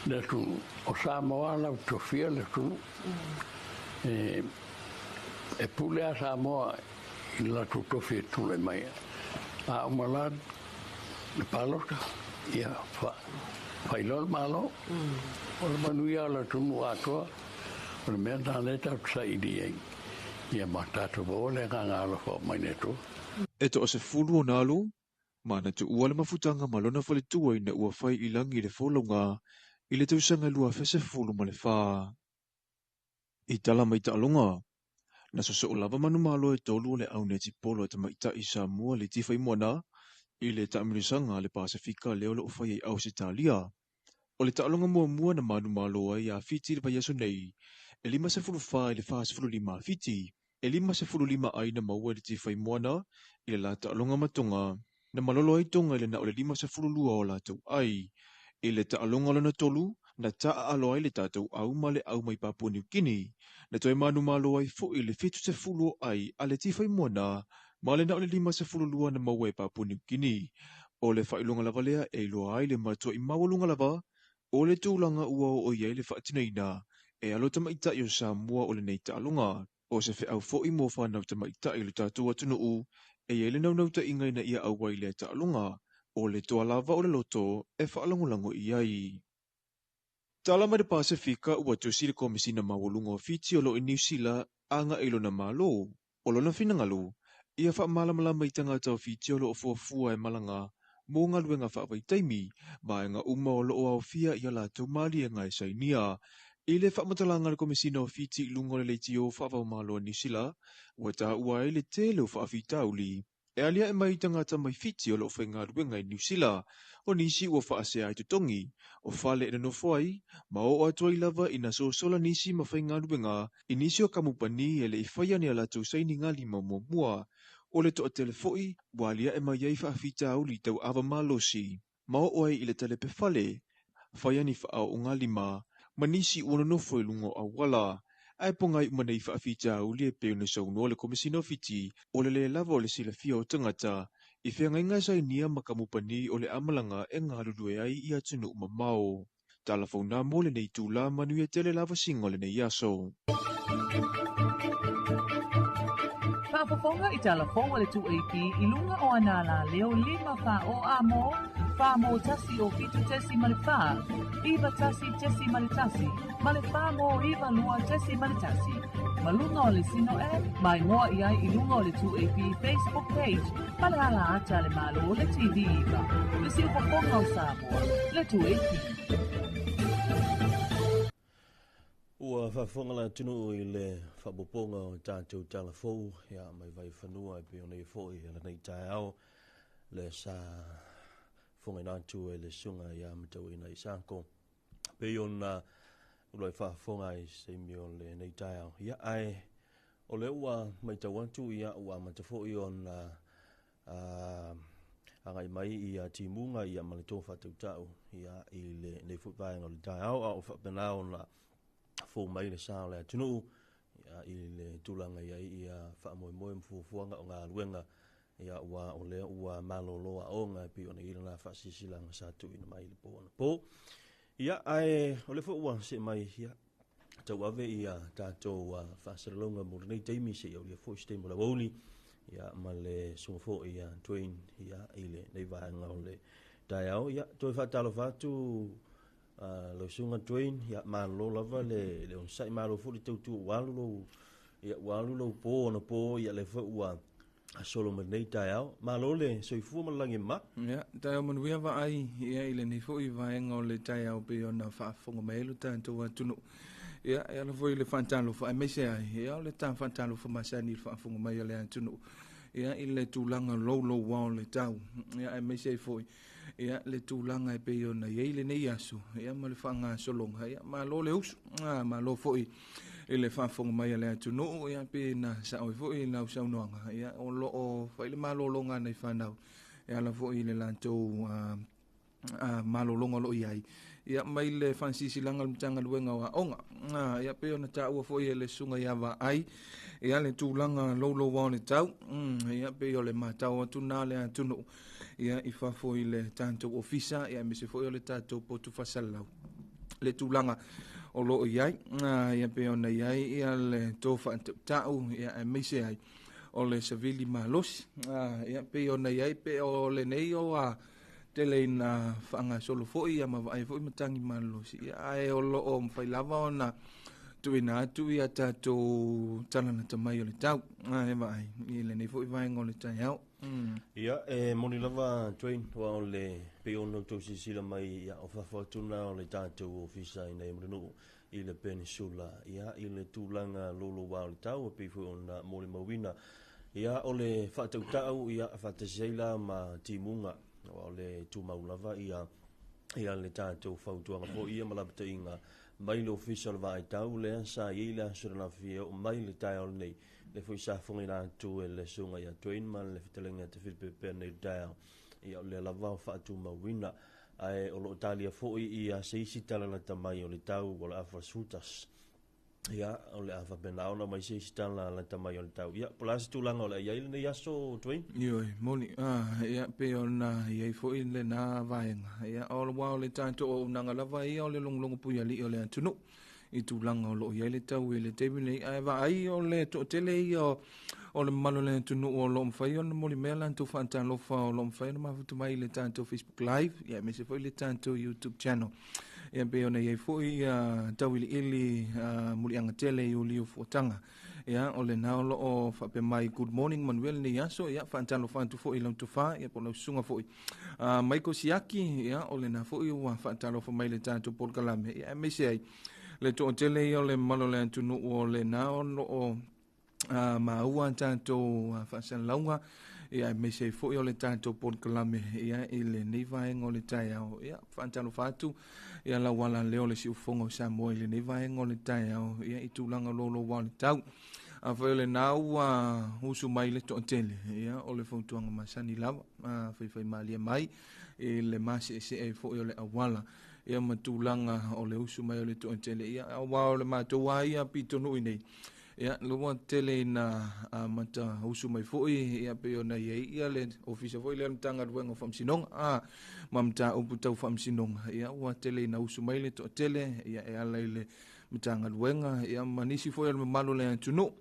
le atunuu, o Samoa lau tofia le atunuu. E pule lava Samoa i le latou tofi e tulai mai. A uma la le palota, ia fai loa le Malo. O le manuia o le atunuu atoa, o le mea lena lea tatou te saili ai, ia ma tatou maua le agaga alofa o mai le Atua. E toasefulu ona alu, ma na tuua le mafutaga ma lona faletua ina ua fai i lagi le folauga i le tausaga 2014. I tala mai taaloga, na sosoo lava manumalo e tolu o le au netipolo a tamaitai Samoa le tifaimoana i le taamilosaga a le Pasefika lea o loo faia i Ausetalia. O le taaloga muamua na manumalo ai ia Fiti i le vaiaso nei, e 54 i le 45 a Fiti, e 55 ai na maua e le tifaimoana i le la taaloga ma Tonga, na malolo ai Tonga i le na o le 52 o latou ai. I le taaloga lona tolu, na taaalo ai le tatou au ma le au mai Papua Niu Kini, na toe manumalo ai foi le 70 o ai a le tifaimoana ma le na o le 52 na maua e Papua Niu Kini. O le faailoga lava lea e iloa ai le matuai maualuga lava o le tulaga ua oo i ai le faatinoina e alo tamaitai o Samoa o lenei taaloga. O se feau foi mo fanau tamaitai o le tatou atunuu e i ai le naunautaiga ina ia auai i lea taaloga, o le toa lava o le loto e faalagolago i ai. Tala mai le Pasefika ua tusi le Komesina Maualuga o Fiti o loo i Niu Sila agai i lona Malo. O lona finagalo, ia faamalamalama i tagata o Fiti o loo fuafua e malaga mo galuega faavaitaimi, vaega uma o loo aofia i a latou maliega e sainia. I le faamatalaga a le Komesina o Fiti i luga o le leitio faavaomalo a Niu Sila, ua taua ai le tele o faafitauli e aliae mai i tagata mai Fiti o loo faigaluega i Niu Sila. O nisi ua faasea i totogi, o fale e nonofo ai, ma oo atu ai lava ina sosola nisi ma faigaluega i nisi o kamupani e le i faia ni a latou sainiga lima muamua. O le toatele foi ua aliae mai ai faafitauli tauava malosi, ma oo ai i le talepe fale, faia ni faaoogalima, ma nisi ua nonofo i luga o auala. Ae pogai uma nei faafitauli e pei ona saunoa le Komesina o Fiti, o le lē lava o le silafia o tagata i feagaiga sainia ma kamupani o le a malaga e galulue ai i atunuu mamao. Tala fauna mo lenei itula, manuia tele lavasiga o lenei aso. Faafofoga i tala fou a le 2AP i luga o ana alaleo 5 4 o A mo, 4 mo 1 o 7.4, 9 1.1 ma le 4 mo 9 2.1. Ma luga o le Sino App, ma igoa i ai i luga o le 2AP Facebook page ma le ala ata a le Malo le TV iva. Le siufofoga o Samoa, le 2AP. Ua faafofoga le atunuu i le faaopoopoga o tatou tala fou ia mai Vaifanua e pei ona i ai foi i lenei taeao le sa fofogaina atu e le Susuga ia Matauina Isako pei ona ua e faafofoga i se taimi o lenei taeao. Ia, ae o lea ua matau atu ia ua amata foi ona agai mai ia timuga ia ma le tō faatautau ia i lenei foi vaega o le taeao, a o faapena ona fou mai le sa o le atunuu ia i le tulaga i ai ia faamoemoe ma fuafuaga o galuega ia ua o lea ua malolo aoga e pei ona i ai lena faasilasilaga sa tuuina mai i le po anapo. Ia, ae o lea foi ua see mai ia tauave ia tatou faasalalauga mo lenei taimi seia aulia foi se taimi o le aoauli ia ma le susuga foi ia Dwayne ia i lenei vaega o le taeao. Ia, toe faatalofa atu lau susuga Dwayne, ia malo lava le onosai, malo foi le tautua ua alu lou ia ua alu lou po anapo, ia lea foi ua solo mai lenei taeao. Malo le soifua ma le lagi e mama. Ia, taeao manuia vaai ia i lenei foi vaega o le taeao pei ona faafofoga mai ai lo tatou atunuu. Ia, e ala foi i le faatalofa aemaise ai, ia o le ta faatalofa masani i le faafofoga mai a le atunuu. Ia, i le tulaga louloua o le tau. Ia, aemaise ai foi, ia, le tulaga e pei ona i ai lenei aso, ia, ma le faagasologa. Ia, malo le usu, malo foi i le faafofoga mai a le atunuu, ia, pe na sao ai foi lau saunoaga, ia, o loo fai le malologa a nai fanau, e ala foi i le latou malologa o loo i ai, ia, mai le faasisilaga o le Matagaluega o Aoga. Ia, pei ona taua foi e le susuga ia Vaai, ia, le tulaga louloua o le tau, ia, pei o le matau atu na le atunuu, ia, i fafo i le tatou ofisa, ia, aemaise foi o le tatou potu faasalalau, le tulaga o loo i ai, ia, pei ona i ai ia le tō faatautau, ia, aemaise ai o le savili malosi, ia, pei ona i ai pe o lenei o a tele ina faagasolo foi ia ma vaai foi matagi malolosi, ia, ae o loo mafai lava ona tuuina atu ia tatou tala lata mai o le tau, e vaai i lenei foi vaega o le taeao. Ia, e moni lava Dwayne, aua o le pei ona outou silasila mai, ia, o fafo atu na o le tatou ofisa i inei i Mulinuu i le Peninsula, ia, i le tulaga louloua o le tau e pei foi ona molimauina. Ia, o le faatautau, ia, faatasi ai la ma timuga, aua o le tumau lava ia, ia le tatou fautuaga foi ia ma lapataiga mai le Ofisa o le Vaai Tau lea sa i ai le aso ananafi e oo mai le taeao lenei, lea foi sa fogaina atu e le Susuga ia Dwayne ma le Fetalaiga ia Tafili Peapea nei le taeao, ia o lea lava o faatumauina. Ae o lo o talia foi ia se isi tala lata mai o le tau o le afa 11. Ia, o le a faapena ona aumai se isi tala lata mai o le tau. Ia, po o le a se tulaga o le a i ai lenei aso, Dwayne? Ioe, moni. Ah, ia, pei ona i ai foi lena vaega. Ia, o aua o le tatou auaunaga lava ia o le logologo puialii o le atunuu i tulaga o lo o i ai le tau i le taimi lenei. Ae vaai o le toatele ia o le mamalu o le atunuu o lo o mafai ona molimea latou faatalofa o lo o mafai ona mafuta mai i le tatou Facebook Live, ia aemaise foi le tatou YouTube channel. Ia pei ona i ai foi ia tauiliili muliaga tele i uliu fuataga. Ia o lena o lo o faapea mai good morning manuia lenei aso, ia faatalofa atu foi i lau tofa, ia po o lau susuga foi. Michael Siaki, ia o lena foi ua faatalofa mai le tatou polokalame, ia aemaise ai le toatele ia o le mamalu o le atunuu o lena o lo o maua tatou faasalalauga, ia aemaise ai foi o le tatou polokalame ia i lenei vaega o le taeao. Ia faatalofa atu ia lau ala leo le siufofoga o Samoa i lenei vaega o le taeao, ia i tulaga louloua o le tau. Afai o lena ua usu mai le toatele, ia o le fautuaga masani lava, faifaimalie mai i le maseesee ai foi o le auala, ia ma tulaga o le usu mai o le toatele, ia aua o le matou lava ia pitonuu i nei, ia lua tele ina amata usu mai foi, ia pei ona i ai ia le ofisa foi lea o le Matagaluega o Faamasinoga, ma mataupu tau faamasinoga, ia ua tele ina usu mai le toatele, ia e ala i le Matagaluega, ia ma nisi foi o le mamalu o le atunuu,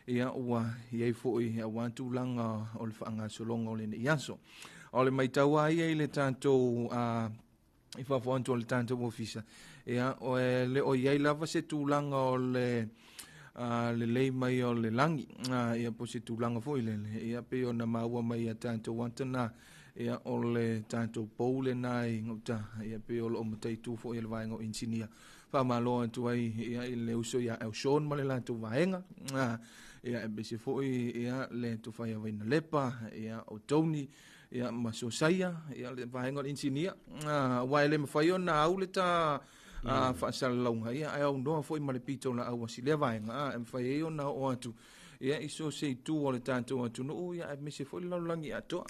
ia ua i ai foi aua tulaga o le faagasologa o lenei aso. O le matau lava ia i le tatou i fafo atu o le tatou ofisa, ia o e le o i ai lava se tulaga o le lelei mai o le lagi, ia po se tulaga foi lele, ia pei ona maua mai ia tatou atana, ia o le tatou pou lena i gauta, ia pei o lo o mataitu foi e le vaega o inisinia. Faamalo atu ai ia i le uso ia Elshon ma le latou vaega, ia aemaise foi ia le tofa ia Vainalepa, ia o Tony, ia ma Sosaia, ia le vaega o le inisinia, aua e le mafai ona au le ta faasalalauga, ia ae aunoa foi ma le pito laau a si lea vaega, e mafai ai ona oo atu ia i so o se itu o le tatou atunuu, ia aemaise foi le lalolagi atoa.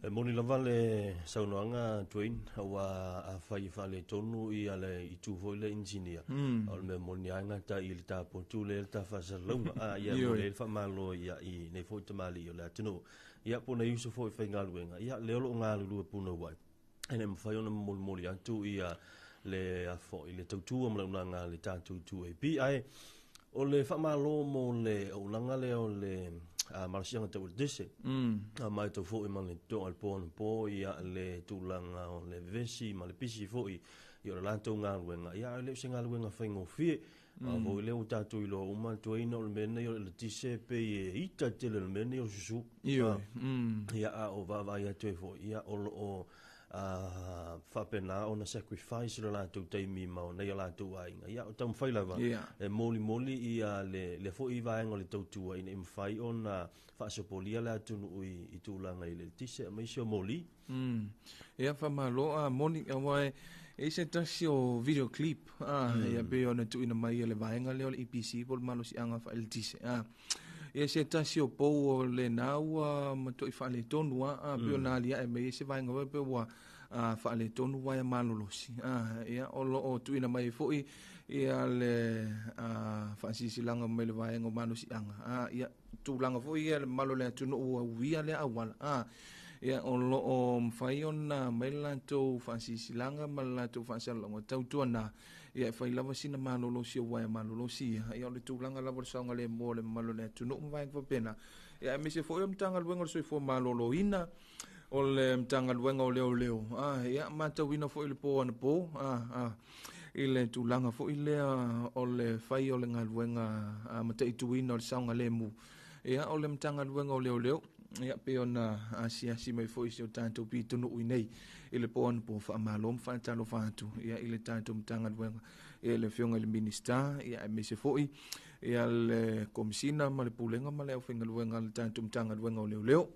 E moni lava le saunoaga Dwayne, aua afai e faaletonu ia le itu foi lea inisinia, o le mea moni lava e gata i le tapotu lea le ta faasalalauga, ia e momoli ai le faamalo ia i nei foi tamalii o le atunuu. Ia po o nai uso foi faigaluega, ia lea o lo o galulue punouai ai, e le mafai ona molimoli atu ia le foi le tautua ma le auaunaga a le tatou 2AP. Ae o le faamalo mo le auaunaga lea o le malosiaga tau eletise. A matau foi ma le totoa i le po anapo ia le tulaga o le vevesi ma le pisi foi ia o le latou galuega, ia ae le o se galuega faigofie. A foi lea ua tatou iloa uma atu ai na o le mea lenei o le eletise pei e ita tele o le mea lenei o le susu. Ioe. Ia a o vaavaai atu ai foi, ia o lo o faapena ona sacrifice lo latou taimi ma nai o latou aiga. Ia o taumafai lava e molimoli ia le foi vaega o le tautua ina ia mafai ona faasopolia le atunuu i tulaga i le eletise aemaise o moli. Ia faamalo a moni aua e i se tasi o video clip ia pei ona tuuina mai e le vaega lea o le EPC po o le malosiaga faaeletise. Ia se tasi o pou o lena ua matuai faaletonu a pei ona aliae mai ai se vaega foi pe ua faaletonu uaea malolosi. Ia o lo o tuuina mai foi ia le faasilasilaga mai le vaega o malosiaga. Ia tulaga foi ia le mamalu o le atunuu ua uia lea auala. Ia o lo o mafai ona mai le latou faasilasilaga ma le latou faasalalauga tautuana, ia e fai lava sina malolosi o uaea malolosi ia. Ia o le tulaga lava o le saogalemu o le mamalu o le atunuu ma vaega faapena. Ia aemaise foi o le Matagaluega o le Soifua Maloloina, o le Matagaluega o Leoleo, ia matauina foi le po anapo, i le tulaga foi lea o le fai o le galuega mataituina o le saogalemu. Ia o le Matagaluega o Leoleo, Ia pei ona asiasi mai foi si o tatou pitonuu i nei i le po anapo, faamalo ma faatalofa atu ia i le tatou Matagaluega, ia i le Afioga i le Minisita, ia aemaise foi ia le Komisina ma le Pulega ma le aufaigaluega a le tatou Matagaluega o Leoleo.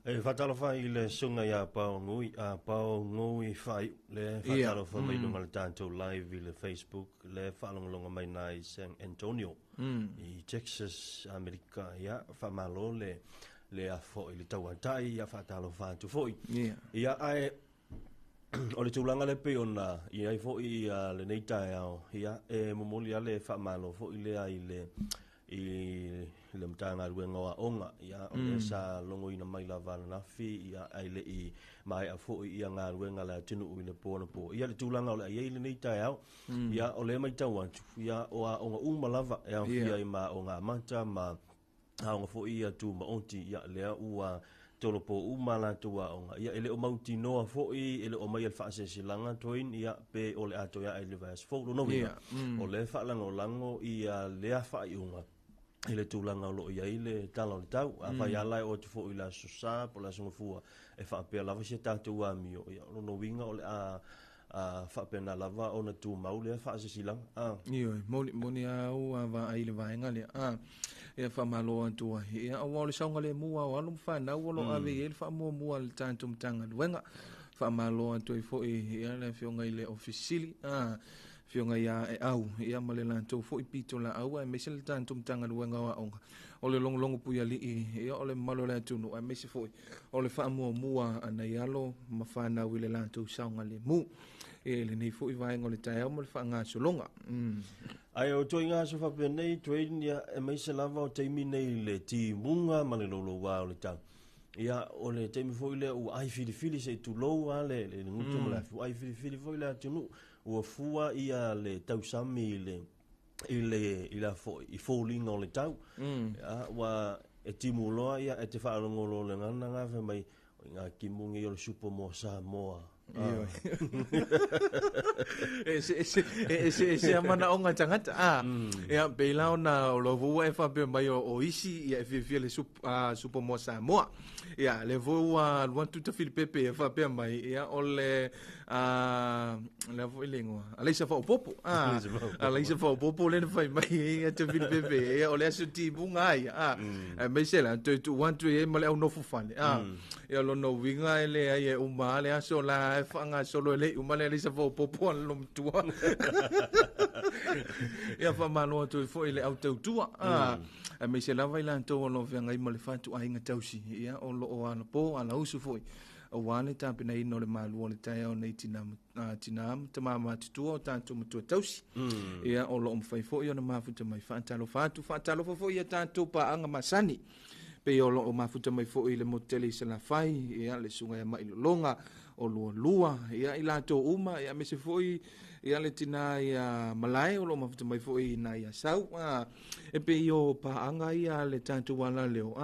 E faatalofa i le susuga ia Pao Ngui, a Pao Ngui Faaiu, le faatalofa mai luga o le tatou live i le Facebook, le faalogologo mai na i San Antonio, i Texas, Amerika. Ia, faamalo le le afo i le tauatai, ia faatalofa atu foi. Ia, ae o le tulaga lea pei ona i ai foi ia lenei taeao, ia, e momoli lava le faamalo foi lea i le i le Matagaluega o Aoga, ia, o lea sa logoina mai lava ananafi, ia, ae le i maea foi ia galuega a le atunuu i le po anapo. Ia, le tulaga o le a i ai lenei taeao, ia, o lea e matau atu, ia, o aoga uma lava e aofia ai ma aoga amata ma aoga foi ia tumaoti, ia, lea ua tolopo uma a latou aoga. Ia, e le o mautinoa foi, e le o aumaia le faasilasilaga, Toin, ia, pe o le a toe ae i le vaiaso fou. Lona uiga, o lea e faalagolago ia lea faaiuga i le tulaga o lo o i ai le tala o le tau. Afai lava la e oo atu foi i le Aso Sa po o le Aso Gafua e faapea lava si a tatou amio, ia, o lona uiga o le a a faapena lava ona tumau lea faasilasilaga. A. Ioe, moni, moni a au a vaai i le vaega lea. A, ia faamalo atu ai. Ia, aua o le saogalemu lava o alo ma fanau o lo o ave i ai le faamuamua a le tatou Matagaluega. Faamalo atu ai foi ia le Afioga i le Ofisa Sili, a, Afioga ia Aeau, ia ma le latou foi pitolaau aemaise le tatou Matagaluega o Aoga. O le logologo puialii, ia o le mamalu o le atunuu aemaise foi o le faamuamua a nai alo ma fanau i le latou saogalemu i lenei foi vaega o le taeao ma le faagasologa. Ae o ituaiga aso faapenei, Dwayne, ia, aemaise lava o taimi nei i le timuga ma le louloua o le tau. Ia, o le taimi foi lea ua ai filifili se i tulou lava le, le gutu ma le afi, ua ai filifili foi le atunuu, ua fua ia le tausami i le, i le, i la foi, i foliga o le tau. Ia, ua e timu loa, ia, e te faalogo loa i le gagana lena fai mai, o ngā timu nei o le supo mo Samoa. Ioe. E ese ese e ese ese a manaoga tagata a. Ia pei la ona o lou ua e faapea mai o isi ia e fiafia le sup, supo mo Samoa. Ia le foi ua alu atu Tafilipepe e faapea mai ia o le a le foi le igoa Alaisa Faaopoopo a Alaisa Faaopoopo le na fai mai ia Tafilipepe ia o le aso timuga ai a aemaise la toe tuu atu i ai ma le au nofo fale a ia lona uiga e leai e uma lava le aso la e faagasolo e le i uma le Alaisa Faaopoopo a le loomatua ia faamalo atu ai foi i le au tautua a aemaise lava i latou o lo o feagai ma le fatuaiga tausi ia o lo o alapo alausu foi aua le tapenaina o le malu o le taeao nei tina, tina ma tama matutua o tatou matua tausi. Ia, o lo o mafai foi ona mafuta mai faatalofa atu, faatalofa foi ia tatou paaga masani. Pei o lo o mafuta mai foi i le motu tele i Salafai, ia, le susuga ia Mailologa, o Lualua, ia, i latou uma, ia, aemaise foi ia le tina ia Malae o lo o mafuta mai foi i na ia Sau. E pei o paaga ia a le tatou alaleo,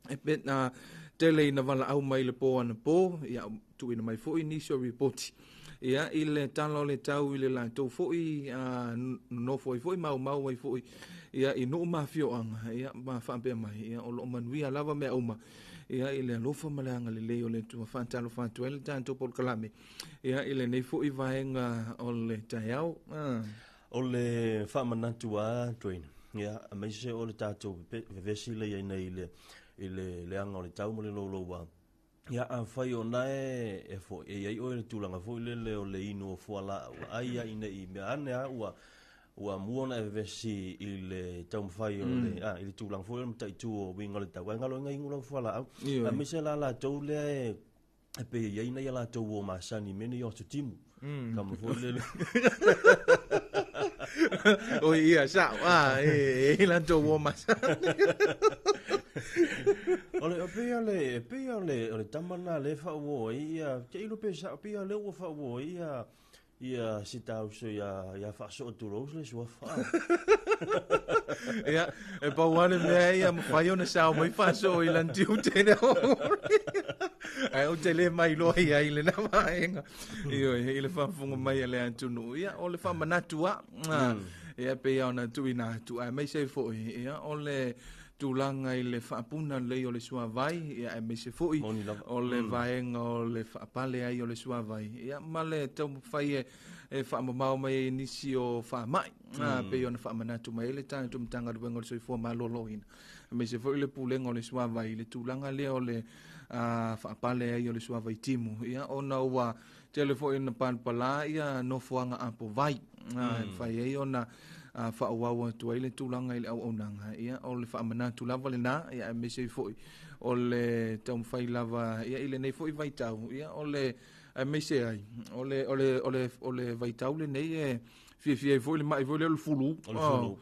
E pe na tele ina valaau mai le po anapo, ia tuuina mai foi nisi o ripoti. Ia i le tala o le tau i le latou foi nonofo ai foi maumau ai foi ia i nuu ma afioaga, ia ma faapea mai, ia o lo o manuia lava mea uma. Ia i le alofa ma le agalelei o le Atua, faatalofa atu ai le tatou polokalame ia i lenei foi vaega o le taeao. O le faamanatu a Dwayne, ia, aemaise o le tatou vevesi lea i ai nei i le, i le leaga o le tau ma le louloua. Ia, afai o na e, e foi, e i ai oe i le tulaga foi lele o le inu o fualaau, ai ia ina i mea ane a ua, ua mua ona e vevesi i le taumafai o le, a, i le tulaga foi o le mataitu o uiga o le tau, ae galo ai na inu lau fualaau. Aemaise la latou lea e, e pei e i ai nai a latou uo masani i mea nei o aso timu. Tama foi lele. O ia, sao, a, e, e latou uo masani. O le, pei o le, pei o le, o le tama lena lea e faauo ai ia, te ilo pe sao, pei o lea ua faauo ai ia, ia si ta uso ia, ia Faasoo tulou le suafa. Ia, e pau lava le mea ia mafai ona sao mai Faasoo i lana tiute lea. Ae ou te le mailoa i ai lena vaega. Ioe, i le faafofoga mai a le atunuu. Ia, o le faamanatu lava. Ia, pei lava ona tuuina atu, aemaise ai foi, ia, o le. tulaga i le faapuna lelei o le suavai, ia aemaise foi o le vaega o le faapale ai o le suavai, ia ma le taumafai e e faamamao mai ai nisi o faamai, pei ona faamanatu mai ai le tatou Matagaluega o le Soifua Maloloina, aemaise foi le Pulega o le Suavai i le tulaga lea o le faapale ai o le suavai timu, ia ona ua tele foi ina palapala ia nofoaga apovai, e mafai ai ona faaauau atu ai le tulaga i le auaunaga, ia o le faamanatu lava lena, ia aemaise ai foi o le taumafai lava ia i lenei foi vaitau, ia o le aemaise ai o le o le o le o le vaitau lenei e fiafia ai foi le mai foi lea o le fulu. O le fulu.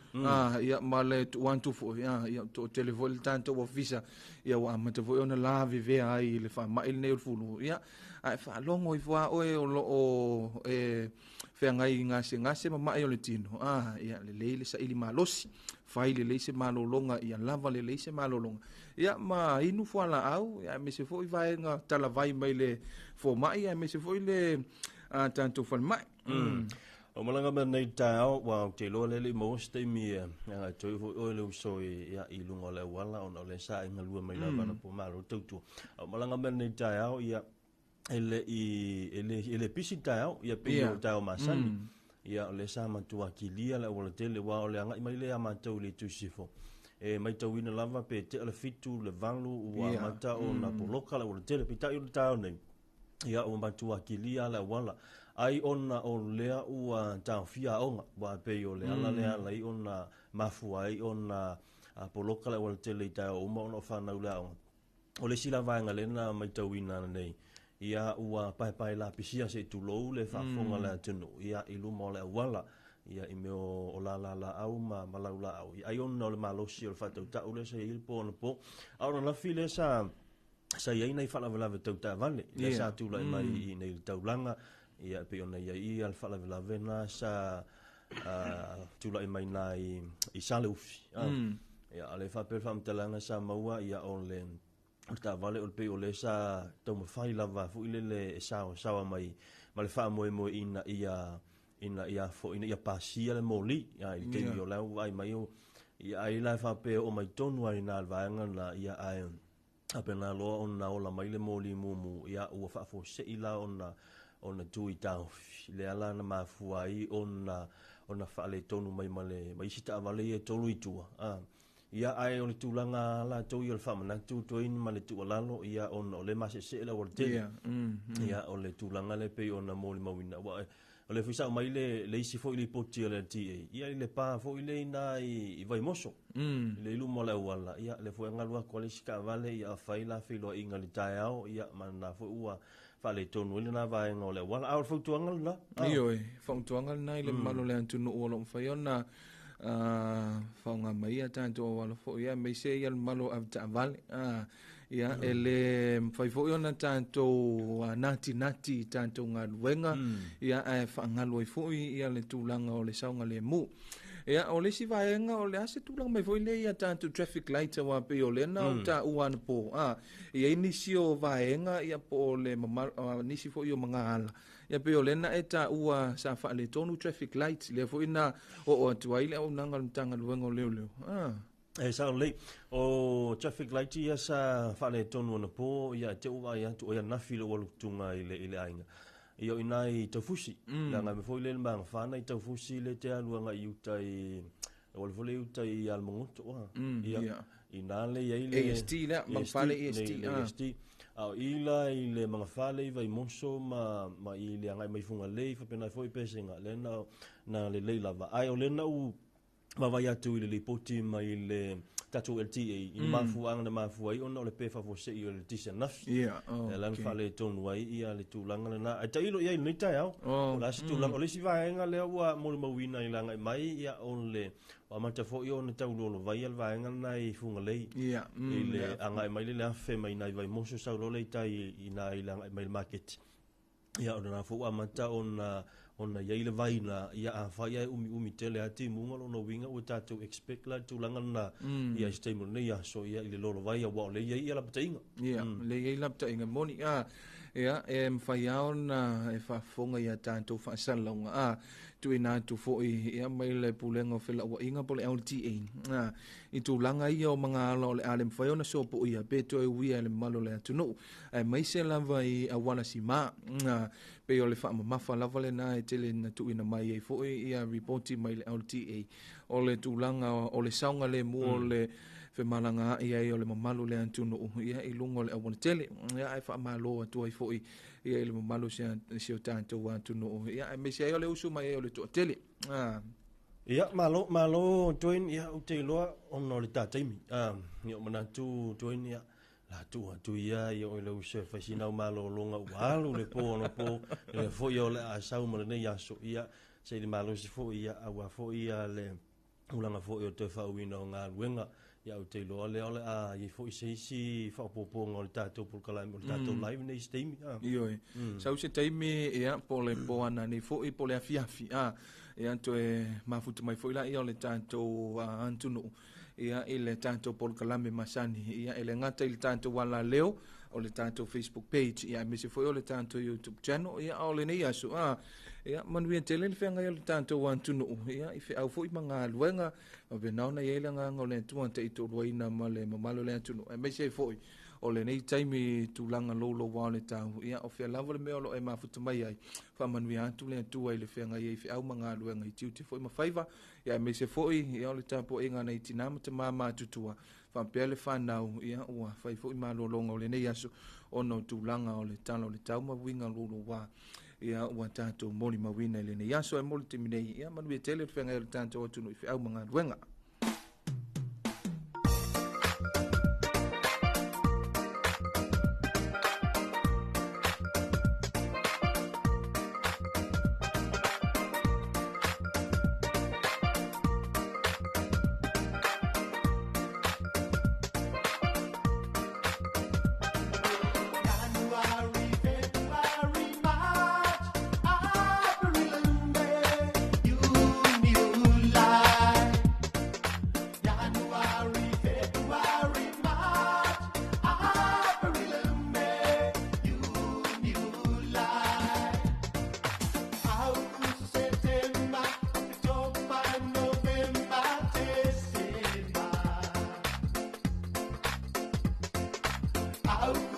Ia ma le tuu atu foi, ia toatele foi le tatou ofisa, ia ua amata foi ona lavevea ai i le faamai lenei o le fulu. Ia, ae faalogo ifo lava oe o lo o e feagai i gasegase ma mai o le tino, ia lelei le saili malosi, fai lelei se malologa, ia lava lelei se malologa. Ia ma inu fualaau, ia aemaise foi vaega talavai mai le fomai, aemaise foi le tatou falemai. O malaga mai nei taeao, ua ou te iloa lea e le i maua se taimi e agai atu ai foi oe le uso i, ia, i luga o le auala ona o lea sa e galue mai lava mm. anapo malo tautua. O malaga mai nei taeao, ia, e le i, e le, e le pisi taeao, ia pei o taeao masani. Ia, o lea sa matua kilia le auala tele, aua o le agai mai lea a matou i le itu i sisifo. E maitauina lava pe tea le 7, le 8 ua amata ona poloka le auala tele. Peitai o le taeao nei, ia ua matua kilia le auala. Ai ona o lea ua taofia aoga, aua e pei o le ala lea ala ai ona mafua ai ona poloka le auala tele i taeao uma ona o fanau le aoga. O le isi la vaega lea na maitauina nei, ia ua paepae lapisia se i tulou le faafofoga a le atunuu, ia i luma o le auala, ia i mea o lala laau ma laulaau. Ia ai ona o le malosi o le faatautau lea sa i ai le po anapo, a o le lafi lea sa sa i ai nai faalavelave tau taavale, lea sa tulai mai i inei i le taulaga, ia e pei ona i ai ia le faalavelave na sa tulai mai na i Saleufi. Ia, a le faapea le faamatalaga sa maua, ia o le taavale o le pei o le sa taumafai lava foi lele e saosaoa mai ma le faamoemoe ina ia ina ia foi ina ia pasia le moli ia, i le taimi o la ua vaai mai o ia ai la e faapea oo mai tonu ai na le vaega na ia ae faapena loa ona ola mai le moli mumu ia ua faafuasei la ona ona tu i taofi lea la na mafua ai ona ona faaletonu mai ma le ma isi taavale ia e tolu i tua a ia ae o le tulaga latou ia o le faamanatu Dwayne ma le tuualalo ia ona o lea e maseesee le aualatele ia o le tulaga lea pei ona molimauina aua o lea foi sa aumai le le isi foi lipoti a le LTA ia i le pa foi lea i ina i Vaimoso i le i luma o le auala ia lea foi e galu atu ai le isi taavale ia fai la feiloaiga i le taeao ia ma lena foi ua faaletonu ai lena vaega o le auala. A o le fautuaga lena. Ioe, fautuaga lena i le mamalu o le atunuu o lo o mafai ona faaaoga mai ia tatou auala foi, aemaise ia le mamalu o avetaavale. Ia, e le mafai foi ona tatou natinati i tatou galuega, ia, ae faagalu ai foi ia le tulaga o le saogalemu. Ia, o le isi vaega, o le a se tulaga mai foi lea i a tatou traffic lights, aua pei o lea na ou taua anapo, e i ai nisi o vaega, ia, po o le mamalu, nisi foi o magaala, ia, pei o lea na e taua sa faaletonu traffic lights, lea foi na oo atu ai le auaunaga a le Matagaluega o Leoleo. E sao lelei. O traffic light ia sa faaletonu anapo, ia e te i vaai atu, o ia ananafi lou alu atu i le, i le aiga. Ia o i ina i Taufusi. Leaga e foi lea le magafa na i Taufusi le te alu agai i uta i, o le foi lea i uta i Alamagoto. Ia, ina le i ai le AST lea, magafale AST. Le AST. A o i la i le magafale i Vaimoso ma i le agai mai Fugalei, faapena foi Pesega, lea na lelei lava. Ae o lea na ou vaavaai atu i le lipoti mai le tatou LTA i le mafuaaga na mafua ai ona o le pe faafuasei o le eletise ananafi. Ia, oh, Lea la na faaletonu ai ia le tulaga lena. Ae tailo i ai i lenei taeao. O le a se tulaga. O le isi vaega lea ua molimauina i le agai mai, ia, o le ua amata foi ona taulualovai le vaega lena i Fugalei. I le agai mai le afe mai nai Vaimoso sau loa lea i tai i ina i le agai mai le maketi. Ia, o lena foi ua amata ona ona i ai le vai na, ia afai ae umiumi tele lava timuga, o lona uiga ua tatou expect la le tulaga lena ia i se taimi o lenei aso, ia i le lolovai, aua o lea e i ai lapataiga. Ia, lea e i ai lapataiga, e moni. Ia, e mafai lava ona e faafofoga i a tatou faasalalauga a tuuina atu foi ia mai le Pulega o Felauaiga po o le LTA a, i tulaga ia o magaala o le a le mafai ona sopoia pe toe uia e le mamalu o le atunuu aemaise lava i auala sima a, pei o le faamamafa lava lena e tele na tuuina mai ai foi ia ripoti mai le LTA o le tulaga o le saogalemu o le femalagaai ai o le mamalu o le atunuu ia i luga o le aualatele. Ia ae faamalo atu ai foi ia i le mamalu o si o tatou atunuu ia aemaise ai o le usu mai ai o le toatele. Ah. Ia, malo, malo, Dwayne, ia, ou te iloa ona o le ta taimi. Ah, ia, o manatu, Dwayne, ia, la tuu atu ia, ia o le uso e fai sina au malologa ua alu le po ona po, ia foi o le a sau ma lenei aso, ia, se i le malosi foi, ia, aua foi ia le tulaga foi o le toe faauiina o galuega, ia ou te iloa lea o le a i ai foi se isi faaopoopoga o le tatou polokalame, o le tatou live nei i se taimi. Ioe. Sau se taimi, ia, po o le po ananei foi, po o le afiafi, a, ia, toe mafuta mai foi laia o le tatou atunuu, ia, i le tatou polokalame masani, ia, e le gata i le tatou alaleo, o le tatou Facebook page, ia, aemaise foi o le tatou YouTube channel, ia, a o lenei aso, a, ia, manuia tele le feagai o le tatou atunuu, ia, i feau foi ma galuega, faapena ona i ai le agaga o le Atua taitoaluaina ma le mamalu o le atunuu, aemaise ai foi o lenei taimi tulaga louloua o le tau, ia, o fea lava le mea o lo o e mafuta mai ai, faamanuia atu le Atua i le feagai ai i feau ma galuega i tiute foi ma faiva, ia, aemaise foi, ia, o le tapuaiga a nai tina ma tama matutua, faapea le fanau, ia, ua fai foi malologa o lenei aso ona o tulaga o le tala o le tau ma uiga louloua, ia, ua tatou molimauina i lenei aso. Ae mo le taimi nei, ia, manuia tele le feagai o le tatou atunuu i feau ma galuega. Out.